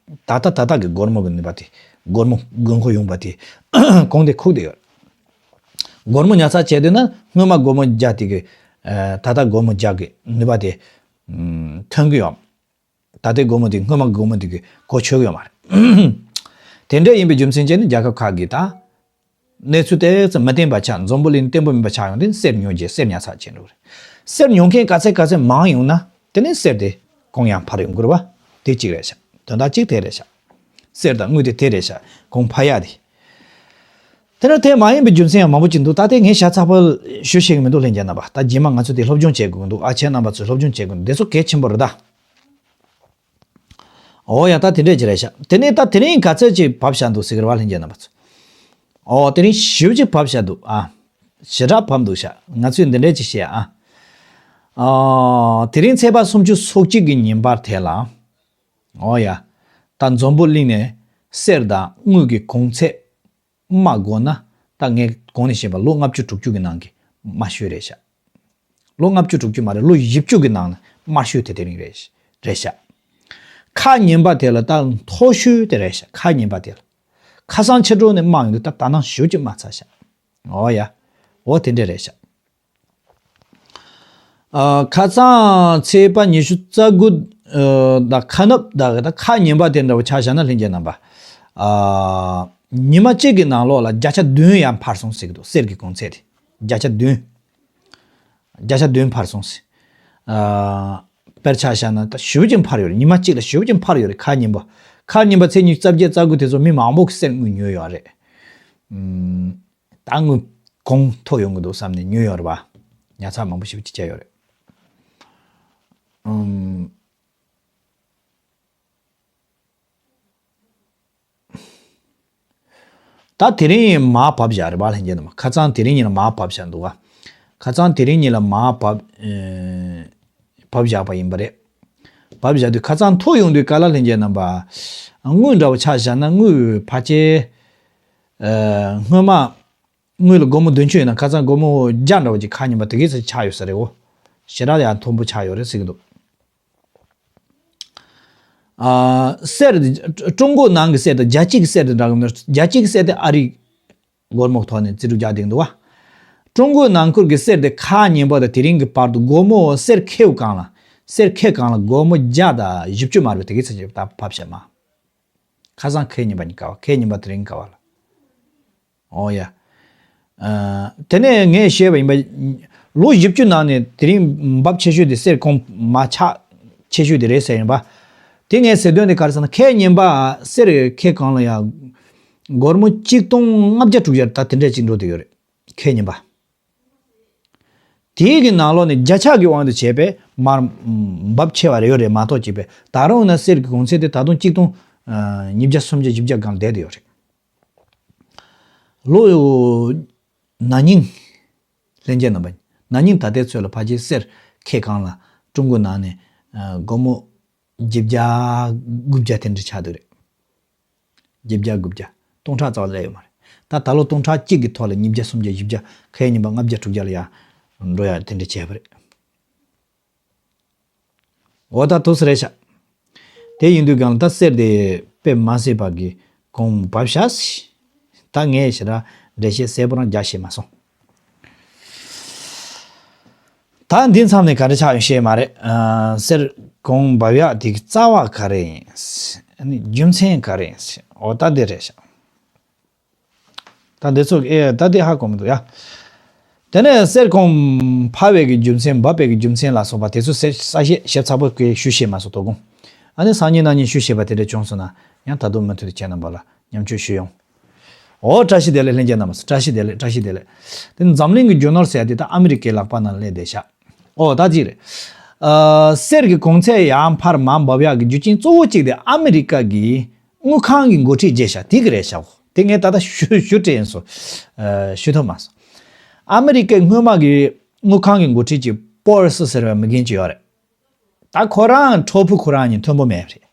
ད་ལྟ་ད་ལྟ་གི་སྒོར་མོ་གི་ནུས་པ་དེ། སྒོར་མོ་དགོས་མཁོ་ཡོང་པ་དེ་གོང་དེ་ཁུག་བསྡད་ཡོད། སྒོར་མོ་ཉར་ཚགས་བྱས་འདུག་ན་སྔོན་མ་སྒོར་མོ་བརྒྱ་དེ་གི་ད་ལྟ་སྒོར་མོ་བརྒྱ་གི་ནུས་པ་དེ་ཐོན་གི་ཡོད། ད་ལྟའི་སྒོར་མོ་དེ་སྔོན་མ་སྒོར་མོ་དེ་གི་གོ་ཆོད་གི་ཡོད་མ་རེད། དེ་འདྲ་ཡིན་པའི་རྒྱུ་མཚན་བྱས་ནས་རྒྱལ་ཁབ་ཁག་གིས་ད་གནས་ཚུལ་དེ་ཙམ་མི་བརྟན་པ་ཆགས། འཛམ་བུ་གླིང་བརྟན་པོ་མིན་པ་ཆགས་ཡོང་དུས་གསེར་ཉོ་རྒྱུ། གསེར་ཉར་ཚགས་བྱེད་འགྲོ་གི་རེད། གསེར་ཉོ་མཁན་ག་ཚད་ག་ཚད་མང་ཡོང་ན་དེ་ནས་གསེར་དེ་གོང་ཡང་འཕར་ཡོང་གི་རེད་བ། དེ་གཅིག་རེད་ཤག་དོན་དག་གཅིག་དེ་རེད་ཤག་གསེར་དང་དངུལ་དེ་དེ་རེད་ཤག་གོང་འཕར་ཡག་དེ། དེ་ནས་དེ་མ་ཡིན་པའི་རྒྱུ་མཚན་ཡང་མང་པོ་ཅིག་འདུག་ད་ལྟ་ངས་ཤ་ཚ་པོ་ཞུ་ཤེས་ཀྱི་མི་འདུག་ལྷན་རྒྱས་རྣམ་པ། ད་རྗེས་མ་ང་ཚོ་དེ་སློབ་སྦྱོང་བྱེད་དགོས་ཀྱི་འདུག་ཨ་ཁྱེད་རྣམ་པ་ཚོས་སློབ་སྦྱོང་བྱེད་དགོས་འདུག་དེ་ཚོ་གལ་ཆེན་པོ་རེད་ད། འོ་ཡ། ད་དེ་འདྲས་ཅིག་རེད་ཤག་དེ་ནས་ད་དེ་རིང་ག་ཚད་ཅིག་བབས་བཞག་འདུག་ཟེར་གི་རེད་བ་ལྷན་རྒྱས་རྣམ་པ་ཚོ། འོ་དེ་རིང་ཞེ་པོ་ཅིག་བབས་བཞག་འདུག་ཨ། ཞེ་དྲག་བབས་འདུག་ཤག་ང་ཚོས་འདི་འདྲས་ཅིག་བཤད་ཨ། ཨ། དེ་རིང་ཚེས་པ་སུམ་ཅུ་སོ་གཅིག་གི་ཉིན་པར་དེ་ལ། འོ་ཡ། ད་འཛམ་བུ་གླིང་ནས་གསེར་དང་དངུལ་གྱི་གོང་ཚད་དམག་དགོས་ན། ད་ངས་གོང་ནས་བཤད་པ་ལོ་ལྔ་བཅུ་དྲུག་ཅུ་གི་ནང་གི་དམའ་ཤོས་རེད་ཤག་ལོ་ལྔ་བཅུ་དྲུག་ཅུ་མ་རེད། ལོ་བཞི་བཅུ་གི་ནང་ན་དམའ་ཤོས་དེ་དེ་རིང་རེད་རེད་ཤག་ཁ་ཉན་པ་དེ་ལ་ད་མཐོ་ཤོས་དེ་རེད་ཤག་ཁ་ཉན་པ་དེ་ལ། ཁ་སང་ཕྱི་དྲོ་ནས་དམའ་ཡོང་དུས་ད་ད་ནང་ཞེ་པོ་ཅིག་དམའ་ཚར་ཤག་འོ་ཡ། འོ་དེ་འདྲས་རེད་ཤག་ཨ། ཁ་སང་ཚེས་པ་ཉི་ཤུ་རྩ་དགུ། ཨ། ད་ཁ་ནུབ་ད་ད་ཁ་ཉན་པ་དེ་འདྲ་བོ་ཆ་བཞག་ན་ལྷན་རྒྱས་རྣམ་པ། ཨ། ཉི་མ་གཅིག་གི་ནང་ལོགས་ལ་བརྒྱ་ཆ་བདུན་ཡང་འཕར་སོང་ཟེར་གི་འདུག་གསེར་གྱི་གོང་ཚད་དེ་བརྒྱ་ཆ་བདུན། བརྒྱ་ཆ་བདུན་འཕར་སོང་ཟེར། ཨ། དཔེར་ཆ་བཞག་ན་ད་ཞེ་པོ་ཅིག་འཕར་ཡོད་རེད། ཉི་མ་གཅིག་ལ་ཞེ་པོ་ཅིག་འཕར་ཡོད་རེད། ཁ་ཉན་པ། ཁ་ཉན་པ་ཚེས་ཉི་ཤུ་རྩ་བརྒྱད་རྩ་དགུ་དེ་ཚོ་མི་མང་པོ་གི་གསེར་དངུལ་ཉོས་ཡོད་རེད། ཨུམ། ད་དངུལ་གོང་མཐོ་ཡོང་གི་འདུག་བསམ་ནས་ཉོས་ཡོད་རེད་བ། ཉར་ཚགས་མང་པོ་ཞེ་པོ་ཅིག་བྱས་ཡོད་རེད། ཨུམ། ད་དེ་རིང་མར་བབས་བཞག་རེད་བ་ལྷན་རྒྱས་རྣམས། ཁ་སང་དེ་རིང་ཉིན་ལ་མར་བབས་བཞག་འདུག་བ། ཁ་སང་དེ་རིང་ཉིན་ལ་མར་བབས། ཨེ། བབས་བཞག་པ་ཡིན་པ་རེད། བབས་བཞག་དུས་ཁ་སང་མཐོ་ཡོང་དུས་ག་ལ་ལྷན་རྒྱས་རྣམ་པ། དངུལ་འདྲ་བོ་ཆ་བཞག་ན་དངུལ་ཕལ་ཆེར། ཨ། སྔོན་མ་དངུལ་ལ་སྒོར་མོ་བདུན་ཅུ་ཡིན་ན་ཁ་སང་སྒོར་མོ་བརྒྱ་འདྲ་བོ་ཅིག་ཁ་ཉན་པ་དེ་གའི་ཚད་ཆགས་ཡོད་ས་རེད་འོ། ཞེ་དྲག་ཡང་མཐོན་པོ་ཆགས་ཡོད་རེད་ཟེར་གི་འདུག་ཨ། གསེར་དེ་ཀྲུང་གོ་ནང་གི་གསེར་དང་རྒྱལ་སྤྱི་གི་གསེར་དེ་འདྲ་གི་མི་འདུག་རྒྱལ་སྤྱི་གི་གསེར་དེ་ཨ་རིའི་སྒོར་མོ་ཐོག་ནས་རྩིས་སྤྲོད་རྒྱག་བསྡད་འདུག་བ། ཀྲུང་གོའི་ནང་ཁུལ་གྱི་གསེར་དེ་ཁ་ཉན་པ་དང་དེ་རིང་གི་བར་དུ་སྒོར་མོ་གསེར་ཁེའུ་གང་ལ། གསེར་ཁེ་གང་ལ་སྒོར་མོ་བརྒྱ་དང་བཞི་བཅུ་མ་རེད་པས། དེ་གའི་ཚད་ཅིག་ད་བབས་ཤག་མ། ཁ་སང་ཁེ་ཉན་པ་ཉིན་ག་བ། ཁེ་ཉན་པ་དེ་རིང་ག་བ་ལ། འོ་ཡ། ཨ། དེ་ནས་ངས་བཤད་པ་ཡིན་པ། ལོ་བཞི་བཅུ་ནང་ནས་དེ་རིང་འབབ་ཆེ་ཤོས་དེ་གསེར་གོང་མ་ཆག་ཆེ་ཤོས་དེ་རེད་ཟེར་ཡིན་པ། དེ་ངས་ཟེར་དོན་དེ་ག་རེ་ཟེར་ན་ཁེ་ཉན་པ་གསེར་ཁེ་གང་ལ་ཡང་སྒོར་མོ་གཅིག་སྟོང་ལྔ་བརྒྱ་དྲུག་བརྒྱ་ད་དེ་འདྲས་ཅིག་འགྲོ་བསྡད་ཡོད་རེད། ཁེ་ཉན་པ། དེའི་གི་ནང་ལོགས་ནས་བརྒྱ་ཆ་གི་དབང་དུ་བྱས་པས་མར་འབབ་ཆེ་བ་རེ་ཡོད་རེད་མ་གཏོགས་ཅིག་པས། ད་རུང་ན་གསེར་གྱི་གོང་ཚད་དེ་ད་དུང་གཅིག་སྟོང་ཉིས་བརྒྱ་སུམ་བརྒྱ་བཞི་བརྒྱ་སྒང་བསྡད་དེ་ཡོད་རེད། ལོ་ན་ནིང་། ལྷན་རྒྱས་རྣམ་པ། ན་ནིང་ད་ལྟའི་ཚོད་ལ་ཕལ་ཆེར་གསེར་ཁེ་གང་ལ་ཀྲུང་གོ་ནང་ནས་སྒོར་མོ་བཞི་བརྒྱ་དགུ་བརྒྱ་དེ་འདྲ་ཆགས་འདུག་རེད། བཞི་བརྒྱ་དགུ་བརྒྱ། སྟོང་ཕྲག་རྩ་བ་སླེབས་ཡོད་མ་རེད། ད་ད་ལོ་སྟོང་ཕྲག་གཅིག་གི་ཐོག་ལ་ཉིས་བརྒྱ་སུམ་བརྒྱ་བཞི་བརྒྱ་ཁ་ཉིན་པ་ལྔ་བརྒྱ་དྲུག་བརྒྱ་ལ་ཡང་འགྲོ་ཡ་དེ་འདྲ་བྱས་པ་རེད། འོ་ད་ཐུགས་སུ་རེད་ཤག་དེ་ཡིན་དུས་གང་ལ་ད་གསེར་དེ་དཔེ་མ་སྲིད་པ་གི་གོང་བབས་ཤག་ད་ངས་ཞེ་དྲག་འགྲེལ་བཤད་གསལ་པོ་རང་རྒྱག་ཤེས་མ་སོང་། ད་འདི་མཚམས་ནས་ག་རེ་ཆགས་ཡོད་ཤེས་མ་རེད། ཨ། གསེར་གོང་འབབ་ཡག་དེ་གི་རྩ་བ་ག་རེ་ཡིན། ཨ་ནི་རྒྱུ་མཚན་ག་རེ་ཡིན། འོ་ད་འདི་རེད་ཤག་ད་འདི་ཚོ་ཨེ་ད་འདི་ཧ་གོ་མི་འདུག་ཡ། དེ་ནས་གསེར་གོང་འཕར་བའི་གི་རྒྱུ་མཚན། འབབ་པའི་གི་རྒྱུ་མཚན་ལ་སོགས་པ་དེ་ཚོ་གསལ་གསལ་བཤད་ཞིབ་ཚགས་པོ་གི་ཞུ་ཤེས་མ་སོང་དོ་དགོང་། ཨ་ནི་སང་ཉིན་གནངས་ཉིན་ཞུ་ཤེས་པ་དེ་འདྲ་བྱུང་སོང་ན་ཡང་ད་དུང་མུ་མཐུད་དུ་ཁྱེད་རྣམ་པ་ལ་མཉམ་སྤྱོད་ཞུ་ཡོང་། འོ་བཀྲ་ཤིས་བདེ་ལེགས་ལྷན་རྒྱས་རྣམས། བཀྲ་ཤིས་བདེ་ལེགས། བཀྲ་ཤིས་བདེ་ལེགས། དེ་འཛམ་གླིང་གི་རྒྱུ་ནོར་ཟེར་ཡ་དེ་ད་ཨ་མི་རི་ཀའི་ལག་པ་ནང་སླེབས་བསྡད་ཤག་འོ་ད་ཅིག་རེད། ཨ། གསེར་གྱི་གོང་ཚད་ཡར་འཕར་མར་འབབ་ཡག་གི་རྒྱུ་རྐྱེན་གཙོ་བོ་གཅིག་དེ་ཨ་མི་རི་ཀ་གི་དངུལ་ཁང་གི་འགོ་ཁྲིད་བརྗེ་ཤག་དེ་གི་རེད་ཤག་དེ་ངས་ད་ལྟ་ཞུ་ཞུ་དྲན་སོང་། ཨ། ཞུ་ཐུབ་མ་སོང་། ཨ་མི་རི་ཀའི་སྔོན་མ་གི་དངུལ་ཁང་གི་འགོ་ཁྲིད་ཅིག་པོ་རི་སི་ཟེར་བའི་མི་རྒན་ཅིག་ཡོད་རེད། ད་ཁོ་རང་ཁྲོ་ཕུ་ཁོ་རང་གཉིས་མཐུན་པོ་མེད་རེད།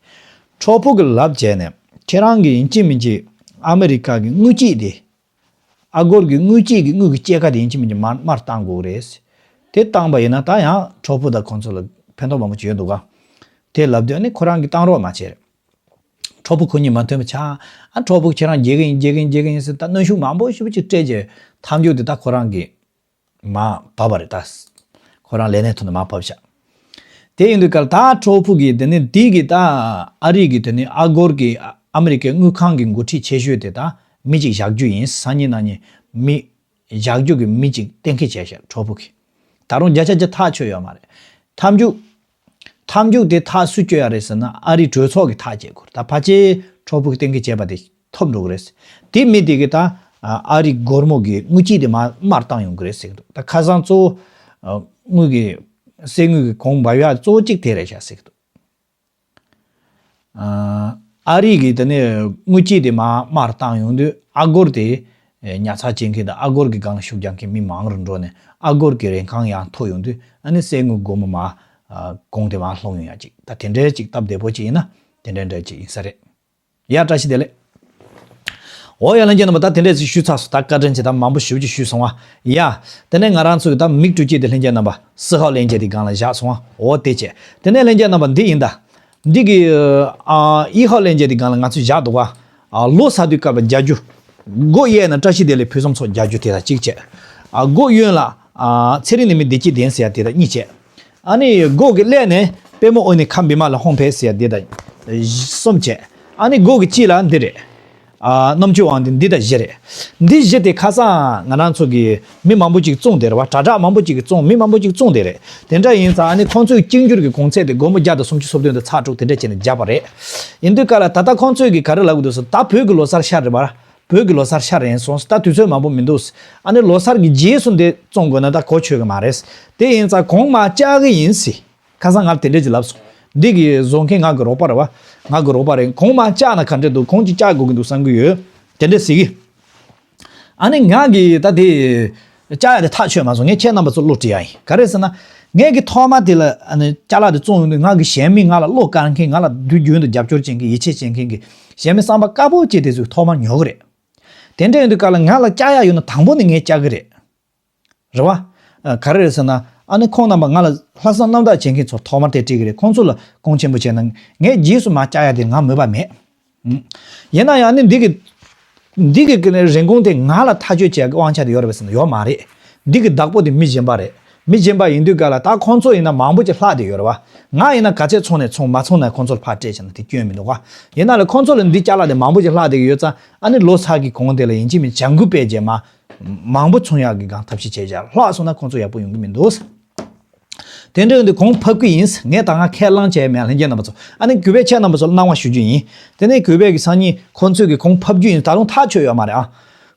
ཁྲོ་ཕུ་གི་ལབ་བྱས་ནས་ཁྱེད་རང་གིས་ཡིན་གཅིག་མིན་གཅིག་ཨ་མི་རི་ཀ་གི་དངུལ་དཀྱིལ་དེ། ཨ་སྒོར་གྱི་དངུལ་དཀྱིལ་གྱི་དངུལ་གྱི་སྐྱེད་ཀ་དེ་ཡིན་གཅིག་མིན་གཅིག་མར་མར་བཏང་དགོས་རེད། དེ་བཏང་པ་ཡིན་ན་ད་ཡང་ཁྲོ་ཕུ་དང་ཁོང་ཚོ་ལ་ཕན་ཐོགས་མང་པོ་ཅིག་ཡོད་འདུག་ག་དེ་ལབ་དུས་ཨ་ནི་ཁོ་རང་གིས་བཏང་རོགས་མ་བྱས་རེད། གྲོགས་པོ་ཁོ་གཉིས་མ་མཐུན་པ་ཆགས། ཨ་གྲོགས་པོ་ཁྱེད་རང་རྒྱལ་གི་ཡིན་རྒྱལ་གི་ཡིན་རྒྱལ་གི་ཡིན་ཟེར། ད་གནོན་ཤུགས་མང་པོ་ཞེ་པོ་ཅིག་སྤྲད་རྗེས་མཐའ་མཇུག་དེ་ད་ཁོ་རང་གིས་མར་བབས་པ་རེད། ད་ཁོ་རང་ལས་གནས་ཐོག་ནས་མར་བབས་ཤག་དེ་ཡིན་དུས་སྐབས་ད་གྲོགས་པོ་གིས་དེ་ནས་འདི་གི་ད་ཨ་རི་གི་དེ་ནས་ཨ་སྒོར་གི་ཨ་མི་རི་ཀའི་དངུལ་ཁང་གི་འགོ་ཁྲིད་ཆེ་ཤོས་དེ་ད་མི་གཅིག་བཞག་རྒྱུ་ཡིན། སང་ཉིན་གནངས་ཉིན་མི་བཞག་རྒྱུ་གི་མི་གཅིག་གཏན་འཁེལ་བྱས་ཤག་གྲོགས་པོ་གིས། ད་རུང་བརྒྱ་ཆ་བརྒྱ་ཐག་ཆོད་ཡོད་མ་རེད། མཐའ་མཇུག་མཐའ་མཇུག་དེ་ཐག་སུས་གཅོད་ཡ་རེད་ཟེར་ན་ཨ་རིའི་གྲོས་ཚོགས་ཀྱིས་ཐག་བཅད་དགོས་རེད། ད་ཕལ་ཆེར་གྲོགས་པོ་གིས་གཏན་འཁེལ་བྱས་པ་དེ་ཐོབ་འགྲོ་གི་རེད། དེ་མི་དེ་གིས་ད་ཨ་རིའི་སྒོར་མོ་གི་དངུལ་ཆས་དེ་མར་མར་བཏང་ཡོང་གི་རེད་ཟེར་གི་འདུག་ད་ཁ་སང་གཙོ་བོ་དངུལ་གྱི་གསེར་དངུལ་གྱི་གོང་འབབ་ཡ་གཙོ་བོ་གཅིག་དེ་རེད་ཤག་ཟེར་གི་འདུག་ཨ་རི་གི་དེ་ནས་དངུལ་ཆས་དེ་མར་མར་བཏང་ཡོང་དུས་ཨ་སྒོར་དེ་ཉར་ཚགས་བྱེད་མཁན་དང་ཨ་སྒོར་གྱི་སྒང་ལ་ཤུགས་རྒྱག་མཁན་མི་མང་རུ་འགྲོ་ནས་ཨ་སྒོར་གྱི་རིན་གོང་ཡང་མཐོ་ཡོང་དུས་ཨ་ནི་གསེར་དངུལ་སྒོར་མོ་མར་གོང་དེ་མར་ལྷུང་ཡོང་ཡ་ཅིག་ད་དེ་འདྲའི་ཅིག་སྟབས་བདེ་པོ་ཅིག་ཡིན་ན་དེ་འདྲ་འདྲ་ཅིག་ཡིན་ས་རེད། ཡ་བཀྲ་ཤིས་བདེ་ལེགས། འོ་ཡ་ལྷན་རྒྱས་རྣམ་པ་ད་དེ་འདྲས་ཞུས་ཚར་སོང་། ད་བཀའ་དྲིན་ཆེ། ད་མང་པོ་ཞེ་པོ་ཅིག་ཞུས་སོང་བ། ཡ། དེ་ནས་ང་རང་ཚོ་གི་ད་མིག་འཕྲུལ་སྐྱེས་དེ་ལྷན་རྒྱས་རྣམ་པ་སི་ཧོ་ལྷན་རྒྱས་དེ་སྒང་ལ་བཞག་སོང་བ། འོ་དེ་བྱས། དེ་ནས་ལྷན་རྒྱས་རྣམ་པ་འདི་ཡིན་ད། འདི་གི་ཨ་ཨི་ཧོ་ལྷན་རྒྱས་དེ་སྒང་ལ་ང་ཚོས་བཞག་འདུག་བ། ཨ་ལོ་གསར་དུས་སྐབས་ལ་རྒྱག་རྒྱུ། སྒོ་གཡས་ན་བཀྲ་ཤིས་བདེ་ལེགས་ཕུན་སུམ་ཚོགས་རྒྱག་རྒྱུ་དེ་ད་གཅིག་བྱས། ཨ་སྒོ་གཡོན་ལ་ཨ་ཚེ་རིང་ནད་མེད་བདེ་སྐྱིད་ལྡན་ཟེར་ཡ་དེ་ད་གཉིས་བྱས། ཨ་ནི་སྒོ་གི་ཀླད་ནས་པད་མ་དབུ་ནས་ཁམས་བི་མ་ལ་ཧོང་ཕེ་ཟེར་ཡ་དེ་ད་གསུམ་བྱས། ཨ་ནི་སྒོ་གི་དཀྱིལ་ལ་འདི་རེད། ཨ་རྣམ་དཔྱོད་དབང་ལྡན་འདི་ད་བཞི་རེད། འདི་བཞི་དེ་ཁ་སང་ང་རང་ཚོ་གི་མི་མང་པོ་ཅིག་བཙོང་དེ་རེད་བ། དྲ་གྲགས་མང་པོ་ཅིག་གིས་བཙོང་མི་མང་པོ་ཅིག་བཙོང་དེ་རེད། དེ་འདྲ་ཡིན་ཙང་ཨ་ནི་ཁོང་ཚོའི་གཅིག་གྱུར་གྱི་གོང་ཚད་དེ་སྒོར་མོ་བརྒྱ་དང་སུམ་ཅུ་སོ་བདུན་དང་ཚེག་དྲུག་དེ་འདྲ་བྱས་ནས་བརྒྱབ་པ་རེད། ཡིན་དུས་སྐབས་ལ་ད་ལྟ་ཁོང་ཚོས་གི་ག་རེ་ལབ་གི་འདུག་ཟེར། ད་བོད་ཀྱི་ལོ་གསར་ཤར་རེད་བ། བོད་ཀྱི་ལོ་གསར་ཤར་རན་སོང་། ད་དུས་ཚོད་མང་པོ་མི་འདུག་ཨ་ནི་ལོ་གསར་གྱི་རྗེས་སུ་འདི་བཙོང་དགོས་ན་ད་གོ་ཆོད་གི་མ་རེད། དེ་ཡིན་ཙང་གོང་མར་བཅག་གི་ཡིན་ཟེར། ཁ་སང་ང་ལ་དེ་འདྲས་ཅིག་ལབ་སོང་། འདི་གི་བཟོ་མཁན་ང་གི་རོགས་པ་རེད་བ། ང་གི་རོགས་པ་རེད། གོང་མར་བཅག་ན་ག་འདྲས་འདུག་གོང་ཅིག་བཅག་དགོས་ཀྱི་འདུག་བསམ་གི་ཡོད། དེ་འདྲས་ཟེར་གི། ཨ་ནི་ང་གི་ད་དེ་བཅག་ཡ་དེ་ཐག་ཆོད་མ་སོང་། ངས་ཁྱེད་རྣམ་པ་ཚོ་བློ་དྲིས་ཡ་ཡིན། ག་རེ་ཟེར་ན། ངས་གི་ཐོག་མ་དེ་ལ་ཨ་ནི་ཅ་ལག་དེ་བཙོང་ཡོང་དུས་ང་གི་གཞན་མི་ང་ལ་བློ་དཀར་མཁན། ང་ལ་དུས་རྒྱུན་དུ་རྒྱབ་སྐྱོར་བྱེད་མཁན། ཡིད་ཆེས་བྱེད་མཁན་གྱི་གཞན་མི་བསམ་པ་དཀར་པོ་ཅིག་དེ་ཚོས་ཐོག་མར་ཉོ་གི་རེད། དེ་འདྲ་ཡིན་དུས་སྐབས་ལ་ང་ལ་བཅག་ཡ་ཡོད་ན་དང་པོ་ནས་ངས་བཅག་གི་རེད། རེད་བ། ཨ་ག་རེ་རེད་ཟེར་ན། ཨ་ནི་ཁོང་རྣམ་པ་ང་ལ་ལྷག་བསམ་རྣམ་དག་བྱེད་མཁན་ཚོ་ཐོག་མར་དེ་སྤྲད་ཀྱི་རེད། ཁོང་ཚོ་ལ་གོང་ཆེན་པོ་བྱས་ན་ངས་རྗེས་སུ་མར་བཅག་ཡ་དེ་ང་མོས་པ་མེད། ཨུམ། ཡིན་ན་ཡང་ཨ་ནི་འདི་གི་འདི་གི་རིན་གོང་དེ་ང་ལ་ཐག་གཅོད་བྱེད་ཡ་གི་དབང་ཆ་དེ་ཡོད་རེད་པས་ཟེར་ན་ཡོད་མ་རེད། འདི་གི་བདག་པོ་དེ་མི་གཞན་པ་རེད། མི་གཞན་པ་ཡིན་དུས་སྐབས་ལ་ད་ཁོང་ཚོ་ཡིན་ན་མང་པོ་ཅིག་ལྷག་བསྡད་ཡོད་རེད་བ། ང་ཡིན་ན་ག་ཚད་བཙོང་ནས་བཙོང་། མ་བཙོང་ན་ཁོང་ཚོར་ཕར་སྤྲད་བྱས་ན་དེ་སྐྱོན་མི་འདུག་བ། ཡིན་ན་ལ་ཁོང་ཚོ་ལ་འདི་ཅ་ལག་དེ་མང་པོ་ཅིག་ལྷག་བསྡད་ཀྱི་ཡོད་ཙང་ཨ་ནི་ལོ་གསར་གྱི་གོང་དེ་ལ་ཡིན་གཅིག་མིན་གཅིག་ལྗང་གུ་སྤྲད་རྗེས་མར་མང་པོ་བཙོང་ཡག་གི་སྒང་ཐབས་ཤེས་བྱས་བྱས་ལྷག་སོང་ན་ཁོང་ཚོ་ཡག་པོ་ཡོང་གི་མི་འདུག་དེ་འདྲ་ཡོང་དུས་གོང་ཕབ་ཀྱི་ཡིན། ངས་ད་སྔ་ཁས་བླངས་བྱས་མེད། ལྷན་རྒྱས་རྣམ་པ་ཚོ། ཨ་ནི་གུས་པས་ཁྱེད་རྣམ་པ་ཚོར་གནང་བ་ཞུ་རྒྱུ་ཡིན། དེ་ནས་གུས་པས་ཀྱི་སང་ཉིན་ཁོང་ཚོས་ཀྱི་གོང་ཕབ་རྒྱུ་ཡིན། ད་རུང་ཐག་ཆོད་ཡོད་མ་རེད་ཨ།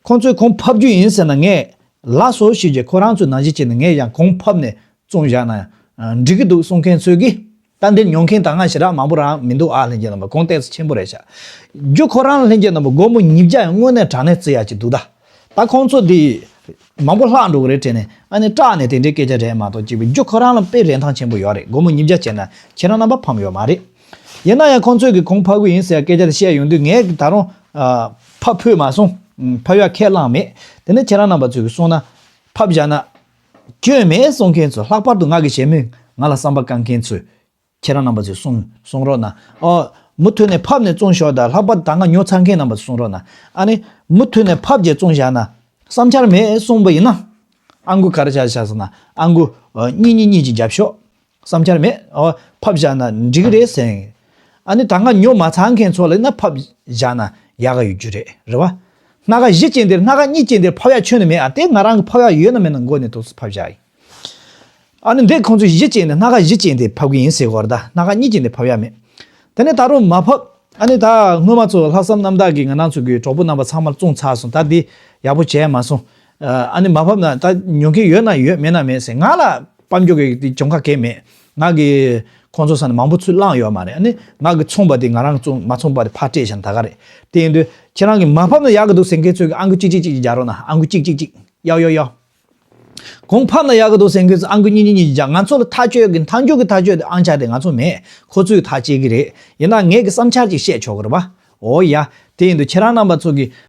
ཁོང་ཚོས་གོང་ཕབ་རྒྱུ་ཡིན་ཟེར་ན་ངས་ལགས་སོ་ཞུས་རྗེས་ཁོ་རང་ཚོས་ནང་བཞིན་བྱས་ནས་ངས་ཡང་གོང་ཕབ་ནས་བཙོང་བཞག་ན་ཡང་འགྲིག་གི་འདུག་གསུང་མཁན་ཚོས་ཀྱི། ད་འདིར་ཉོ་མཁན་ད་སྔ་ཞེ་དྲག་མང་པོ་རང་མི་འདུག་ཨ། ལྷན་རྒྱས་རྣམ་པ་གོང་ཏོག་ཙམ་ཆེན་པོ་རེད་ཤག་རྒྱུ་ཁོ་རང་ལ་ལྷན་རྒྱས་རྣམ་པ་སྒོར་མོ་ཉིས་བརྒྱ་ཡང་དངོས་གནས་དྲང་གནས་བརྩི་ཡག་ཅིག་འདུག་ད། ད་ཁོང་ཚོ་འདི་མང་པོ་ལྷག་འགྲོ་གི་རེད་དྲན་ནས་ཨ་ནི་སྐྲག་ནས་དེ་འདྲའི་སྐད་ཆ་རེད་མ་གཏོགས་གཅིག་པའི་རྒྱུ་ཁོ་རང་ལ་དཔེ་རིན་ཐང་ཆེན་པོ་ཡོད་རེད། སྒོར་མོ་ཉིས་བརྒྱ་བྱས་ན་ཁྱེད་རང་རྣམ་པ་ཕམ་ཡོད་མ་རེད། ཡིན་ན་ཡང་ཁོང་ཚོས་ཀྱི་གོང་ཕབ་གི་ཡིན་ཟེར་སྐད་ཆ་དེ་བཤད་ཡོང་དུས་ངས་ད་རུང་ཨ་ཕབ་ཕོད་མ་སོང་། ཕབ་ཡག་ཁས་བླངས་མེད། དེ་ནས་ཁྱེད་རང་རྣམ་པ་ཚོས་ཀྱི་གསུངས་ན་ཕབ་བཞག་ན་སྐྱོན་མེད་གསུང་མཁན་ཚོ། ལྷག་པར་དུ་ང་གི་གཞས་མི་ང་ལ་བསམ་པ་བཀང་མཁན་ཚོས། ཁྱེད་རང་རྣམ་པ་ཚོས་གསུང་གསུང་རོགས་གནང་། ཨོ། མུ་མཐུད་ནས་ཕབ་ནས་བཙོང་ཤོག་ད་ལྷག་པར་ད་སྔ་ཉོ་ཚར་མཁན་རྣམ་པ་ཚོས་གསུང་རོགས་གནང་། ཨ་ནི་མུ་མཐུད་ནས་ཕབ་རྗེས་བཙོང་བཞག་ན་བསམ་འཆར་མེད་གསུངས་པ་ཡིན་ན། ཨང་ཀུ་ག་རེ་བྱ་བྱ་ཟེར་ན་ཨང་ཀུ་ཨོ་གཉིས་གཉིས་གཉིས་ཀྱིས་རྒྱབ་ཤོག་བསམ་འཆར་མེད། ཨོ་ཕབ་བཞག་ན་འགྲིག་གི་རེད་ཟེར། ཨ་ནི་ད་སྔ་ཉོ་མ་ཚར་མཁན་ཚོ་ལ་ཡིན་ན་ཕབ་བཞག་ན་ཡག་ག་ཡོད་རྒྱུ་རེད། རེད་བ། སྣ་ཁ་བཞི་ཅན་དེར་སྣ་ཁ་གཉིས་ཅན་དེར་ཕབ་ཡག་ཁྱོན་ནས་མེད། ཨ་དེ་ང་རང་གི་ཕབ་ཡག་ཡོད་ན་མེད་ན་མགོ་ནས་ཐོག་སུ་ཕབ་བཞག་ཡིན། ཨ་ནི་འདི་ཁོང་ཚོས་གཞི་བྱས་ནས་སྣ་ཁ་བཞི་བྱས་ཏེ་ཕབ་ཀྱི་ཡིན་ཟེར་གོ་ར། ད་སྣ་ཁ་གཉིས་བྱས་ཏེ་ཕབ་ཡ་མེད། དེ་ནས་ད་རུང་མ་ཕབ། ཨ་ནི་ད་སྔོན་མ་ཚོ་ལྷག་བསམ་རྣམ་དག་གིས་ང་རང་ཚོ་གི་གྲོགས་པོ་རྣམ་པ་ཚང་མར་བཙོང་ཚར་སོང་། ད་འདི་ཡག་པོ་བྱས་མ་སོང་། ཨ་ནི་མ་ཕབ་ན་ད་ཉོ་མཁན་ཡོད་ན་ཡོད་མེད་ན་མེད་ཟེར། ང་ལ་དཔལ་འབྱོར་གྱི་གྱོང་ཁ་གང་ཡང་མེད། ང་གི་ཁོང་ཚོ་ས་ནས་མང་པོ་ཚུར་བླངས་ཡོད་མ་རེད། ཨ་ནི་ང་གི་ཚོང་པ་དེ་ང་རང་གི་བཙོང་མ་ཚོང་པ་དེ་ཕར་སྤྲད་བཞག་ན་ད་ག་རེད། དེ་ཡིན་དུས་ཁྱེད་རང་གིས་མ་ཕབ་ན་ཡག་གི་འདུག་ཟེར་མཁན་ཚོས་ཀྱི་ཨང་ཀི་གཅིག་གཅིག་གཅིག་རྒྱག་རོགས་གནང་། ཨང་ཀི་གཅིག་གཅིག་གཅིག་ཡའོ་ཡའོ་ཡའོ། གོང་ཕབ་ན་ཡག་གི་འདུག་ཟེར་མཁན་ཚོས་ཨང་ཀི་གཉིས་གཉིས་གཉིས་བརྒྱབ། ང་ཚོ་ལ་ཐག་གཅོད་ཀྱི་མཐའ་མཇུག་གི་ཐག་གཅོད་དེ་ཨང་ཆ་དེ་ང་ཚོ་མེད། ཁོ་ཚོས་ཐག་བཅད་ཀྱི་རེད། ཡིན་ན་ངས་ཀྱི་བསམ་འཆར་ཅིག་བཤད་ཆོག་གི་རེད་པ། འོ་ཡ། དེ་ཡིན་དུས་ཁྱེད་རང་རྣམ་པ་ཚོ་གིས་